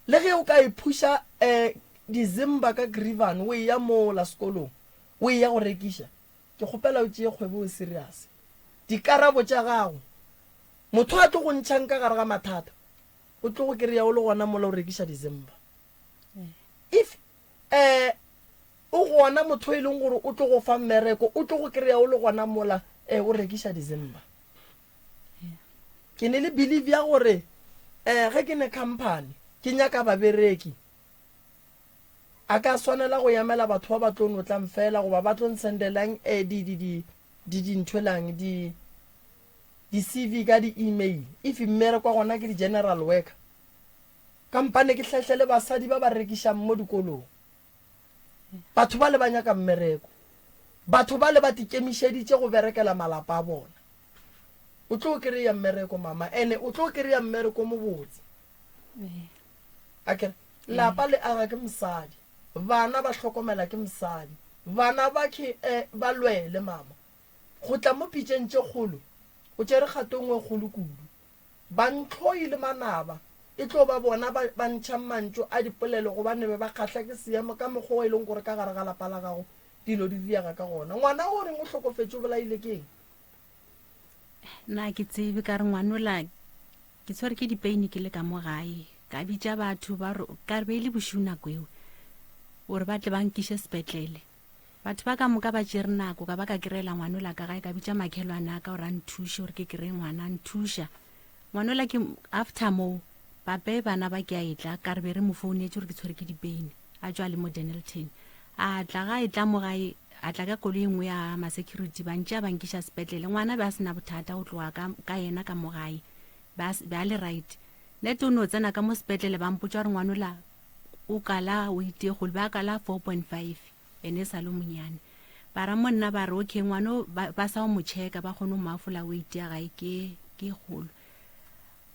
Le ge o ka e phuša um December ka Grivan o eya mola sekolong o eya go rekiša, ke kgopela o tšee kgwebo o serious. Dikarabo tša gago, motho a tlo go ntšhang ka gare ga mathata, o tlo go kry-a o le gona mola o rekiša December. If um o gona motho e leng gore o tlo go fa mmereko, o tlo go kry-a o le gona mola um o rekiša December. Ke ne le believe ya gore um ge ke ne company ke nyaka babereki, a ka swanela go emela batho ba ba tlo no tlang fela goba ba tlo nsendelang um di di di di dinthwelang di di CV ka di email if mmereko wa gona ke di general worker kampane ke hlahlele basadi ba ba rekišang mo dikolong batho ba le ba nyaka mmereko batho ba le ba tikemišeditše go berekela malapa a bona o tlo kry-a mmereko mama ene o tlo kry-a mmereko mobotse akere lapa le aga ke mosadi bana ba hlokomela ke mosadi bana ba ke eh, ba lwele mama go tla mo pitšeng tše kgolo o tšere kgato nngwe kgolo kudu Bantlhoi le manaba e tlo ba bona ba ba ntšhang mantšu a dipolelo gobane be ba kgahla ke seemo ka mokgwa o e leng gore ka gare ga lapa la gago dilo di diega ka gona. Ngwana o reng o hlokofetše o bolaile ke eng? Nna ke tsebe ka re ngwanola ke tshwere ke dipeini ke le ka mo gae ka bitša batho ba re ka re be e le bošiu nako eo gore ba tle ba nkiše sepetlele Batho ba ka moka ba tšere nako ka ba ka kry-ela ngwanola ka gae ka bitša makhelwane a ka gore a nthuše gore ke kry-e ngwana a nthuša ngwanola ke after moo pape bana ba ke a etla ka re be re mo founetše gore ke tshwere ke dipeine a tšwa le mo Dennilton a tla ga e tla mo gae a tla ka koloi e nngwe ya ma-security ba ntšea ba nkiša sepetlele ngwana be a sena bothata go tloga ka, ka yena ka mo gae be a le right nete o no tsena ka mo sepetlele ba mpotša gore ngwanola o kala weight e kgolo be a kala 4.5 ene e sa le monyane ba ra monna ba re okay ngwano ba, ba sa o mo checka ba kgone go mo afola weight ya gae ke ke kgolo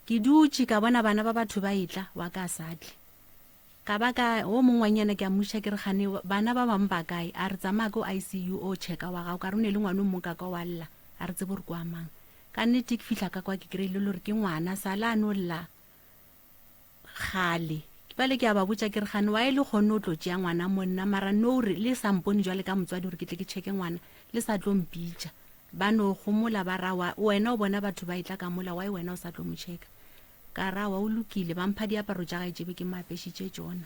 ke dutše ka bona bana ba batho ba etla wa ka sa tle ka ba ka o mongwe wanyana ke a mmuša ke re gane bana ba bangwe ba kae a re tsamaya ko ICU o checka wa gago ka re o ne le ngwana o mongwe ka kwa wa lla a re tsebe gore kwa mang ka nnete ke fihla ka kwa ke kry-ile le gore ke ngwana sala a no lla Kgale. Bjale ke a ba botša ke re, Gane wa e le kgonne o tlo tšea ngwana monna, mara no re le sa mpone jwale ka motswadi gore ke tle ke checke ngwana, le sa tlo mpitša. Ba no gomola ba ra wa, wena o bona batho ba etla ka mola, why wena o sa tlo mo checka? Ka ra wa o lokile, ba mpha diaparo tša gae tše be ke mo apešitše tšona.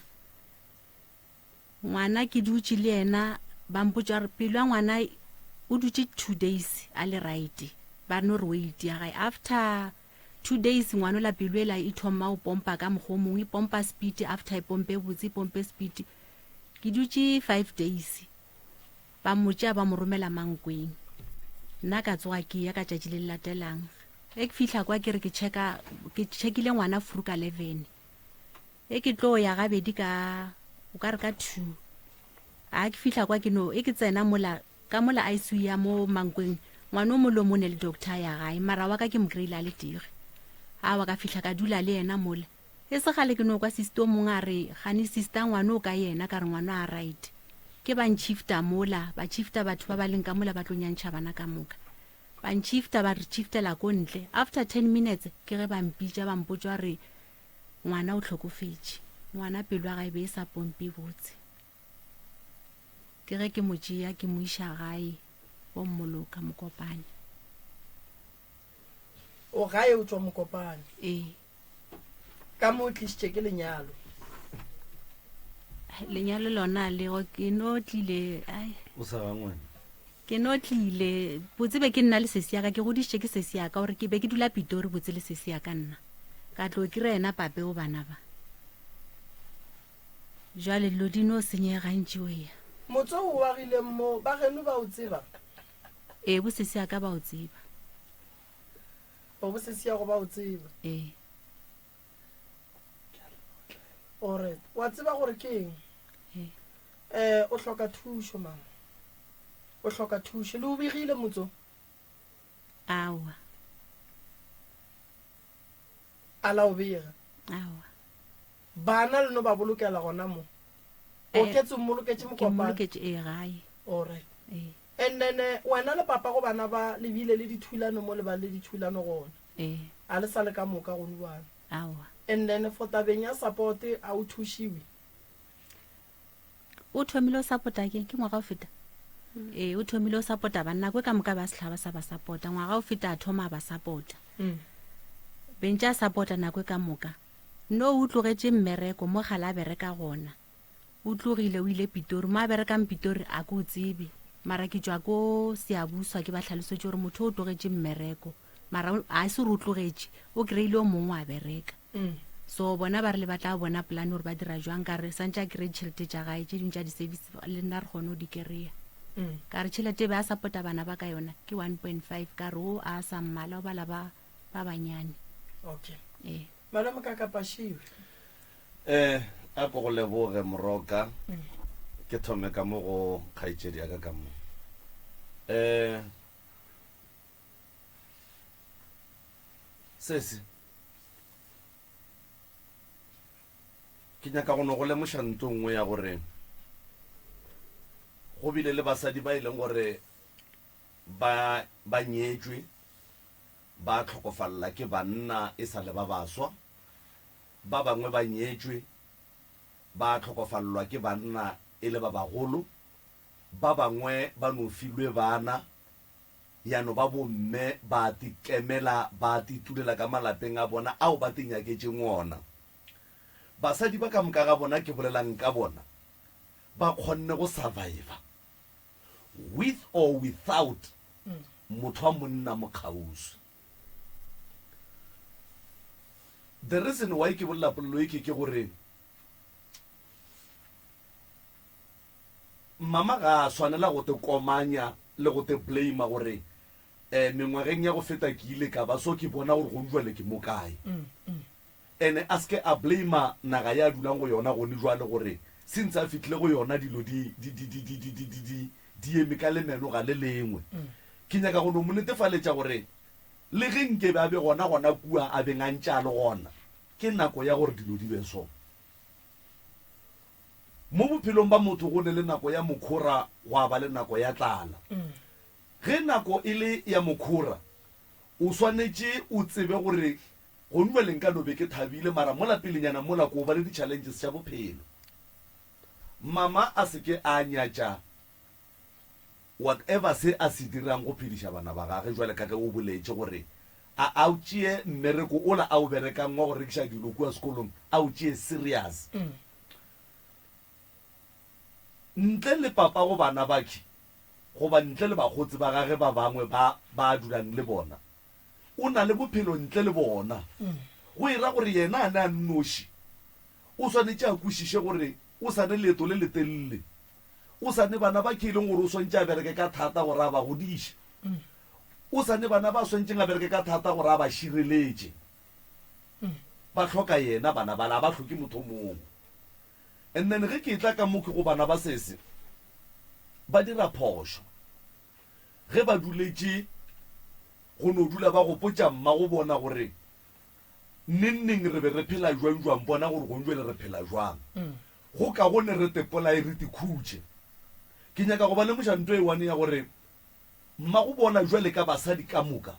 Ngwana ke dutše le yena, ba mpotša gore pelo ya ngwana o dutše 2 days a le right, ba no re weight ya gae after 2 days ngwanola pelo ela e thoma o pompa ka mokgwa o mongwe, e pompa speed after e pompe botse e pompe speed. Ke dutše 5 days ba mo tšea ba mo romela Mankweng. Nna ka tsoga ke ya ka tšatši le le latelang. Ge ke fihla kwa ke re ke checka ke checkile ngwana furu ka 11. E ke tlo ya gabedi ka o ka re ka 2. A ke fihla kwa ke no e ke tsena mola Ka mola ICU ya mo Mankweng, ngwana o molomo o ne le doctor ya gae, mara wa ka ke mo kry-ile a le tere. Awa ka fihla ka dula le yena mola. E se kgale ke no kwa sister o mongwe a re, gane sister ngwana o ka yena, ka re ngwana a right. Ke ba nchifta mola, ba chifta batho ba ba leng ka mola ba tlo nyantšha bana ka moka. Ba nchifta ba re chiftela ko ntle. After 10 minutes ke ge ba mpitša ba mpotša re ngwana o hlokofetše. Ngwana pelo ya gae be e sa pompe botse. Ke ge ke mo tšea ke mo iša gae bo Mmoloka Mokopane. O gae o tšwa Mokopane? Ee. Ka mo o tlišitše ke lenyalo? Lenyalo lona lego ke no tlile ai. O sa ga ngwana? Ke no tlile botse be ke nna le sesi ya ka ke godišitše ke sesi ya ka gore ke be ke dula Pitori botse le sesi ya ka nna. Ka tlo ke re yena pape o bana ba. Jwale dilo di no senyega gantši o ya. Motse o o agileng mo, ba geno ba o tseba? Ee, bosesi ya ka ba o tseba. O bosesi ya go ba o tseba? Ee. Alright. Wa tseba gore ke eng? Ee. Eh, o hloka thušo, mama. O hloka thušo. Le o begile motse o? Aowa. A la o bega? Aowa. Bana le no ba bolokela gona mo? Eh, Oketse o mmoloketše Ke Mokopane? mmoloketše ee gae. Alright. Ee. And then eh, wena le papa go bana ba le bile le dithulano mo le ba le dithulano gona? Ee. A le sa le ka moka gonu bana? Aowa. And then for tabeng ya support a o thušiwe? O thomile o support-a ke ke ngwaga o feta? Ee, o thomile o support-a banna nako e ka moka ba sehlaba sa ba support-a. Ngwaga o feta a thoma a ba support-a. Bentše a support-a nako e ka moka. No o tlogetše mmereko mo kgale a bereka gona. O tlogile o ile Pitori. Mo a berekang Pitori a ke o tsebe. Mara ke tšwa ko Siyabuswa ke ba hlalosetše gore motho o tlogetše mmereko. Mara a se gore o tlogetše, o kry-ile o mongwe a bereka. So bona ba rile ba tla bona plan gore ba dira jwang ka re santše a kry-e ditšhelete tša gae tše dingwe tša di-service le nna re kgone go di kry-a. Ka re tšhelete e be a support-a bana ba ka yona ke 1.5 ka re o a sa mmala o bala ba ba banyane. Okay. Ee. Malome ka Kapashiwe. Eh, a ko go leboge Moroka. Ke thome ka mo go kgaetšedi ya ka ka mo. Eh, sesi, ke nyaka go no go lemoša nto nngwe ya gore go bile le basadi ba e leng gore ba ba nyetšwe ba tlhokofalela ke banna e sa le ba baswa. Ba bangwe ba nyetšwe ba hlokofalelwa ke banna e le ba bagolo, ba bangwe ba no filwe bana ya no ba bomme ba tikemela ba titulela ka malapeng a bona ao ba tinyaketšeng ona. Basadi ba ka moka ga bona ke bolelang ka bona ba kgonne go survivor with or without motho wa monna mo kgauswi. The reason why ke bolela polelo e ke ke gore mama ga a swanela go te komanya le go te blame gore um mengwageng ya go feta ke ile ka ba so ke bona gore gone jwale ke mo kae. Ene a seke a blame naga ya dulang go yona gone jwale gore since a fihlile go yona dilo di di di di di di di di di di eme ka lemeno ga le lengwe. Ke nyaka go no mo netefaletša gore le ge nke be a be gona gona kua a beng a ntše a le gona, ke nako ya gore dilo di be so. Mo bophelong ba motho go ne le nako ya mokhora gwa ba le nako ya tlala. Ge nako e le ya mokhora o swanetše o tsebe gore Gong jwale nka no be ke thabile mara mola pelenyana mola ko ba le di challenges tša bophelo. Mama a se ke a nyatša whatever se a se dirang go phediša bana ba gage jwale ka ge o boletše gore a a tšee mmereko ola a o berekang wa go rekiša dilo kua sekolong a o tšee serious. Ntle le papa go bana bakhe goba ntle le bakgotsi ba gage ba bangwe ba ba dulang le bona, O na le bophelo ntle le bona. Go e ra gore yena a ne a nnoši, o swanetše a kwešiše gore o sa ne leeto le letelele. O sa ne bana ba ke e leng gore o swanetše a bereke ka thata gore a ba godiše. O sa ne bana ba swanetšeng a bereke ka thata gore a ba šireletše. Ba hloka yena bana bala, a ba hloke motho o mongwe. And then ge ke etla ka mo ke go bana ba sese, ba dira phošo. Ge ba duletše go no dula ba gopotša mmago bona gore nengneng re be re phela jwang jwang, bona gore gonjwale re phela jwang. Go kagone re te polaye re te khutše. Ke nyaka go ba lemoša nto e one ya gore mmago bona jwale ka basadi ka moka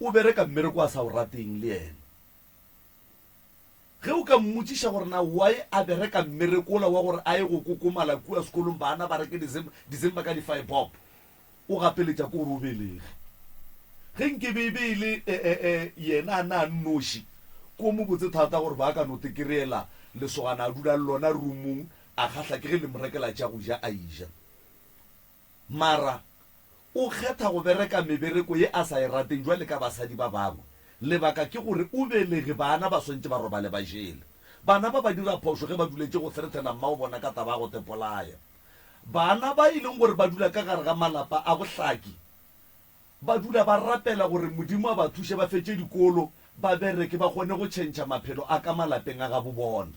o bereka mmereko a sa o rateng le yena. Ge o ka mmotšiša gore na why a bereka mmereko wola wa gore a ye go kokomala kua sekolong bana ba reke December ka di-five-bob, o gapeletša ke gore o belege. Ge nke be e be e le yena a na a nnoši, ko mo botse thata gore ba ka no te kry-ela lesogana a dula le lona roomong a kgahla ke ge le mo rekela tša go ja a eja. Mara o kgetha go bereka mebereko ye a sa e rateng jwale ka basadi ba bangwe. Lebaka ke gore o belege bana ba swantše ba robale ba jele. Bana ba ba dira phošo ge ba duletše go threatena mmao bona ka taba ya go tepolaya. Bana ba e leng gore ba dula ka gare ga malapa a bohlaki ba dula ba rapela gore Modimo a ba thuše ba fetše dikolo ba bereke ba kgone go tšhentšha maphelo a ka malapeng a gabo bona.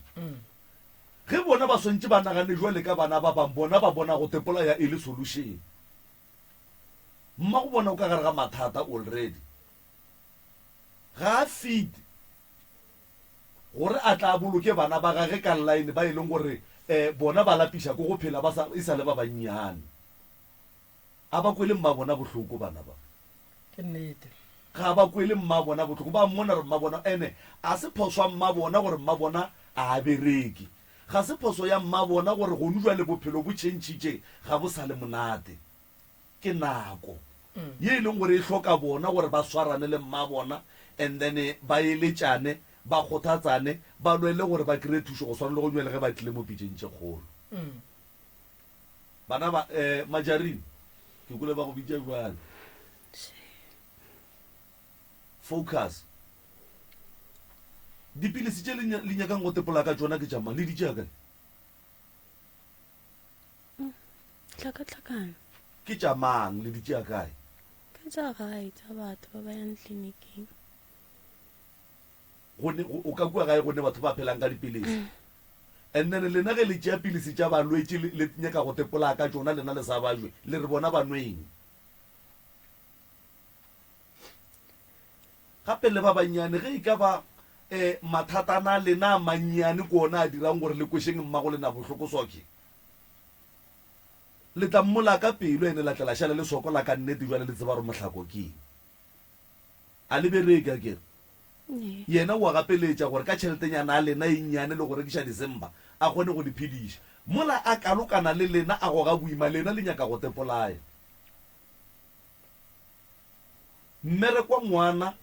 Ge bona ba swantše ba nagane jwale ka bana ba bang bona ba bona go tepolaya e le solution. Mmago bona o ka gare ga mathata already. Ga a fit gore a tla a boloke bana ba gage ka line ba e leng gore um bona ba lapiša ko go phela ba sa e sa le ba bannyane. A ba kwele mmabona bohloko bana ba. Ke nnete. Ga ba kwele mmabona bohloko ba mmona gore mmabona ene a se phoso ya mmabona gore mmabona a a bereke. Ga se phoso ya mmabona gore gonu jwale bophelo bo tšhentšhitše ga bo sa le monate. Ke nako ye e leng gore e hloka bona gore ba swarane le mmabona and then ba eletšane, ba kgothatsane, ba lwele gore ba kry-e thušo go swana le go nywele ge ba tlile mo pitšeng tše kgolo. Bana ba, eh, Majarine, ke kwele ba go bitša bjale. Focus. Dipilisi tše le nyakang go tepola ka tšona ke tša mang? Le di tšea kae? Tlhakatlhakano. Ke tša mang? Le di tšea kae? Ke tša gae, tša batho ba ba yang tleliniking. Go ne, o ka kua gae go ne batho ba phelang ka dipilisi. And then lena ge le tšea pilisi tša balwetši le, le nyaka go tepolaya ka tšona lena le sa bajwe, le re bona ba nweng. Gape le ba bannyane ge e ka ba eh, mathatana a lena a mannyane ke ona a dirang gore le kwešeng mmago lena bohloko soke. Le tla mmolaya ka pelo ene la tla la šala le sokola ka nnete jwale le tseba gore mohlako ke eng. A le bereke akere? Yena o a gapeletša gore ka tšheletenyana ya lena e nnyane le go rekiša disemba a kgone go le phediša. Mola a kalokana le lena a goga boima, lena le nyaka go tepolaya. Mmereko wa ngwana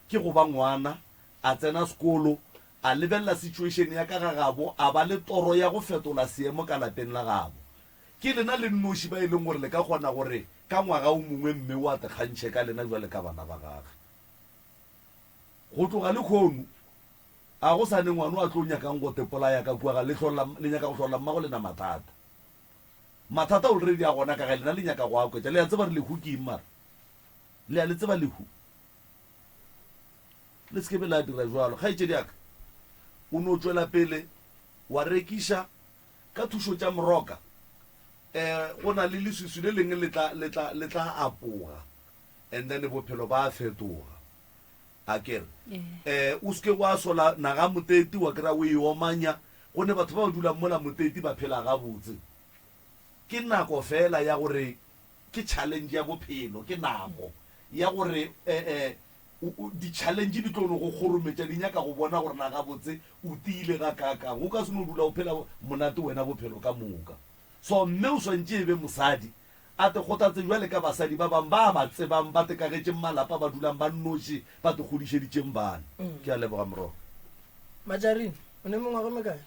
ke go ba ngwana, a tsena sekolo, a lebelela situation ya ka ga gabo, a ba le toro ya go fetola seemo ka lapeng la gabo. Ke lena le nnoši ba e leng gore le ka kgona gore ka ngwaga o mongwe mme o a tekgantšhe ka lena bjale ka bana ba gage. Go tloga lekhono, a go sa ne ngwana a tlo nyakang go tepolaya ka kua ga le hlolla, le nyaka go hlolla mmago lena mathata. Mathata already a gona ka gae, lena le nyaka go a oketša. Le a tseba re lehu ke eng mara? Le a le tseba lehu? Le se ke be la dira jwalo. Kgaetšedi ya ka, o no tšwela pele wa rekiša Ka thušo tša moroka, um go na le leswiswi le lengwe le tla, le tla, le tla apoga, and then bophelo ba fetoga. A ke re? Um o seke wa sola naga moteti wa kry-a o e omanya, go ne batho ba ba dulang mola moteti ba phela gabotse. Ke nako fela ya gore ke challenge ya bophelo, ke nako ya gore um Di-challenge di tlo no go kgorometša, di nyaka go bona gore na gabotse o tiile gakaakang. O ka se no dula o phela monate wena bophelo ka moka. So mme o swantše e be mosadi, a te kgothatse bjale ka basadi ba bang ba a ba tsebang, ba tekagetšeng malapa, ba dulang ba nnoši, ba te godišeditšeng bana. Ke a leboga Moroka. Majarine, o ne mengwaga e mekae?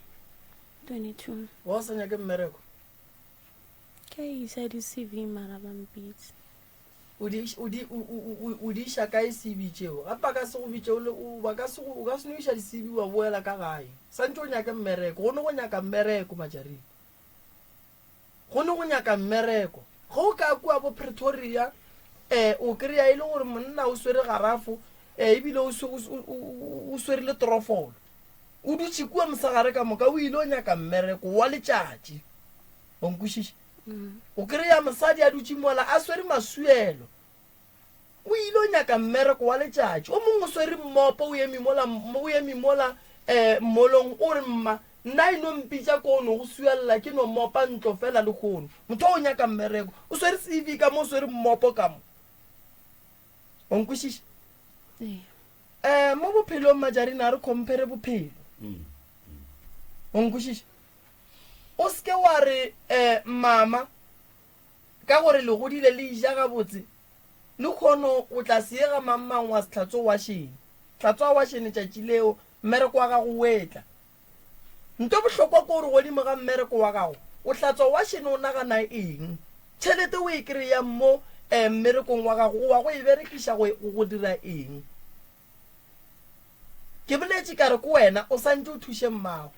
22. Wa o sa nyake mmereko? Ke a isa di-CV mara ba mpitse. O di, o di, o, o, o, o di iša kae CV tšeo? Gape ba ka se go bitše o le, o, ba ka se go, o ka se no iša di-CV wa boela ka gae. Santše o nyake mmereko. Go ne go nyaka mmereko, Majarine. Go ne go nyaka mmereko. Ge o ka kua bo Pretoria, eh, o kry-a e le gore monna o swere garafo, eh, ebile o, o, o, o swere le trofolo. O dutše kua mosegare ka moka, o ile o nyaka mmereko wa letšatši. Wa nkwešiša? O kry-a mosadi a dutše mola a swere masuelo, o ile o nyaka mmereko wa letšatši. O mongwe o swere mmopo, o eme mola, o eme mola um mmolong, o re mma nna e no mpitša ko no go suelela ke no mopa ntlo fela lehono. Motho o nyaka mmereko, o swere CV ka mo, o swere mmopo ka mo. O nkwešiša? Um mo bophelong Majarina a re compare bophelo. O nkwešiša? O se ke wa re, Eh, mama, ka gore le godile le ija gabotse, lehono o tla se ye ga mang-mang wa se hlatswe wašene. Hlatswa wašene tšatši leo, mmereko wa gago o etla. Nto bohlokwa ke gore godimo ga mmereko wa gago, o hlatswa wašene o nagana eng? Tšhelete o e kry-ang mo eh, mmerekong wa gago, o wa go e berekiša go, go dira eng? Ke boletše ka re ko wena o santše o thuše mmago.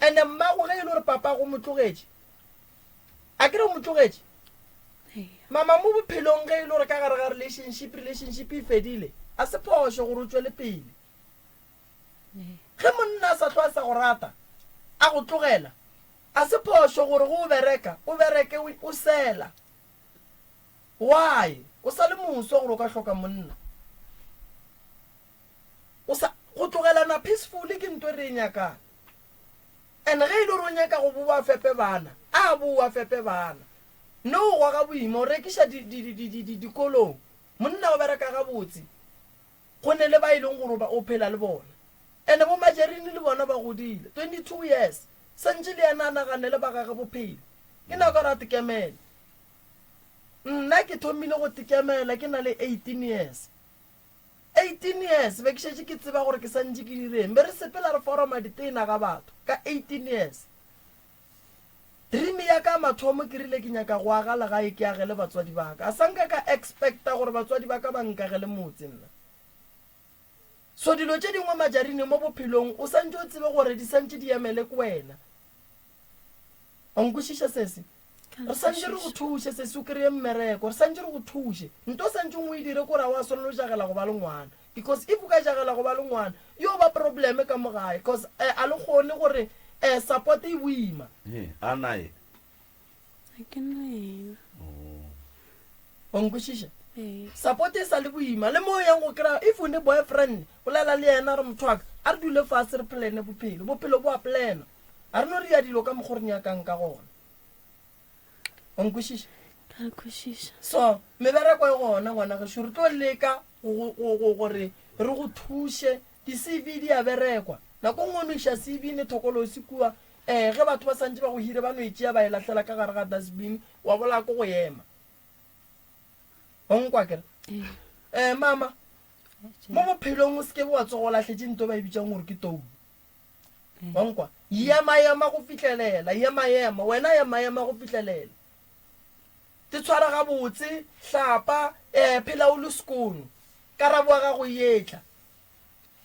Ene mmago ge e le gore papago o mo tlogetše, a ke re o mo tlogetše? Mama mo bophelong ge e le gore ka gare ga relationship, relationship e fedile, a se phošo gore o tšwele pele. Ge monna a sa hlwa a sa go rata, a go tlogela, a se phošo gore ge o bereka, o bereke o sela. Why? O sa le moswa gore o ka hloka monna. O sa, go tlogelana peacefully ke nto e re e nyakang. And ge e le gore o nyaka go bowa a fepe bana, a bowe a fepe bana. No o goga boima, o rekiša di, di, di, di, di, di, dikolong. Monna o bereka gabotse. Go ne le ba e leng gore o phela le bona. And bo Majerine le bona ba godile, 22 years, santše le yena a naganele ba gage bophelo. Ke nako ya gore a tekemele. Nna ke thomile go tekemela ke na le 18 years. 18 years be ke šetše ke tseba gore ke santše ke direng. Be re sepela re foroma ditena ga batho ka 18 years. Dream ya ka mathomo ke rile ke nyaka go aga legae ke agele batswadi ba ka. A sa nka ka expecta gore batswadi ba ka ba nkagele motse nna. So dilo tše dingwe Majarine mo bophelong o santše o tsebe gore di santše di emele ke wena. Wa nkwešiša sesi? Re santše re go thuše sesi o kry-e mmereko, re santše re go thuše. Nto o santšeng o e dire ke gore ga wa swanela go jagela go ba le ngwana. Because if o ka jagela go ba le ngwana, yo ba probleme ka mo gae cause eh, a le kgone gore eh, support e boima. Ee, a na ye? Ga ke na yena. Wa nkwešiša? Ee. Support e sa le boima le mo o yang go kry-a if o ne boyfriend bolela le yena re motho wa ka a re dule fase re plane bophelo bophelo bo a planwa a re no ria dilo ka mokgo re nyakang ka gona wa nkwešiša Ka re kwešiša. So, mebereko e gona ngwana gešo, re tlo leka gore re go thuše. Di-CV di a berekwa. Nako nngwe o no iša CV ne thokolosi kua, um ge batho ba santše ba go hire ba no e tšea ba e lahlela ka gare ga dustbin, wa bolaya ko go ema. O nkwa kere? Um mama, mo bophelong o seke wa tsoga o lahletše nto ba e bitšang gore ke toulo. Wa nkwa? Ema ema go fihlelela, ema ema, wena ema ema go fihlelela. Te tshwara gabotse, hlapa, eh, phela o le sekono. Karabo ya gago e etla.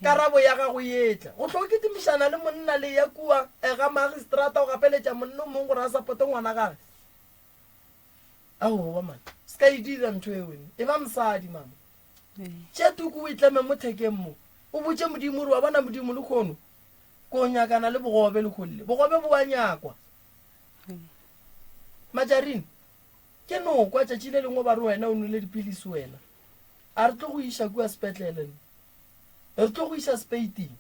Karabo ya gago e etla. Go hlo kitimišana le monna le ya kua eh, ga magistrata o gapeletša monna o mongwe gore a sapote ngwana gage. Aowa man, se ka e dira ntho eo. E ba mosadi mama. Tšea tuku o e tleme mo thekeng mo, o botše Modimo o re, Wa bona Modimo, lehono ke o nyakana le bogobe lehono le. Bogobe bo a nyakwa. Majarine, ke no kwa tšatši le lengwe ba re wena o nwele dipilisi wena. A re tlo go iša kua sepetlele ne. Re tlo go iša speiting.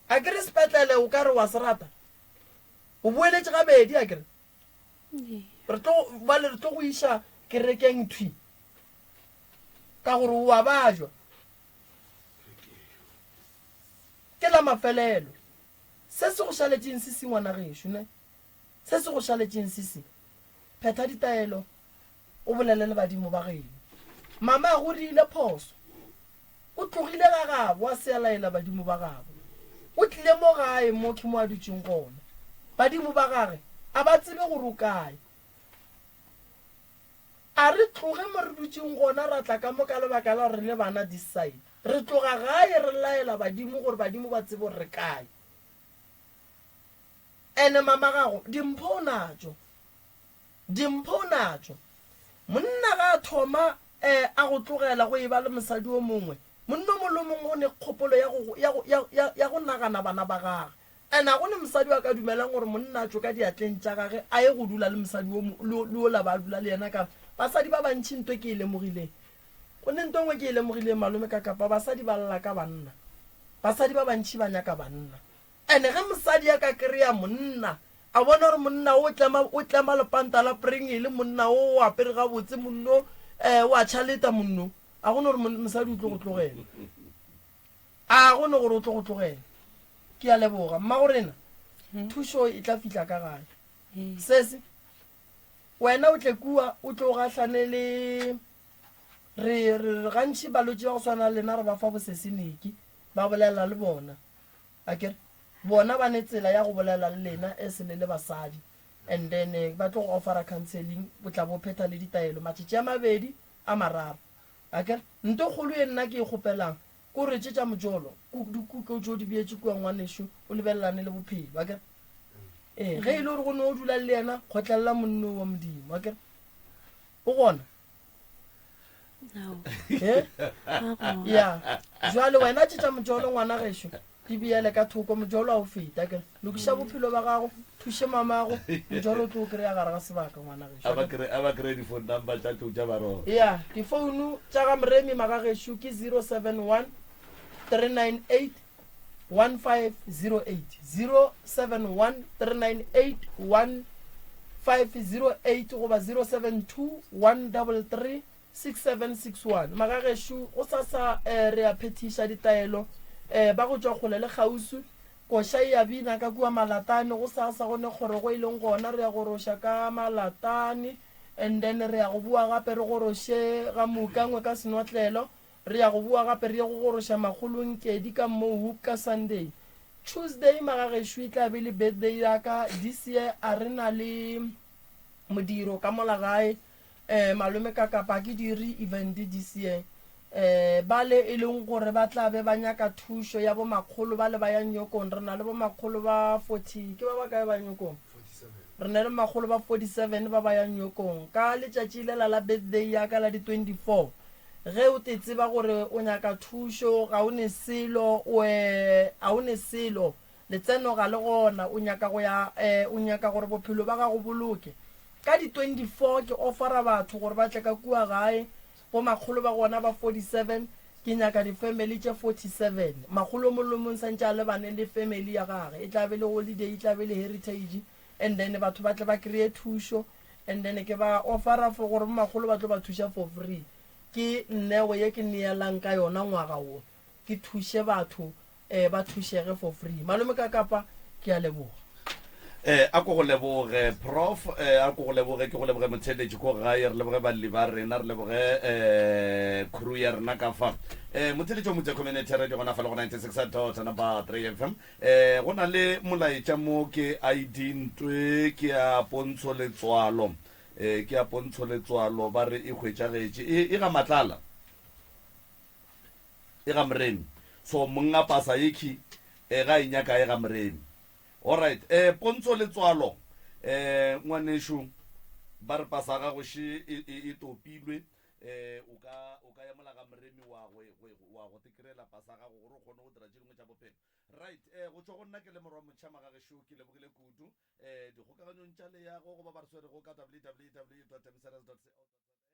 A ke re sepetlele o ka re wa se rata? O boeletše gabedi a ke re? Re tlo bale re tlo go iša kerekeng thwi ka gore o a bajwa. Ke la mafelelo. Se se go šaletšeng se se ngwana gešo ne. Se se go šaletšeng se se. Phetha ditaelo o bolele le badimo ba geno. Mama go rile phoso. O tlogile ga gabo a se a laela badimo ba gabo. O tlile mo gae mo ke mo a dutšeng gona. Badimo ba gage a ba tsebe gore o kae. A re tloge mo re dutšeng gona ra tla ka mo ka lebaka la gore re le bana this side. Re tloga gae re laela badimo gore badimo ba tsebe gore re kae. Ene mama gago dimpho o natšo. Dimpho o natšo. Monna ga a thoma eh, a go tlogela go eba le mosadi o mongwe, monna o mongwe le o mongwe o ne kgopolo ya go, ya go, ya, ya, ya go nagana bana ba gage. And ga go ne mosadi o a ka dumelang gore monna a tšwe ka diatleng tša gage a ye go dula le mosadi o, le, le ola ba dula le yena ka basadi ba bantši nto ke e lemogileng. Go ne nto nngwe ke e lemogileng malome ka kapa basadi ba lla ka banna. Basadi ba bantši ba nyaka banna. And ge mosadi a ka kry-a monna, a bona gore monna o tlema, o tlema lepanta la Pringle, monna o o apere gabotse, monno um o a tšhaleta monno, a go ne gore mosadi o tlo go tlogela. A go ne gore o tlo go tlogela. Ke a leboga. Mmagorena, thušo e tla fihla ka gae. Sesi, wena o tle kua, o tlo gahlane le re, re, re gantši balwetši ba go swana le lena re ba fa bosesiniki, ba bolela le bona. Akere bona ba ne tsela ya go bolela le lena as le le basadi and then eh, ba tlo go offera counseling o tla bo phetha le ditaelo matšatši a mabedi a mararo akere nto kgolo ye nna ke e kgopelang ko re tše tša mojolo dikuke o tšo di beetše kua ngwanešu o lebelelane le bophelo akere ee ge e le gore go ne o dula le yena kgotlelela monno wa modimo akere o gona No. Eh? Ga gona. ya jwale wena tše tša mojolo ngwana gešo. Di beele ka thoko, mojolo a o feta ke. Lokiša bophelo ba gago, thuše mamago, mojolo o tlo o kry-a gare ga sebaka ngwana gešo. A ba kry, a ba kry di-phone number tša tlou tša Baroka. Ya, difounu tša ga Moremi magagešo ke 071 398 1508, 071 398 1508 goba 072 133 6761 Magagešo, gosasa re a phethiša ditaelo ba go tšwa kgole le kgauswi. Koša e a bina ka kua Malatane gosasa, go ne kgorogo e leng gona, re ya goroša ka Malatane and then re ya go boa gape re goroše ga Moukangwe ka Senotlelo, re ya go boa gape re ye go goroša Makgolo Nkedi ka Mohoek ka Sunday. Tuesday magagešo e tla be le birthday ya ka, this year a re na le modiro ka mola gae. Eh malome ka kapa ke dire event this year eh bale e leng gore ba tla be ba nyaka thušo ya bo makgolo bale ba ya nyokong re na le bo makgolo ba 40 ke ba ba kae ba nyokong re na le makgolo ba 47 ba ba ya nyokong ka letšatši lela la birthday ya ka la di 24 ge o te tseba gore o nyaka thušo ga o ne selo o eh a o ne selo Letseno ga le gona, o nyaka go ya, eh, o nyaka gore bophelo ba gago bo loke. Ka di 24 ke offera batho gore ba tle ka kua gae, bo makgolo ba gona ba 47, ke nyaka di family tše 47. Makgolo o mong le o mong santše a lebane le family ya gage, e tla be le holiday, e tla be le heritage, and then batho ba tle ba kreye thušo, and then ke ba offera for gore bo makgolo ba tlo ba thuša for free. Ke nnego ye ke neelang ka yona ngwaga wo. Ke thuše batho eh ba thušege for free. Malome ka kapa ke a leboga. Eh, a ko go leboge prof eh, a ko go leboge ke go leboge motheeletši ko gae re leboge balli ba rena re leboge eh, crew ya rena ka fa eh, motheeletši wa motse community radio gona fa le go 96 dot number 3 fm eh, go na le molaetša mo ke id ntwe ke ya pontsho letswalo eh, ke ya pontsho letswalo ba re e hwetšagetše e, e ga matlala E ga Moremi. So monna pasa yekhi e ga e nyaka e ga Moremi. Alright, eh Pontsho Letswalo eh ngwanešu ba re pasa gago še e, e, e topilwe eh o ka o ka ya mola ga Moremi wa go wa go tekrela pasa gago gore o kgone go dira tše dingwe tša bophelo. Right, eh go tšwa go nna ke le morwa motšha magagešo ke lebogile kudu eh dikgokaganyong tša leago go ba ba re swerego ka www.msrs.co.za.